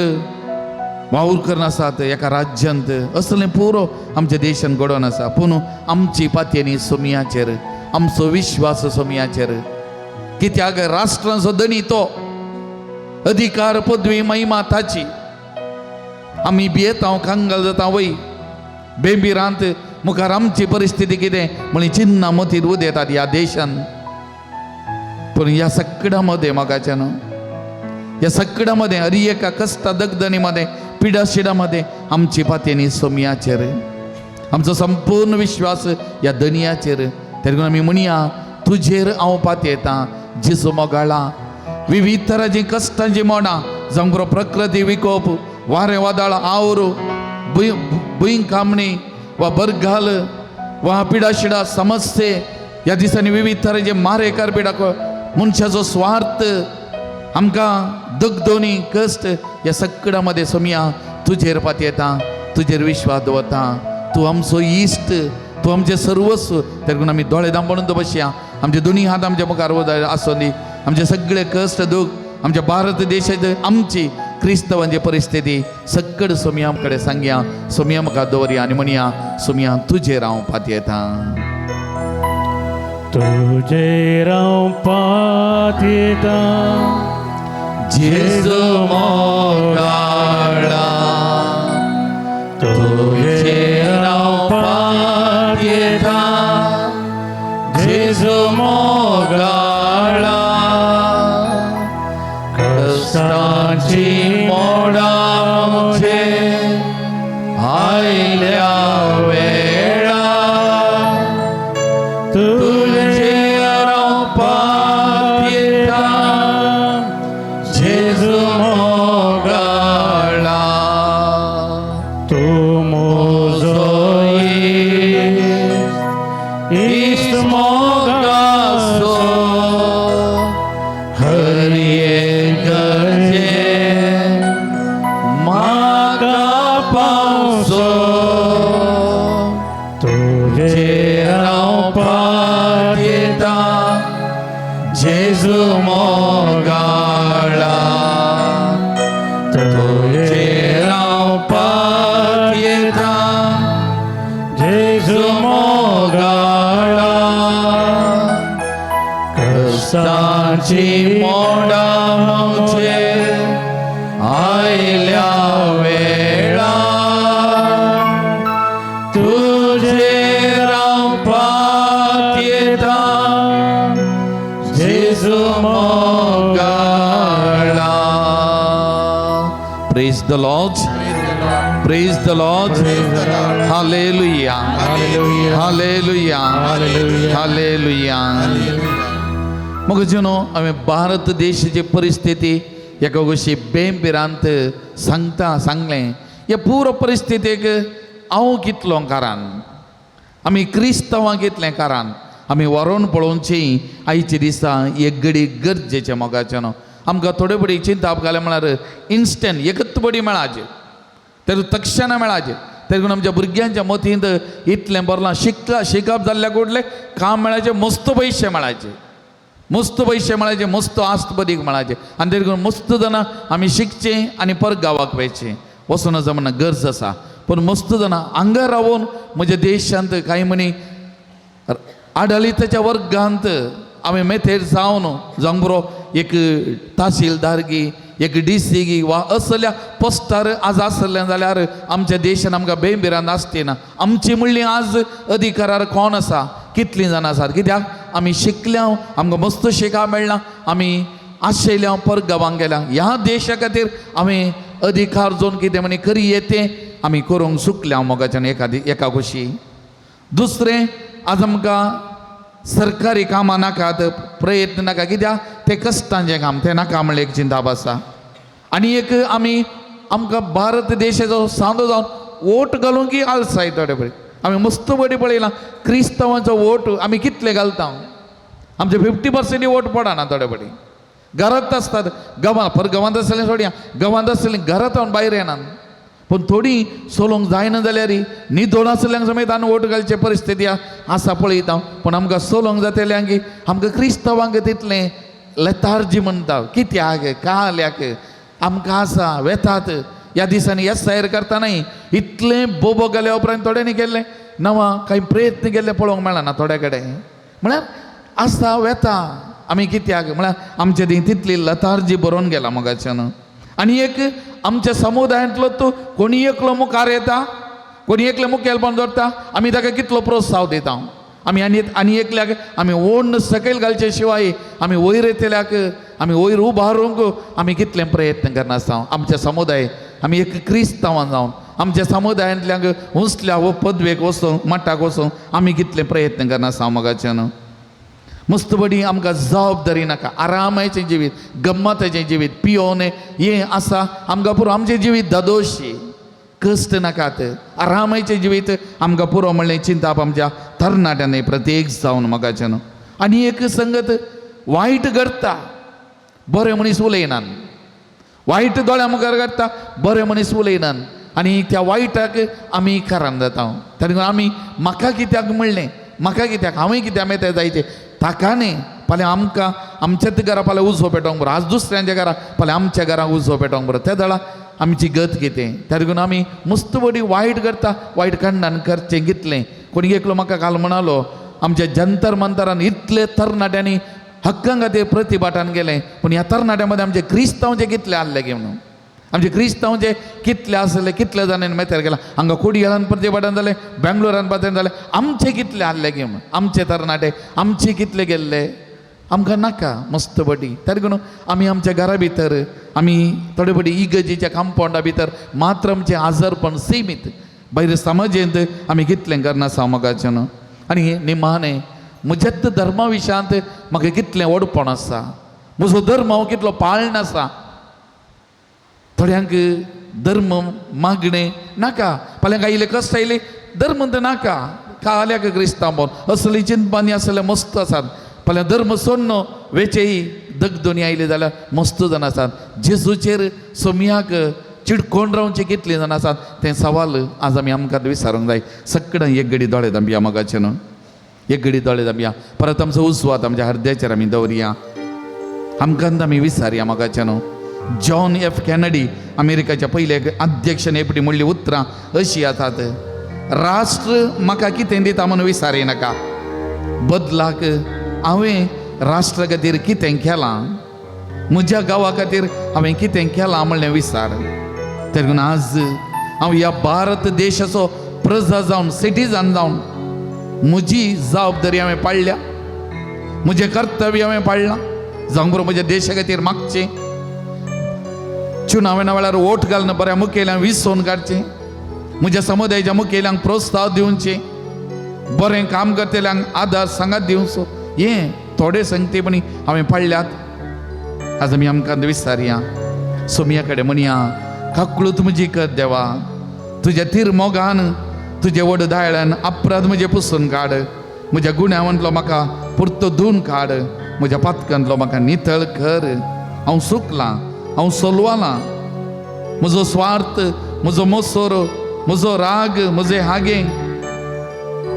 वावर करनासात एका राज्यांत. असलें पुरो आमच्या देशान घडोवन आसा. पूण आमची पातयेनी सोमयाचेर, आमचो विश्वास सोमयाचेर. कित्याक राष्ट्रांचो धनी तो, अधिकार पदवी महिमा ताची. आमी भियेता, कंगाल जाता वय बेंबिरांत. मुखार आमची परिस्थिती कितें म्हळी चिन्नां मतीर उदेतात ह्या देशान. पूण ह्या सगळ्या मदें मोगाच्यान, ह्या सगळ्या मदें हरी एका कश्टा दगदनी मदें पिडाशिडा मदें आमची पातयेनी सोमयाचेर, आमचो संपूर्ण विश्वास ह्या दनियाचेर. तेन्ना आमी म्हणया, तुजेर हांव पातयेतां जेजू मोगाळा. विविध तरांची कश्टांची मोडां, जावं प्रकृती विकोप, वारें वादळ, आवरो, भूंय भूंय कामणी वा बरगाल वा पिडाशिडा समस्ये. ह्या दिसांनी विविध तरेचे मारेकार पिडा, मनशाचो स्वार्थ, आमकां दगदोनी कश्ट, ह्या सगळ्या मदें सोमया तुजेर पातयेता, तुजेर विश्वास दवरता. तूं आमचो इश्ट, तूं आमचें सर्वस्व. तेका आमी दोळे दांबणून बसया. आमचे दोनी हात आमच्या मुखार आसूं दी. आमचे सगळे कश्ट दुख, आमच्या भारत देशाचे, आमची क्रिस्तांवांची परिस्थिती सगळं सोमया कडेन सांगया, सोमया मुखार दवरया आनी म्हणया, सोमया तुजेर हांव पातयेता. तुजेर हांव पातयेता जेजू मोगाळा, तुजेर हांव पातयेता जेजू मोगाळा. कश्टांची मोडां म्हजेर आयल्या वेळा, तुजेर हांव पातयेता जेजू मोगाळा. तूं म्हजो इश्ट मोगाचो, हर एक गरजेक म्हाका पावसो. तुजेर हांव पातयेता जेजू मोगाळा. तुजेर हांव पातयेता जेजू मोगाळा. कश्टांची मोडां म्हजेर आयल्या वेळा, तुजेर हांव पातयेता जेजू मोगाळा. Praise the Lord. Praise the Lord. Hallelujah. Hallelujah. Hallelujah. मग जेनो हांवें भारत देशाची परिस्थिती एका गोश्टी बेंबिरांत सांगता सांगलें. ह्या पुरो परिस्थितीक हांव कितलो कारण, आमी क्रिस्तांवां कितलें कारण, आमी वरोवन पळोवची आयचे दिसा एक घडी गरजेचें मोगाचें न्हू. आमकां थोडे बडी चिंताप घालें म्हळ्यार इन्स्टंट एकच बडी मेळाचे, तें तक्षणा मेळाचे. तें आमच्या भुरग्यांच्या मतींत इतलें बरलां, शिकला शिकप जाल्ल्या कुडलें काम मेळाचें, मस्त पयशे मेळाचे, मस्त पयशे मेळाचे, मस्त आस्त बदीक मेळाचे. आनी तें मस्त जाणां आमी शिकचें आनी परत गांवाक वयचें, वचून जमना गरज आसा. पूण मस्त जाणां हांगा रावून म्हज्या देशांत कांय म्हणी आडलिताच्या वर्गांत आमी मेथेर जावन जावंक बरो एक तहसीलदारगी, एक डी सी गी वा असल्या पोस्टार आज आसलें जाल्यार आमच्या देशान आमकां बेंबिरान आसती ना. आमची म्हणली आज अधिकारार कोण आसा, कितलीं जाणां आसात, कित्याक आमी शिकल्या, आमकां मस्त शिका मेळ्ळा, आमी आशिल्ल्या परत गांवांक गेल्या. ह्या देशा खातीर आमी अधिकार जोन कितें म्हणी करी येते आमी करूंक चुकल्या मोगाच्यान एका एका खुशी. दुसरें आज आमकां सरकारी कामां नाकात, प्रयत्न नाका, कित्याक तें कश्टांचें काम, तें नाका म्हणलें एक चिंताप आसा. आनी एक आमी आमकां भारत देशाचो सांदो जावन वोट घालूंक की आलसाय थोडे पळय आमी मस्त बडी पळयलां क्रिस्तांवांचो वोट आमी कितले घालता, आमचे 50% वोट पडना थोडे पडी घरांत आसतात, गांवांत पर गांवांत आसलें सोडया, गांवांत आसलें घरांत हांव भायर येना, पूण थोडीं सोलोंक जायना जाल्यार न्हिदोन आसल्यांक समेत आनी वोट घालचे परिस्थिती आसा पळयता. पूण आमकां सोलोंक जातल्यांक आमकां क्रिस्तांवांक तितलें लेतार्जी म्हणटा, कित्याक काल्याक आमकां आसा वेतात. ह्या दिसांनी एस I R करता न्हय, इतलें बोबो गेल्या उपरांत थोड्यांनी केल्लें नवा कांय प्रयत्न केल्ले पळोवंक मेळना थोड्या कडेन, म्हळ्यार आसा वेता आमी कित्याक म्हळ्यार आमचे ती तितली लतार्जी बरोवन गेला मोगाच्यान. आनी एक आमच्या समुदायांतलो तूं कोणी एकलो मुखार येता, कोणी एकले मुखेलपण दवरता, आमी ताका कितलो प्रोत्साहन दिता. आमी आनी आनी एकल्याक आमी ओड्न सकयल घालचे शिवाय आमी वयर येतल्याक आमी वयर उबारूंक आमी कितले प्रयत्न करनासता. आमच्या समुदाय आमी एक क्रिस्तांवान जावन आमच्या समुदायांतल्याक उंचल्या वो पदवेक वचूंक मठाक वचूंक आमी कितले प्रयत्न करनासता मोगाच्यान. मस्त बडी आमकां जबाबदारी नाका, आरामाचें जिवीत, गम्मताचें जिवीत, पियोन हें आसा आमकां पुरो, आमचें जिवीत दादोशी, कश्ट नाकात, आरामाचें जिवीत आमकां पुरो म्हणलें चिंताप आमच्या तरणाट्यांनी प्रत्येक जावन मोगाच्यान. आनी एक संगत वायट करता बरें मनीस उलयनात, वायट दोळ्या मुखार काडटा बरें मनीस उलयनात, आनी त्या वायटाक आमी कारण जाता. ताका आमी म्हाका कित्याक म्हणलें, म्हाका कित्याक, हांवें कित्याक मेळटा जायचें ताका न्ही, फाल्यां आमकां आमच्याच घरा फाल्यां उजो पेटोवंक बरो, आज दुसऱ्यांच्या घरा फाल्यां आमच्या घरा उजो पेटोवंक बरो, त्या दळा आमची गत कितें. त्या देखून आमी मस्त बडी वायट करता, वायट खंडन करचें कितलें. कोणी एकलो म्हाका काल म्हणालो आमच्या जंतर मंतरान इतले तरणाट्यांनी हक्कां खातीर प्रतिभाटान गेलें, पूण ह्या तरणाट्यां मदें आमचे क्रिस्तांवचे कितले आहले गे म्हणून, आमचे क्रिस्तांवचे कितले आसले, कितले जाणांनी मेथर गेला, हांगा कोडियाळान प्रतिभाटान जालें, बेंगलोरान प्रतिभाटान जालें, आमचे कितले आहले गे म्हणून, आमचे तरणाटे आमचे कितले गेल्ले, आमकां नाका मस्त बडी. त्या देखून आमी आमच्या घरा भितर आमी थोडे बडी इगर्जेच्या कंपावंडा भितर मात्र आमचें आजारपण सीमीत, भायर समाजेंत आमी कितलें करनासा मोगाच्यान. आनी निमाणें म्हज्याच धर्मा विशयांत म्हाका कितलें व्हडपण आसा, म्हजो धर्म हांव कितलो पाळण आसा. थोड्यांक धर्म मागणें नाका, फाल्यां आयले कश्ट आयले धर्म तर नाका, काल्याक क्रिस्तांव भोवन असली चिंतपानी आसले मस्त आसात. फाल्यां धर्म सोडून वेचेय दगदोनी आयले जाल्यार मस्त जाण आसात. जेजूचेर सोमयाक चिडकोण रावचे कितले जाण आसात तें सवाल आज आमी आमकां विचारूंक जाय. सगळें एक घडी दोळे दामया मोगाचें न्हू, एक घडी दोळे दामया, परत आमचो उजवात आमच्या हृदयाचेर आमी दवरया, आमकां आमी विचारया मोगाचें न्हू. जॉन एफ कॅनडी अमेरिकाच्या पयले अध्यक्षान एपडी म्हणली उतरां अशी आसात, राष्ट्र म्हाका कितें दिता म्हणून विचारी नाका, बदलाक हांवें राष्ट्रा खातीर कितें केलां, म्हज्या गांवा खातीर हांवें कितें केलां म्हणलें विचार. देखून आज हांव ह्या भारत देशाचो प्रजा जावन, सिटीजन जावन म्हजी जबाबदारी हांवें पाळ्ळ्या, म्हजें कर्तव्य हांवें पाळ्ळां, जावंक बरो म्हज्या देशा खातीर मागचें, चुनावना वेळार वोट घालून बऱ्या मुखेल्यांक विसोवन काडचें, म्हज्या समुदायाच्या मुखेल्यांक प्रोत्साहन दिवचें, बरें काम करतल्यांक आदार सांगात दिवचो, हें थोडे संगतेपणी हांवें पाळ्ळ्यात. आज आमी आमकां विचारया, सोमया कडेन म्हणया, काकळूत म्हजी कर देवा, तुज्या तीर मोगान, तुजे वड दायळ्यान अपराध म्हजे पुसून काड, म्हज्या गुण्यांतलो म्हाका पुरतो धुवन काड, म्हज्या पातकांतलो म्हाका नितळ कर. हांव सुकलां, हांव सोलवालां. म्हजो स्वार्थ, म्हजो मोसोर, म्हजो राग, म्हजें हागें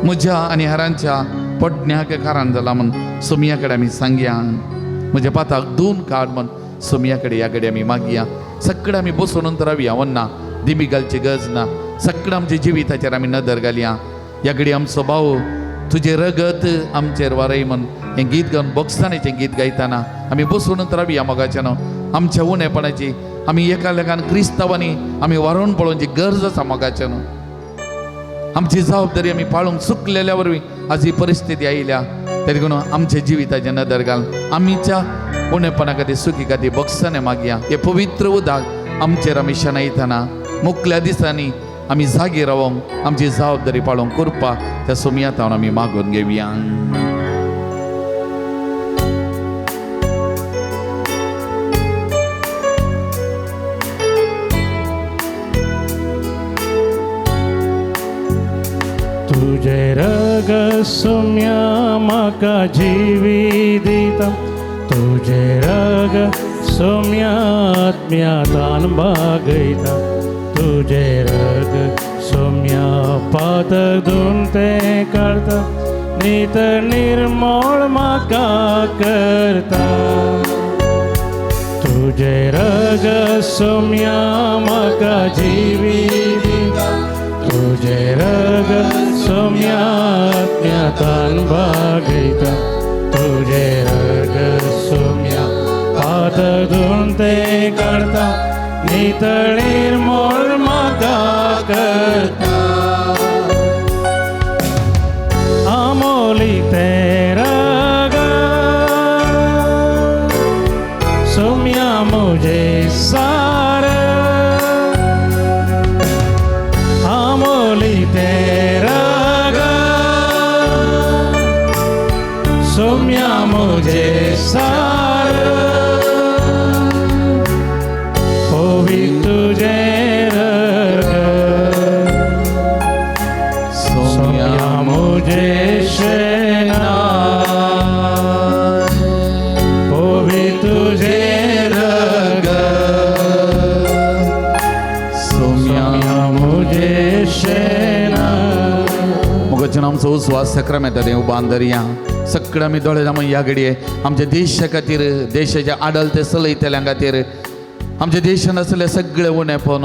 म्हज्या आनी हेरांच्या पडण्याक कारण जाला म्हूण सोमया कडेन आमी सांगया. म्हज्या पाताक धुवन काड म्हूण सोमया कडेन ह्या कडेन आमी मागया. सगळें आमी बसून रावया वन्ना, दिमी घालची गरज ना. सगळें आमच्या जिविताचेर आमी नदर घालया. ह्या घडी आमचो भाव तुजें रगत आमचेर वारय म्हूण हें गीत गावन बोगसाणेचें गीत गायतना आमी बसून रावया. मोगाच्यान आमच्या उणेपणाची आमी एकामेकान क्रिस्तांवांनी आमी वारोवन पळोवची गरज आसा. मोगाच्यान आमची जबाबदारी आमी पाळूंक चुकलेल्या वरवीं आज ही परिस्थिती आयल्या. तरी करून आमच्या जिविताचेर नदर घाल, आमच्या उणेपणा खातीर सुखी खातीर बोगसाणे मागया. हे पवित्र उदक आमचेर आमी शेणयतना मुकल्या दिसांनी आमी जागे रावोंक आमची जबाबदारी पाळोवंक करपा त्या सोमया आमी मागून घेवया. तुझे रग सोम्या म्हाका जिवी दिता, तुझे रग सोम्या आत्म्यातान बागयता, तुझे रग सोम्या पातक धुवन तें काडता, नित निर्मोळ म्हाका करता. तुझे रग सोम्या म्हाका जिवी दिता, तुझे रग सोम्या आत्म्यातान बागयता, तुझे रग सोम्या पातक धुवन तें काडता, नितळ निर्मोळ म्हाका करता. आमोली तें रग सोम्या म्हजें सार, आमोली तें रग सोम्या म्हजें सार, पवित्र तुझें रग सोम्या म्हजें शेणा, पवित्र तुझें रग सोम्या म्हजें शेणा. मोगाच्यान आमचो उस्वास सक्रम येता तें उबान धरया. सगळें आमी दोळे जावन ह्या घडये आमच्या देशा खातीर, देशाच्या आडलते चलयतल्यां खातीर, आमच्या देशान आसले सगळे उणेपण,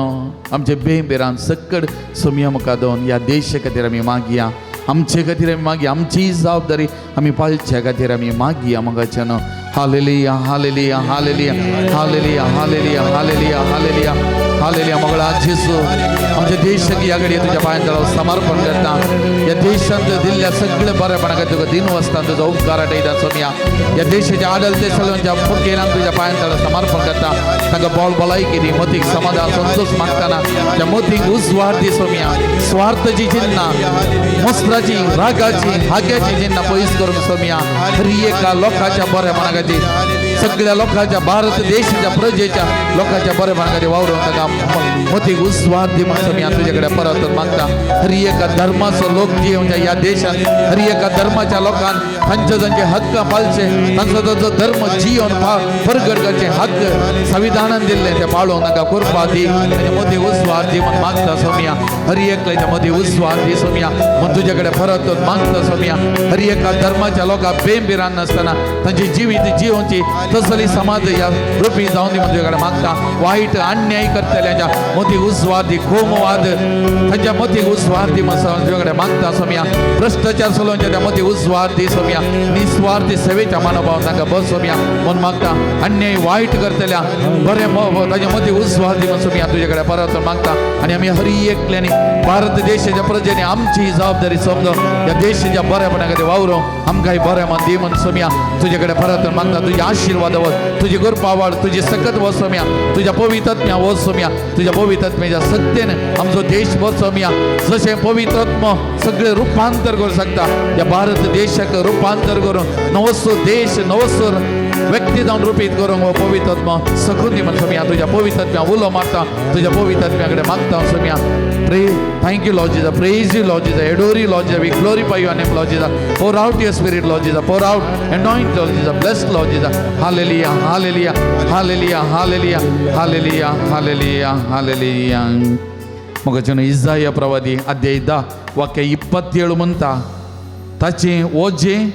आमचे बेंबेरान सगळ सोमया मुखार दवरून ह्या देशा खातीर आमी मागया. आमचे खातीर आमी मागया, आमची जबाबदारी आमी पाळच्या खातीर आमी मागया. मोगाच्यान hallelujah, hallelujah, hallelujah, hallelujah, hallelujah, hallelujah, hallelujah, hallelujah. मोगळा जेजू आमच्या देशाक ह्या घडये तुज्या पांयां तळार समर्पण करता. ह्या देशांत दिल्ल्या सगळे बरेपणा खातीर तुका दिन वसता तुजो उपकार आटयता सोमया. ह्या देशाच्या आडलते चलोवच्या मुखेलांक तुज्या पांयां तळार समर्पण करता. तांकां बोल भलायकी दी, मतीक समाधान संतोष मागतना त्या मतीक उजवाड दी सोमया. स्वार्थाची चिन्नां, मस्त्राची, रागाची, हाग्याची चिन्नां पयस करून सोमया. हर एका लोकांच्या बरेपणा खातीर, सगळ्या लोकांच्या, भारत देशाच्या प्रजेच्या लोकांच्या बरेपणा खातीर वावरून तांकां मतीक उजवाड दी म्हूण सोमया तुजे कडेन परत मागता. हर एका धर्माचो लोक जियोवच्या ह्या देशांत हर एका धर्माच्या लोकांक तांचे तांचे हक्क पाळचे, तांचो तांचो धर्म जियोवन परगट करचे हक्क संविधानान दिल्ले ते पाळोवंक तांकां कृपा दी. तांच्या मदीं उजवाड दी म्हूण मागता सोमया. हर एकल्याच्या मदीं उजवाड दी सोमया म्हूण तुजे कडेन परत मागता सोमया. हर एका धर्माच्या लोकांक बेंबिरान नासतना तांची जिवीत जियोवची तसली समाज ह्या रुपी जावन दी म्हूण तुजे कडेन मागता. वायट अन्याय करतल्यांच्या मदीं उजवाड दी, कोमवाद तांच्या मतीक उजवाड दी म्हूण तुजे कडेन मागता सोमया. भ्रश्टाचार चलोवच्या त्या मतीक उजवाड दी सोमया. निस्वार्थी सेवेच्या मनोभाव तांकां बस सोमया म्हूण मागता. अन्याय वायट करतल्या बरें ताच्या मतीक उजवाड दी म्हूण सोमया तुजे कडेन परत मागता. आनी आमी हर एकल्यानी भारत देशाच्या प्रजेने आमची जबाबदारी समजून ह्या देशाच्या बरेपणा खातीर वावरूंक आमकांय बरें मन दी म्हूण सोमया तुजे कडेन परत मागता. तुजे आशिर्वाद वच, तुजी कृपा वाड, तुजी सकत वच सोमया, तुज्या पवित्रत्म्या वच सोमया. तुज्या पवित्रत्म्याच्या सत्तेन आमचो देश वच सोमया. जशें पवित्रत्म सगळें रुपांतर करूंक शकता ह्या भारत देशाक रुपांतर करून नवसो देश, नवसो व्यक्ती जावन रुपीत करूंक हो पवित्र सकून दी म्हण सोम्या तुज्या पवित्र उलो मारता तुज्या पवित्र कडेन मागता Saumya. Pray, thank you Lord Jesus, praise you Lord Jesus, adore you Lord Jesus, we glorify your name Lord Jesus. Pour out your spirit Lord Jesus, pour out, anoint Lord Jesus, bless Lord Jesus. Hallelujah, hallelujah, hallelujah, hallelujah, hallelujah, hallelujah, hallelujah. मगाच्यान इजाया प्रवादी अध्याय 10 वाक्य 27 म्हणता ताचें ओजें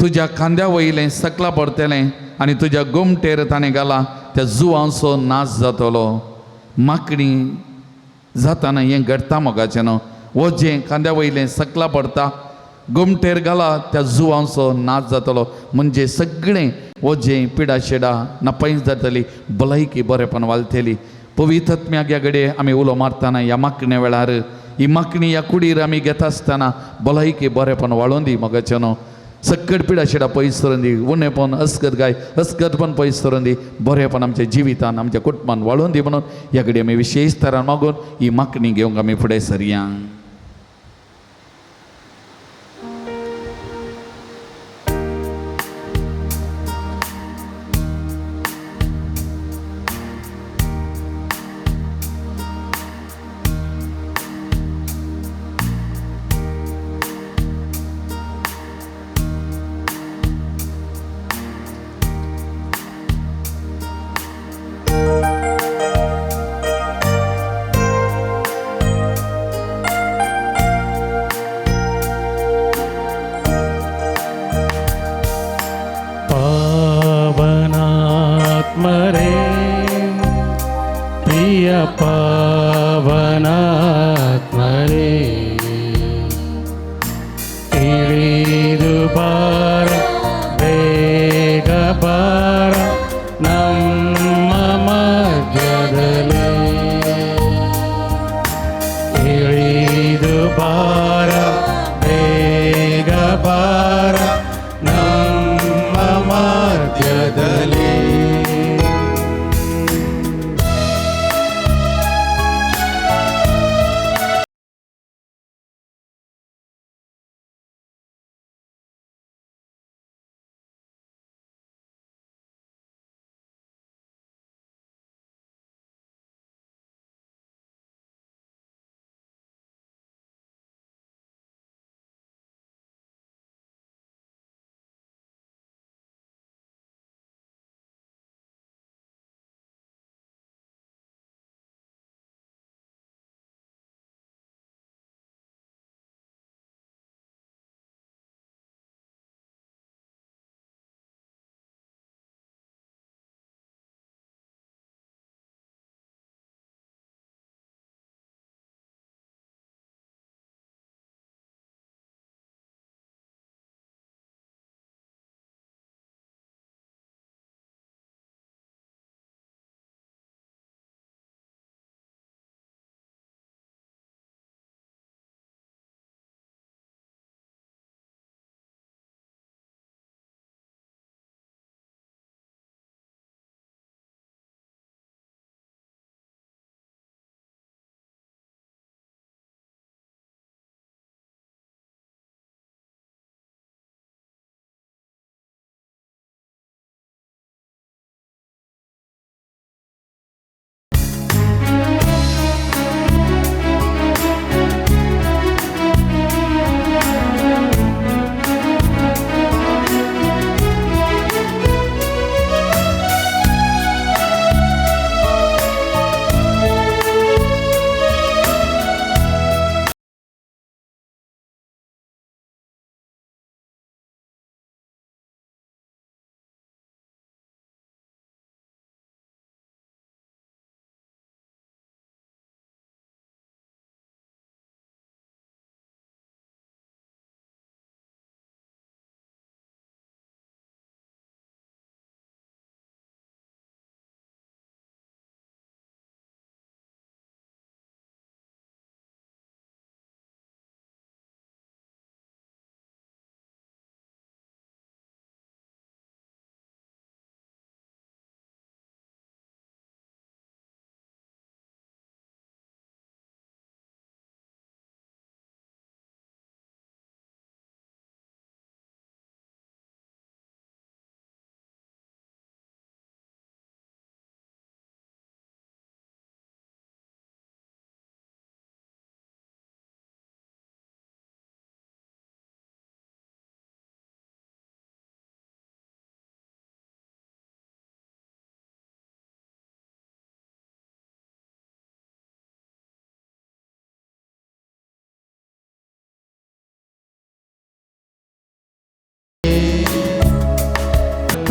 तुज्या खांद्या वयलें सकला पडटलें आनी तुज्या गोमटेर ताणें घाला त्या जुवांचो नाश जातलो. माकणी जाताना हें घडटा मोगाचें न्हू. ओजें खांद्या वयलें सकला पडटा गोमटेर घाला त्या जुवांचो नाश जातलो. म्हणजे सगळें ओजें पिडा शेडा नपायच जातली, भलायकी बरेपण वालतली. पवित्र कडेन आमी उलो मारतना ह्या माकणे वेळार ही माकणी ह्या कुडीर आमी घेता आसतना भलायकी बरेपण वाळोवन दी मोगाचें न्हू. सकट पिडा शेडा पयस करून दी, उणेपण अस्कत गाय अस्कतपण पयस करून दी, बरेपण आमच्या जिवितान आमच्या कुटुंबान वाळोवन दी म्हणून ह्या कडेन आमी विशेश तरान मागून ही मागणी घेवंक आमी फुडें सरया.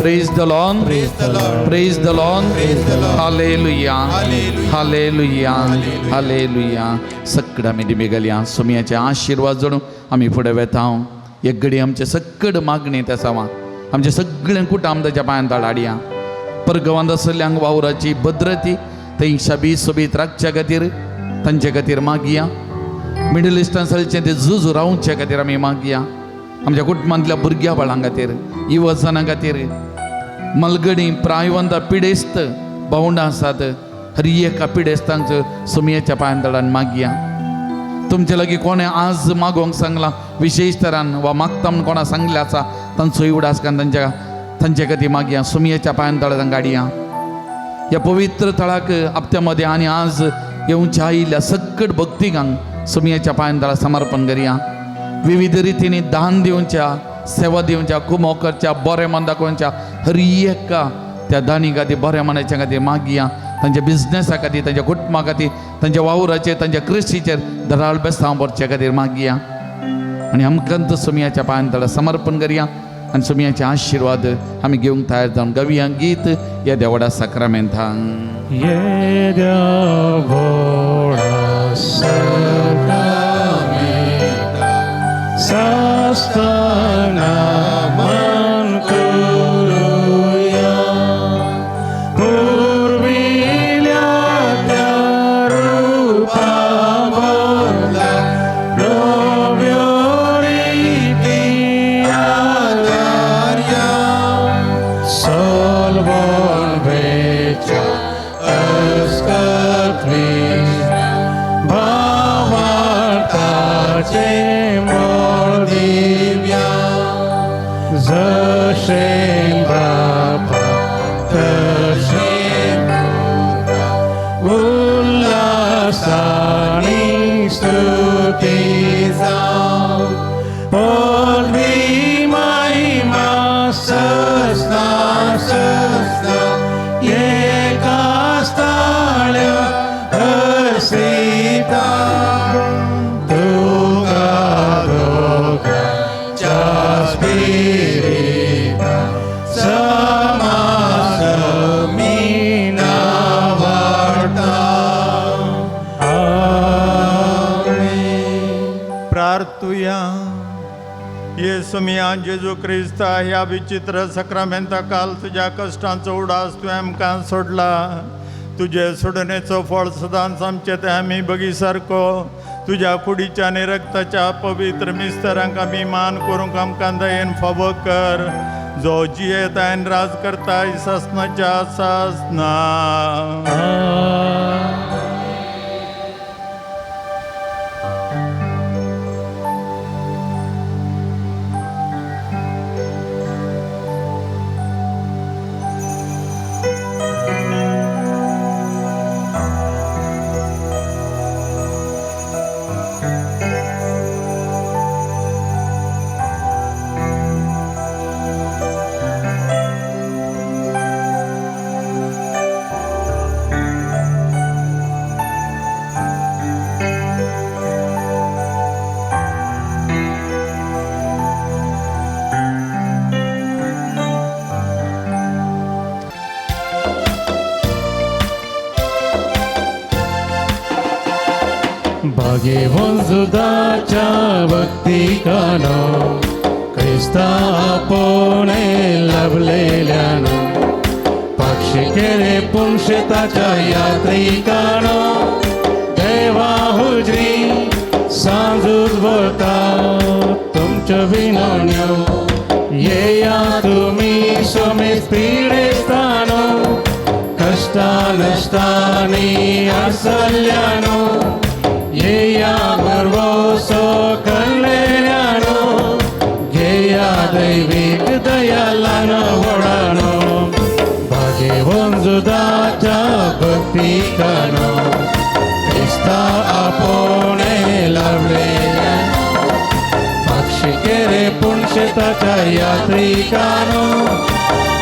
Praise the Lord. Praise the Lord. Hallelujah. Hallelujah. Hallelujah. सगळं आमी दिमी घालया सुमयाचे आशिर्वाद जोडून आमी फुडें वेता. एक घडी आमचे सगळं मागणी आसा, आमचे सगळें कुटाम ताच्या पांयान हाडया. परगवांत आसल्ल्यांक वावराची भद्रती थंय शाबी सोबीत राखच्या खातीर तांचे खातीर मागया. मिडल इस्टान चलचें ते झूज रावचे खातीर आमी मागया. आमच्या कुटुंबांतल्या भुरग्या बाळां खातीर, युवजनां खातीर, मलगडी प्रायवंता पिडेस्त भावंडां आसात, हर एका पिडेस्तांचो सुमयेच्या पांयान तळान मागया. तुमचे लागीं कोणें आज मागोवंक सांगलां विशेश तरान वा मागता म्हूण कोणा सांगलें आसा तांचो उडास कारण तांचे खातीर मागया. सुमयेच्या पांयान तळान गाडया. ह्या पवित्र थळाक आपत्या मदें आनी आज येवच्या आयिल्ल्या सकट भक्तिकांक सुमयेच्या पांयान तळा समर्पण करया. विविध रितींनी दान दिवच्या, सेवा दिवच्या, कुमो करच्या, बरें मन दाखोवच्या हर एका त्या दानी खातीर, बऱ्या मनाच्या खातीर मागया. तांच्या बिजनेसा खातीर, तांच्या कुटुंबा खातीर, तांच्या वावराचेर, तांच्या कृशीचेर दराळ बेसांव भरचे खातीर मागया. आनी आमकां सुमयाच्या पांयान तळा समर्पण करया आनी सुमयाचे आशिर्वाद आमी घेवंक तयार जावन गावया गीत ह्या देवडा साक्रामेंतांक. येद्या व्हडा साक्रामेंता सास्ताना मान करुया, पुर्विल्या त्या रुपा बदला नव्यो रिती आदार्या, सोलवण वेच्या अस्कत भावार्थाचे मोळ दिव्या, जशें बापा तशें पुता उल्हासानी स्तुती जावं, पदवी महिमा सस्ना सस्ना एका स्थाळ्या हर्षिता, तुका दोगांच्या स्पिरिता समासमीना वाडता. आमेन. प्रार्थुया. येसुमिया जेजू क्रिस्ता, ह्या विचित्र सक्रामेंता काल तुज्या कश्टांचो उडास तुवें आमकां सोडला. तुजे सोडणेचो फळ सदांच आमचे ते आमी बगी सारको तुज्या कुडीच्या आनी रक्ताच्या पवित्र मिस्तरांक आमी मान करूंक आमकां दयेन फावो कर, जो जियेता आनी राज करता सासनाच्या सासना. भाग्यवंजुदाच्या भक्तिकानो, क्रिस्ता आपोणे लाभलेल्यानो, पक्षी केले पुंशताच्या यात्रिकानो, देवा हुजरी सांजूच भरता तुमच्यो विनवण्यो, येया तुमी समेत पिडेस्तानो, कश्टा नश्टांनी आसल्यानो, येया भरवसो कल्लेल्यानो, घेया दैवीक दयालान व्हडानो, भाग्यवंजुदाच्या भक्तिकानो, क्रिस्ता आपोणे लाभलेल्यानो, पक्षी केरे पुंशताच्या यात्रिकानो,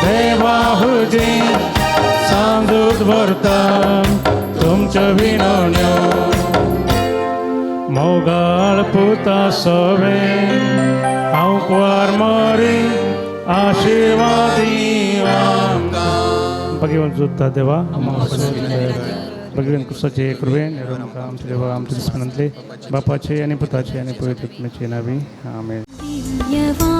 देवा हुजी सांजूच भरता तुमच्यो विनवण्यो. मोगाळ पुता सवे हांव कुवार मरी आशिर्वादी देवा आमकां भगवंत जोडता देवा भगवंत क्रिस्ताचे कृपेन आमच्या देवा आमच्या दुस्मनांतले बापाचे आणि पुताचे आणि पवित्र आत्म्याचे नावे. आमेन. दिव्यवाणी.